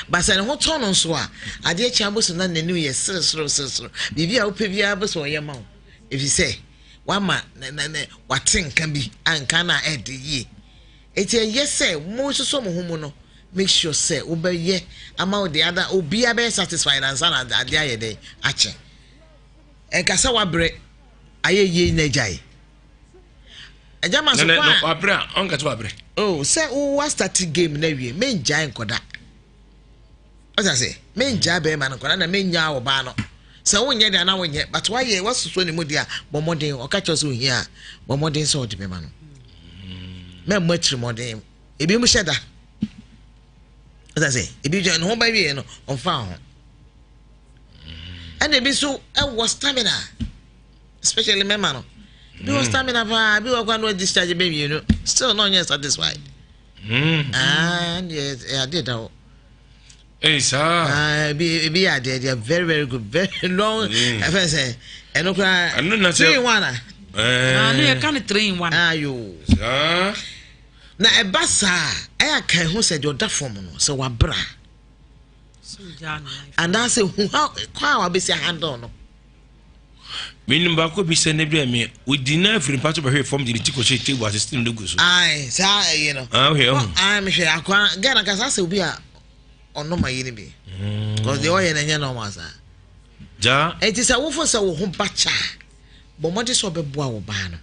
Ba sɛ ne ho tɔ no nso a adeɛ kyɛ abɔ sɛ na n'anim yɛ seresere seresere. Biribi a wopɛ biara bɛ sɛ ɔyɛ ma wo. Ɛfiri sɛ wama na na na wate nka bi a nka no a ɛde yie. Eti ɛyɛ sɛ mo sosɔ mo ho mu no make sure sɛ wobɛyɛ ama wo de ada obiara bɛyɛ satisfied ansa na adeɛ ayɛ dɛn akye. Ɛnka sɛ wabrɛ ayɛ yie na agyae. Agya ma so kɔ a. Wabrɛ a ɔnka sɛ wabrɛ. Oh sɛ wo wa start game na awie mengyae nkɔda. Ɔsa sɛ mengyae bɛrima no nkɔda na menyaa ɔbaa no. Sɛ wonyɛ deɛ na wonyɛ but wayɛ wasoso ne mu deɛ a bɔ mmɔden ɔka kyerɛ sɛ ohia a bɔ mmɔden sɛ ɔde bɛma no. Mɛmmɔ akyiri mmɔden ebi mu hyɛ da. Ɔsa sɛ ebi ne ho ba wie no ɔmfa ho. Ɛna ebi nso ɛwɔ stamina especially mɛma no ebi wɔ mm. stamina paa ebi wɔ kwan no discharge bɛ mmienu still na ɔnyɛ satisfied. Mm. Ah, ɛyɛ adeɛ da hɔ. Ee saa. Ah, ebi ebi yɛ adeɛ deɛ very very good very long mm. ɛfɛ sɛ ɛno koraa ɛno na sɛ three in one a. Ɛɛ ne yɛ ka ne three in one. Ayo. Saa. Na ɛba saa ɛyɛ kan ho sɛ deɛ ɔda fam no sɛ wabra. Anaasɛ hu how kwan a wabɛsi handle no. Menim baako bi sɛ ne brɛ me ɔdi na afiri mpa so bɛhwee fam de ne ti kɔhyɛ table ase steam no gu so. Ae saa ɛyi no. Ah wohwɛ ɔho. Ae mehwɛ akwa Ghana kasa asɛ obi a ɔnom ayi no bi. Cause deɛ ɔyɛ no ɛnyɛ normal saa. Gyaa. Enti sɛ wofo sɛ wo ho ba kyɛ a bɔ mmɔden sɛ ɔbɛboa wo baa no.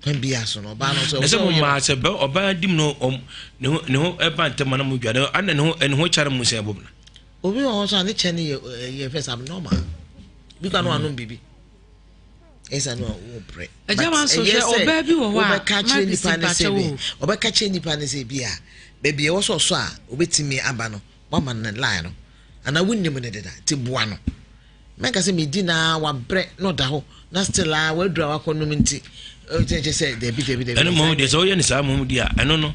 Kwan biara so no ɔbaa no nso. Na sɛ mo maa sɛ bɛ ɔbaa dim no ɔm ne ho ne ho ɛba ntɛm na mo dwa ne ana ne ho ne ho kyare mo sɛ ɛbɔ na. Obi wɔ hɔ nso a ne kyɛ no yɛ yɛ fɛ sɛ abnormal. Bi kora no anom biribi. Ɛsɛ no wɔ brɛ. Ɛgya ma nso hwɛ ɔbaa bi wɔ hɔ a ɔbɛka kyerɛ nipa ne sɛ bi ɔbɛka kyerɛ nipa ne sɛ bi a baabi ɛwɔ sɛ ɔsɔ a obetumi aba no wama no line no anaa wonim no deda ti boa no. Mɛnka sɛ medi na wabrɛ na ɔda hɔ na still a waduru a wakɔ nom nti kyɛ sɛ dabi dabi dabi. Ɛno mmom deɛ sɛ woyɛ no saa mmom deɛ a ɛno no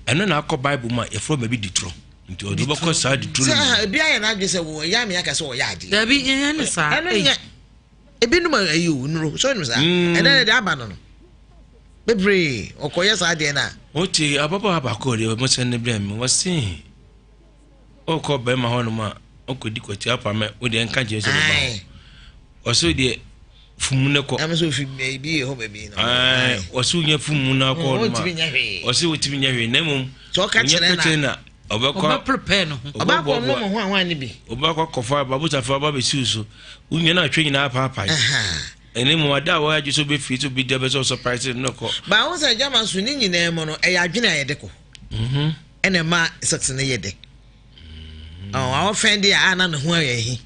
ɛno na akɔ Bible mu a yɛfrɛ baabi dituro nti ɔde wobɛkɔ saa dituro no mu. Sɛ ebi ayɛ n'adwene sɛ wɔyɛ ame aka sɛ wɔyɛ adeɛ. Dabi ɛnyɛ ne saa. Ɛno nyɛ ebinom ayi o nnuro sɛ ɔnim saa ɛnɛ ne de aba no no bebree ɔkɔyɛ saa adeɛ no a. Wote ababaawa baako deɛ wɔsɛn ne brɛ me wɔse Wokɔ bɛrima hɔnom a, wokɔdi kwati apa mɛ wo deɛ nka nkyerɛ sɛ bɛba hɔ. Ɔsɛ deɛ fumu no kɔ. Ɛm sɛ ofi baabi yɛ hɔ baabi na. Ɔsɛ wonya fumu no akɔ hɔnom a. Ɔsɛ wotumi nyɛ hwee na mmom. Sɛ ɔka kyerɛ na. Ɔbɛkɔ. Ɔbɛprepare no ho. Ɔbɛkɔ nom ho ahoa no bi. Ɔbɛkɔ akɔfa ababusafoɔ aba bɛsiw so. Wonya no atwe nyinaa paapae. Ɛne mu ada a wɔagye so bɛfiri so bi da bɛ sɛ ɔsɔprise no kɔ. Baawo sɛ gyama so ne nyinaa mu no ɛyɛ adwene a yɛde kɔ. Mhm. Ɛna ɛma sex no yɛ dɛ. Awɔfɛn de a na ne ho ayɛ hi.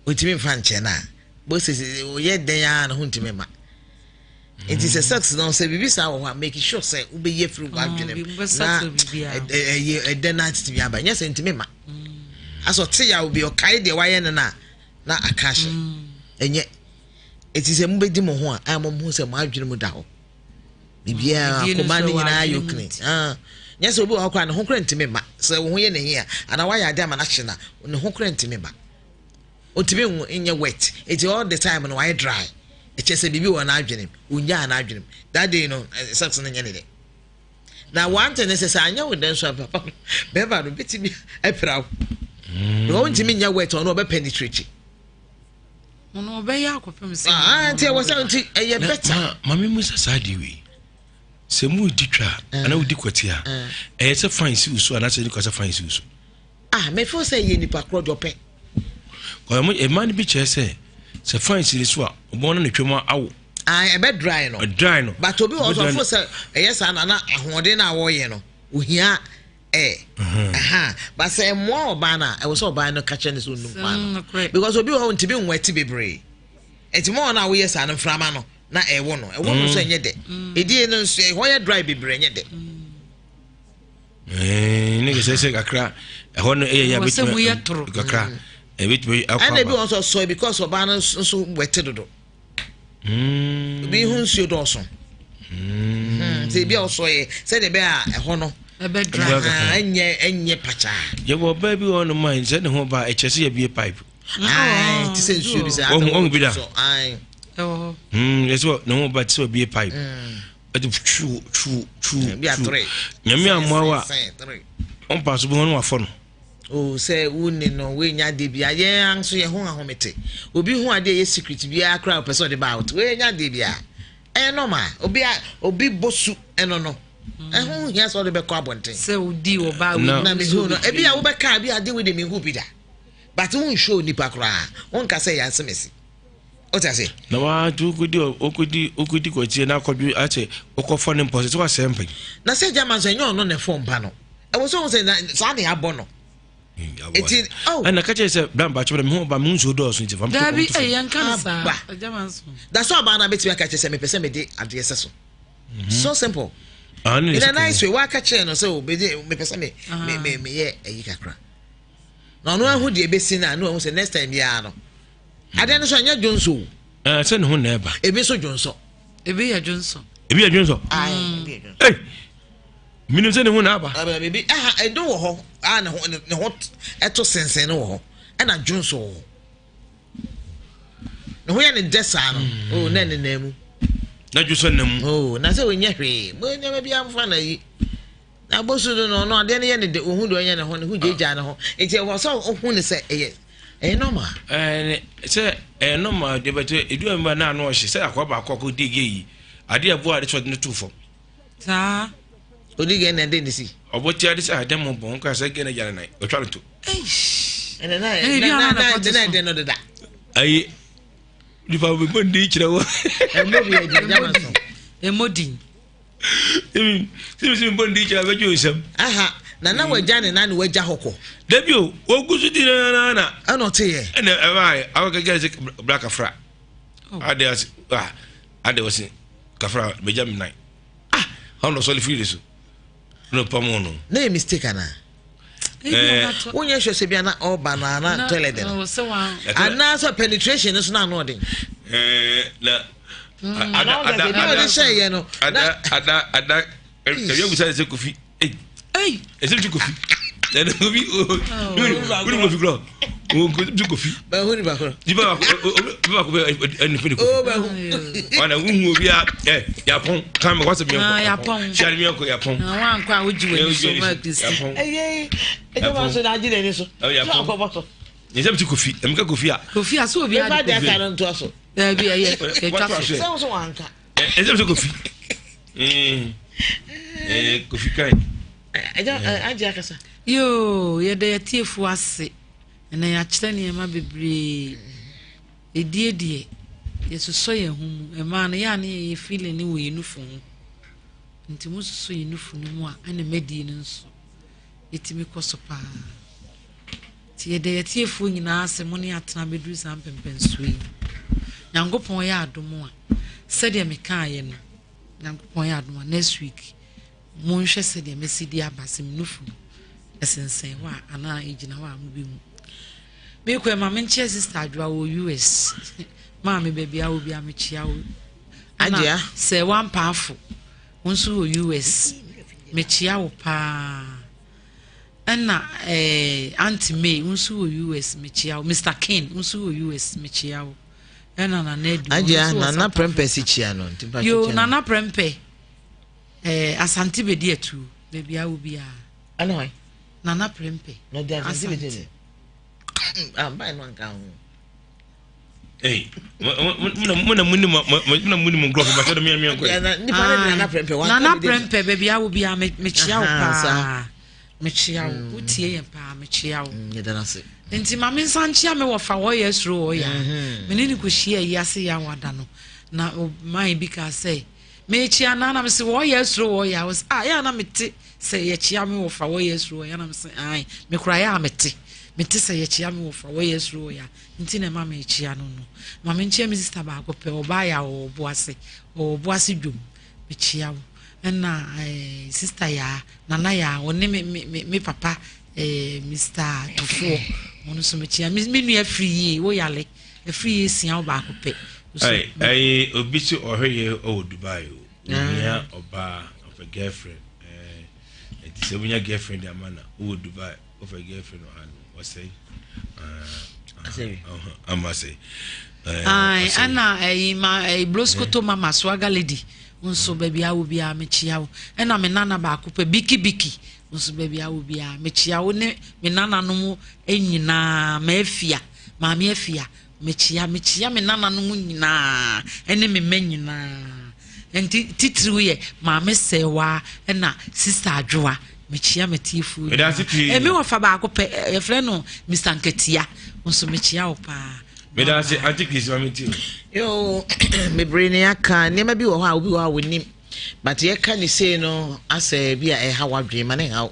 Ɔntumi mfa nkyɛ no a bose ɔyɛ dɛn a ne ho ntumi ma. Nti sɛ sex no sɛ biribi saa wɔ hɔ a make sure sɛ wobɛyi afiri w'adwene mu na ɛyɛ ɛdɛ no atete bi aba nyɛ sɛ ntumi ma. Asɛ ɔte yaw bi ɔkae deɛ wayɛ no no a na aka ahyɛ. Mm. Ɛnyɛ. Eti sɛ mobɛdi mo ho a, ɛyɛ mo ho sɛ mo adwene mu da hɔ. Biribiara mm, akoma no nyinaa yɛ okene. Ah. Nyɛ sɛ obi wɔ hɔ koraa ne ho koraa ntumi mma. Sɛ wo ho yɛ n'ahi a, anaa wayɛ ade ama no ahye no a, ne ho koraa ntumi mma. Ɔntumi nyɛ wet. Eti all the time no wayɛ dry. Ɛkyɛ sɛ biribi wɔ n'adwene mu. Ɔnyaa n'adwene mu. That day no, eh, sex no nyɛ ne dɛ. Na one thing ne sɛ sɛ anyɛ wo dɛ nso a papa no bɛrima no bɛtumi apira wo. Mm. Because wontumi nyɛ wet ɔno ɔbɛ penetrate. Ɔno ɔbɛyɛ akɔpem sɛ. Ah, nti ɛwɔ sɛ nti ɛyɛ better. Maame mu sɛ saa de wei. Sɛ mu di twa eh. anaa wodi kwati a eh. ɛyɛ sɛ fine si wo so anaasɛ ɛni kwa sɛ fine si wo so. Ah, me feel sɛ yɛ nipa korɔ deɛ ɔpɛ. Kɔyɛ mmaa no bi kyerɛ sɛ sɛ fine si ne so a ɔbɔn no ne twam awo. Ah, ɛbɛ dry no. Dry no. But obi wɔ so feel sɛ ɛyɛ saa na na ahoɔden na wɔyɛ no ohia ɛ. Ɛha but sɛ ɛmoa ɔbaa no a ɛwɔ sɛ ɔbaa no ka kyerɛ ne sɛ onum paa no because obi wɔ hɔ ntumi nwɛte bebree. Ɛti mo wɔn a woyɛ saa no mframa no na ɛwɔ no ɛwɔ no nso ɛnyɛ dɛ. Edie no nso ɛhɔ yɛ dry bebree ɛnyɛ dɛ. Ne kɛsɛ sɛ kakra ɛhɔ no ɛyɛ yɛ abɛtumi kakra ɛbɛtumi akɔ aba. Ɛna ebi wɔn nso sɔe because ɔbaa no nso wɛte dodo. Mm. Obi ho nsuo dɔɔso. Mm. Hmm, sɛ ebi a ɔsɔe sɛdeɛ ɛbɛyɛ a ɛhɔ no ɛnyɛ ɛnyɛ pakyaa. Yɛwɔ ɔbaa bi wɔ hɔ nom a sɛ ne ho ba ɛkyɛ sɛ yɛbie pipe. Te sɛ nsuo bi sɛ. Wɔn bi da. Yɛ sɛ ne ho ba te sɛ ɔbie pipe. Ɛde twu twu twu twu. Nyame amoa wa. Ɔmpa so bi wɔn wafɔ no. Oh, sɛ wonni no wonya adeɛ bia yɛn nso yɛn ho ahomete obi ho adeɛ yɛ secret biara koraa ɔpɛ sɛ ɔde ba out wonya adeɛ bia ɛyɛ normal obi a obi bɔ su ɛno no ɛho hia sɛ ɔde bɛkɔ abɔnten sɛ wodi ɔbaa wei na mehu no ebi a wobɛka bi adeɛ wei de mehu bi da but wonhwɛ onipa koraa wonka sɛ yɛ asɛmasi wote ase. Na watu okodi okodi okodi kɔtie na akɔdwe akyɛ ɔkɔfɔ ne mpɔ sɛ wasɛ mpa yi. Na sɛ gyama nso ɛnyɛ ɔno na ɛfɔ mpa no ɛwɔ sɛ ohun sɛ saa na yɛabɔ no. Eti oh. Ɛna kakyɛ sɛ bra mpa kyɛ mi ho ba mi ho nsuo dɔɔso nti fam. Dabi ɛyɛ yɛn ka no saa gyama nso. Da so ɔbaa na betumi aka kyerɛ sɛ mepɛ sɛ mede adeɛ sɛ so. Mhm. So simple. Ah, In a nice way waka kyerɛ no sɛ o mepɛ sɛ me me me meyɛ ayi kakra. Na ɔno ahu deɛ ebesi na ano ahu sɛ next time biara no. Adeɛ no so ɛnyɛ dwonso o. Ɛɛ sɛ ne ho na ɛba. Ebi nso dwonso. Ebi yɛ dwonso. Ebi yɛ dwonso. Ayi ebi yɛ dwonso. Ee minim sɛ ne ho na aba. Ɛbɛ ebi ɛha ɛdo wɔ hɔ a ne ho ne ho ɛto sensɛn no wɔ hɔ ɛna dwonso wɔ hɔ. Ne ho yɛ ne dɛ saa no mm. o oh, na ne nan mu. Na dwonso nam mu. O oh, na sɛ onyɛ hwee mo nneɛma bi amfa na yi. Na abosu no no ɔno adeɛ no yɛ ne de ohun deɛ ɔnyɛ ne ho ne ho gyaagyaa ne ho nti ɛwɔ sɛ ohun ne sɛ ɛyɛ ɛyɛ normal. Ɛɛ sɛ ɛyɛ normal deɛ bɛtɛ edu ɛmu ba na ano ɔhyɛ sɛ akɔ baako akɔ di gye yi adeɛ ɛbo ade sɛ ɔde ne to fam. Saa. Odi gɛ na ɛde ne si. Ɔbɔ ti ade sɛ adɛ mo bɔn kora sɛ gɛ na gya ne nan ɔtwa ne to. Ɛnɛ na na na na ɛde no deda. Ayi nipa bɛ bɔ ndi kyerɛ wɔ. Ɛmɔ bi ɛdi gyama so. Ɛmɔ din. Simi simi bɔ ndi kyerɛ abɛgye nsɛm. Aha na na wagya ne nan na wagya hɔ kɔ. Dabi o ogu so di na na. Ɛna ɔte yɛ. Ɛna ɛbaa yɛ awɔ kɛkɛ sɛ bra kafra. Oh. Ade ase ah ade ɔse kafra bɛgya mi nan. Ah ɔno ɔsɔle firi de so. Na ɔpam no. Na yɛ mistake ana. Eh. Wonyɛ hwɛ sɛ bia na ɔba no ana toilet no. Anaasɛ penetration no so na ano ɔden. Eh, na mm. ada ada ada hyɛ no ada ada ada ɛyɛ busa sɛ kofi ei ɛsɛ bi kofi ɛnna kofi wuli kofi kura o bi kofi bɛhu ni baako nipa baako obi baako bɛ ɛni fɛn kofi ɔna huhu obi a ɛ yapɔn kan mi wasɛ miɛnkɔ yapɔn sari miɛnkɔ yapɔn wankɔ a wogye w'ani so ma kristi yapɔn ɛyɛ ɛyɛ ma so na agye n'ani so yapɔn ɛsɛ bi ti kofi ɛmi ka kofi a kofi a so obi adi kofi ɛfa de aka no ntoa so. Dabi ɛyɛ yɛtwa so. Sɛ wo so wanka. Ɛsɛ sɛ kofi. Kofi kan. Ɛgya agye akasa. Yoo yɛda yɛtiefo ase ɛna yɛakyerɛ nneɛma bebree. Edie deɛ yɛsosɔ yɛn ho mu ɛmaa no yɛ a ne yɛyɛ feeling ne wɔ yɛn nufu ho. Nti mo soso yɛn nufu no mu a ɛna mɛdie no nso ɛtumi kɔ so paa. Nti yɛda yɛatiefoɔ nyinaa ase mo ne atena abɛduru saa mpɛmpɛnsoɔ yi. Nyankopɔn yɛ adom a, sɛdeɛ mekaeɛ no, Nyankopɔn yɛ adom a, next week, monhwɛ sɛdeɛ mɛsi de aba sɛ me nufu no ɛsensɛn hɔ a anaa ɛgyina hɔ a mobɛhu. Mekɔ ma menkyia Sister Adwoa wɔ US. Maame baabi a wɔ bi a mekyia wo. Agyea. Sɛ wampaafo, wo nso wɔ US. Mekyia wo paa. Ɛna eh, Auntie May, wo nso wɔ US, mekyia wo. Mr. King, wo nso wɔ US, mekyia wo. Ɛna Nana Adu, Agyea, Nana Prempeh si kyia no. Yo, Nana Prempeh, eh, Asante bedi atu, baabi a wo biara. Ɛna hwan? Nana Prempeh. Na ɔde Asante bedi atu. Ambae no anka ho. Hey, mo na mo ni mo na mo ni mo nkurɔfo bàtɛ dɛ mi mi nkɔ yi. Nana Prempeh wa Nana Prempeh baabi a wo bi a mekyia wo paa mekyia wo mm. wotie yɛn paa mekyia wo. Mm, Nti ma me nsa nkyia me wɔfa wɔyɛ asuro wɔyɛ a mm-hmm. me ne ne kɔhyia yi ase yɛ awada no na man bi kaa sɛ mekyia na na mese wɔyɛ asuro wɔyɛ a wɔsɛ ah yɛ a na mete sɛ yɛkyia me wɔfa wɔyɛ asuro wɔyɛ na mese ae mekora yɛ a mete mete sɛ yɛkyia me wɔfa wɔyɛ asuro wɔyɛ a nti na ɛma mekyia no no. Ma menkyia me sista baako pɛ, ɔbaa yɛ a ɔwɔ Boase, ɔwɔ Boase dwom, mekyia wo. Ɛna eh, sista yaa, nana yaa, ɔne me, me, me, me papa eh, Mr. Tofoɔ, ɔno nso mekyia. Me, me nua afiri yie, wo yale, afiri yie sia wo baako pɛ. Ɛyi, obi sɛ ɔhwɛ yɛ ɔwɔ Dubai o, ohia ɔbaa, ɔpɛ girlfriend, ɛɛ, ɛti sɛ wonya girlfriend ama na, wowɔ Dubai. Wofa girlfriend wɔ ha no wɔsɛe. Ama sɛ. Ɛna ɛyi ma ɛyi broskoto mama swaga lady nso baabi awo biara mekyia wo. Ɛna me nana baako pɛ biki biki nso baabi awo biara mekyia wo ne me nananom nyinaa maafia maame afia Mekyea mekyea me nananom nyinaa ne me mma nyinaa. Nti titiriw yɛ Maame Sɛɛwaa ɛna Sista Adwoa. Mekyea m'atiefoɔ nyinaa. Ɛmi wɔfa baako pɛ yɛfrɛ no Mr. Nkatia. Nso mekyea wo paa. Meda ase Auntie Chris ma me ti o. Yoo bebree ne aka nneɛma bi wɔ hɔ a obi wɔ hɔ a wɔnim but yɛka ne sei no asɛ bi a ɛha wadwene ma ne haw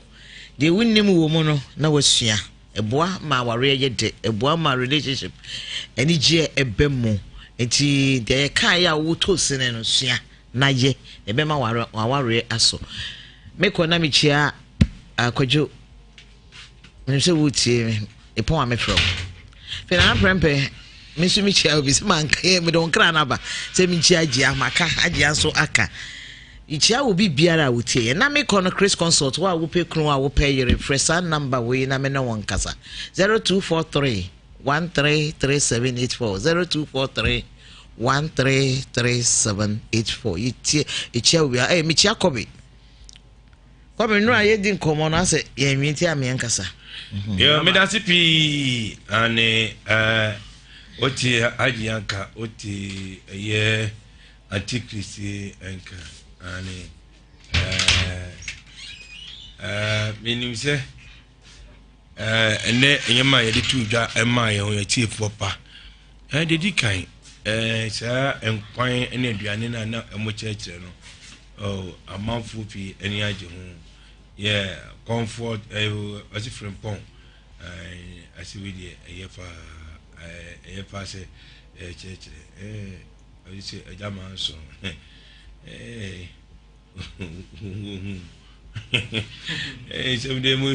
deɛ wonnim wɔ mu no na wasua. Ɛboa ma awareɛ yɛ dɛ, ɛboa ma relationship anigyeɛ ɛba mu. Nti deɛ yɛkaeɛ a wotɔ sini no sua na yɛ, na ɛbɛma w'awareɛ asɔ. Mekɔ na mekyia Kwadwo, menim sɛ wotie me, ɛpɔn a mefrɛ wo. Afei Nana Prɛmpɛ, me nso mekyia obi sɛ manka yɛ mede wo nkra no aba sɛ menkyia Agyea, maka Agyea nso aka. Mekyia obi biara a wotie yɛn. Na mekɔ no Chris Consult, wo a wopɛ kunu a wopɛ yere, frɛ saa number wei na me ne wo nkasa. 0243 133784 0243 133784. Yɛtie, yɛkyia obi a, eh, mekyia Kobe. Kobe, nnora yɛdi nkɔmmɔ no asɛ yɛnwe nti a meɛnkasa. Yo, medase pii ane eh, wote agye yanka wote ɛyɛ Antichrist nka aane ɛɛ ɛɛ menim sɛ ɛɛ ɛnɛ nneɛma a yɛde to dwa ɛmaa yɛn ho yɛtiefoɔ pa ɛɛ deɛ di kan ɛɛ saa nkwan ne aduane no a na wɔn kyerɛkyerɛ no oh amanfoɔ pii ani agye ho yɛ comfort ɛɛ ɔsi frimpɔn ɛɛ ase wei deɛ ɛyɛ paa ɛɛ ɛyɛ paa sɛ ɛkyerɛkyerɛ ɛɛ. Ɔyɛ sɛ agya manso. Ee. Ee sɛm deɛ mu.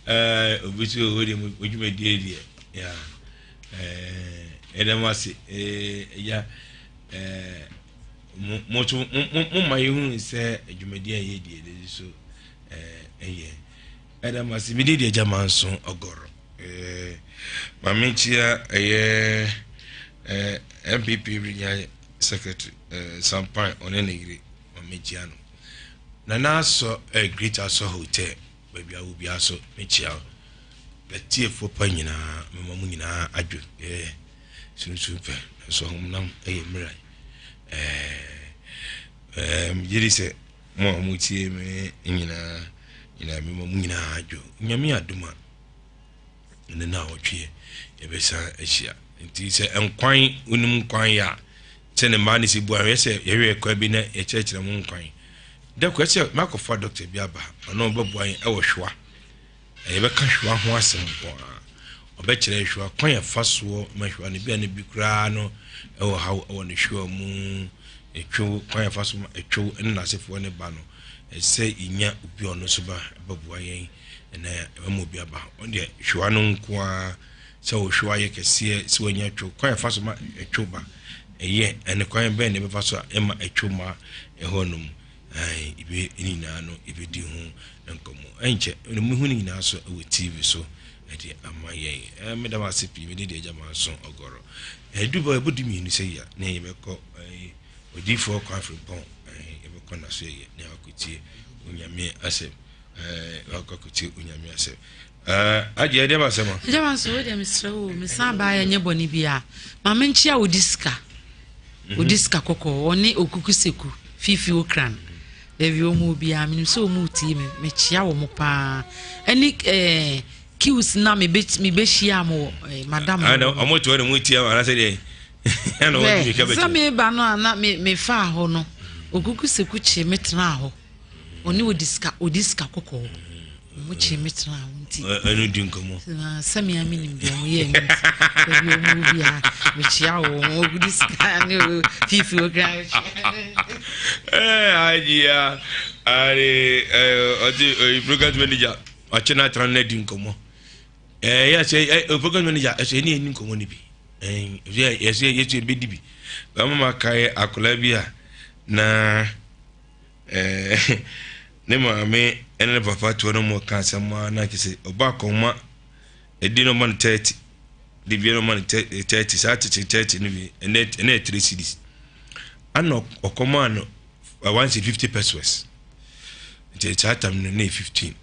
Ɛɛ obi so owo deɛ mu dwumadie deɛ. Ya. Ɛɛ ɛdɛ mo ase. Ee ɛya ɛɛ mo mo so mo mo ma yɛ hu sɛ dwumadie a yɛ die de so ɛɛ ɛyɛ. Ɛdɛ mo ase mi de deɛ agya manso ɔgɔrɔ. Eh, Maame nkyia ɛyɛ eh, MPP regional secretary eh, Sampan ɔne ne yere maame nkyia no. Nana asɔ eh, Great Asɔ Hotel baabi a wo biara so mekyia wo. Bɛtiefoɔ pa nyinaa mema mo nyinaa adwo eh, sunsun pɛ nso honam ɛyɛ mmerɛ eh, eh, megye di sɛ mo a motie me nyinaa nyinaa mema mo nyinaa adwo. Nyame adom a ɛne naawɔtweɛ yɛbɛsan ahyia nti sɛ nkwan wonim nkwan yɛ a sɛ ne mmaa no si bu ahwɛ sɛ yɛhwɛ kwan bi na yɛkyerɛkyerɛ mo nkwan dɛ kɔ sɛ makɔfa dɔkta bi aba ɔno ɔbɛboa yɛn ɛwɔ hwewa yɛbɛka hwewa ho asɛm nko a ɔbɛkyerɛ hwewa kwan yɛfa soɔ ma hwewa no bi a no bi koraa no ɛwɔ haw ɛwɔ ne hwewa mu ɛtwew kwan yɛfa so ma ɛtwew ɛne n'asefoɔ ne ba no ɛsɛ yɛnya obi ɔno nso ba bɛboa yɛn. Ɛnɛ ɛbɛma obi aba. Ɔno deɛ hwewa no nko ara sɛ wo hwewa yɛ kɛseɛ sɛ wanya two kwan ɛfa so ma ɛtwo ba ɛyɛ ɛne kwan bɛn na ɛbɛfa so a ɛma ɛtwo ma ɛhɔ nom ɛn ebe ne nyinaa no ebedi ho nkɔmmɔ ɛnkyɛ ɛna mu hu ne nyinaa so ɛwɔ tv so ɛde ama yɛn ɛɛ meda mo ase pii mede deɛ agya ma nso ɔgɔrɔ ɛdu bɔ ɛbɔ di mmienu sɛ yia na yɛbɛkɔ ɛɛ odiifoɔ kwan frimpɔn ɛɛ yɛbɛkɔ na so yɛ na akɔtie onyame asɛm ɛɛ wakɔ akɔtie onyame asɛm ɛɛ agye ɛdeɛ ba asɛm a. Agya ma nso wo deɛ mesrɛ wo mesan baa yɛ nyɛ bɔne biara ma menkyea wo di sika odi sika kɔkɔɔ ɔne okuku seku fifi okran baabi wɔn mu biara menim sɛ wɔn tie me mekyea wɔn paa ɛne ɛɛ kiws na mebɛhyia mo wɔ eh, madam ah, ɔmo toɔ ne mu tia anasɛ deɛ ɛna wɔn de mika bɛkyɛ sɛ meba no a na mefaa hɔ no okuku seku kye me tenaa hɔ Ɔne odi sika odi sika kɔkɔɔ. Ɔmo kyee me tenaa hɔ nti. Ɛno di nkɔmɔ. Na sɛ me a menim deɛ ɔmo yɛɛ me nti. Baabi ɔmo wɔ biara mekyia wɔn ɔmo di sika ne fifi okura mekyia. Ɛɛ agyia are ɛɛ ɔte ɛɛ program manager ɔkye na atena na di nkɔmɔ. Ɛɛ yɛ sɛ ɛɛ program manager ɛsɛ ɛne ɛni nkɔmɔ no bi. Ɛɛ yɛ sɛ yɛ sɛ yɛbɛdi bi. Bɛma ma kae akwadaa bi a na. Eh, ne maame ne ne papa toɔ no mu ka asɛm a na kyerɛ sɛ ɔba akɔnma ɛdi no ɔma no 30 de bia no ɔma no 30 saa tete 30 no bi ɛnɛ ɛnɛ 3 cedis ana ɔkɔmaa no 150 pesos nti saa tam no na 15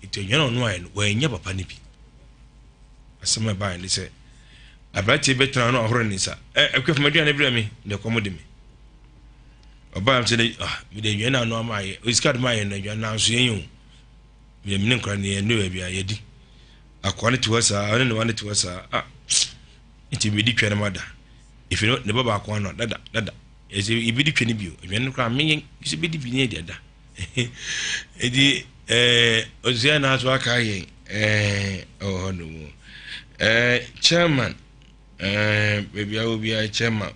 nti ɔnyɛ ɔno ayɛ no wɔanya papa no bi asɛm a ɛbaeɛ ne sɛ aberanteɛ bɛtena no ahoro ne nsa ɛ ɛkɔ fam aduane brɛ me na ɛkɔm de me Ɔbaa mi sɛ dɛ ah mede aduane na anoa ma ayɛ osika de ma ayɛ no aduane nanso yɛn o mede mene nkora ne yɛn ne baabi a yɛdi akoa no te hɔ saa ɔne ne wa no te hɔ saa ah nti medi twɛ no ma da efi no ne ba baako ano dada dada ɛsɛ ebi di twɛ no bio aduane no koraa menyɛ sɛ bɛdi bi ne yɛ da eti ɛɛ ɔsua na aso aka yɛn ɛɛ ɛwɔ hɔ nom ɛɛ chairman ɛɛ baabi a wɔ biara chairman.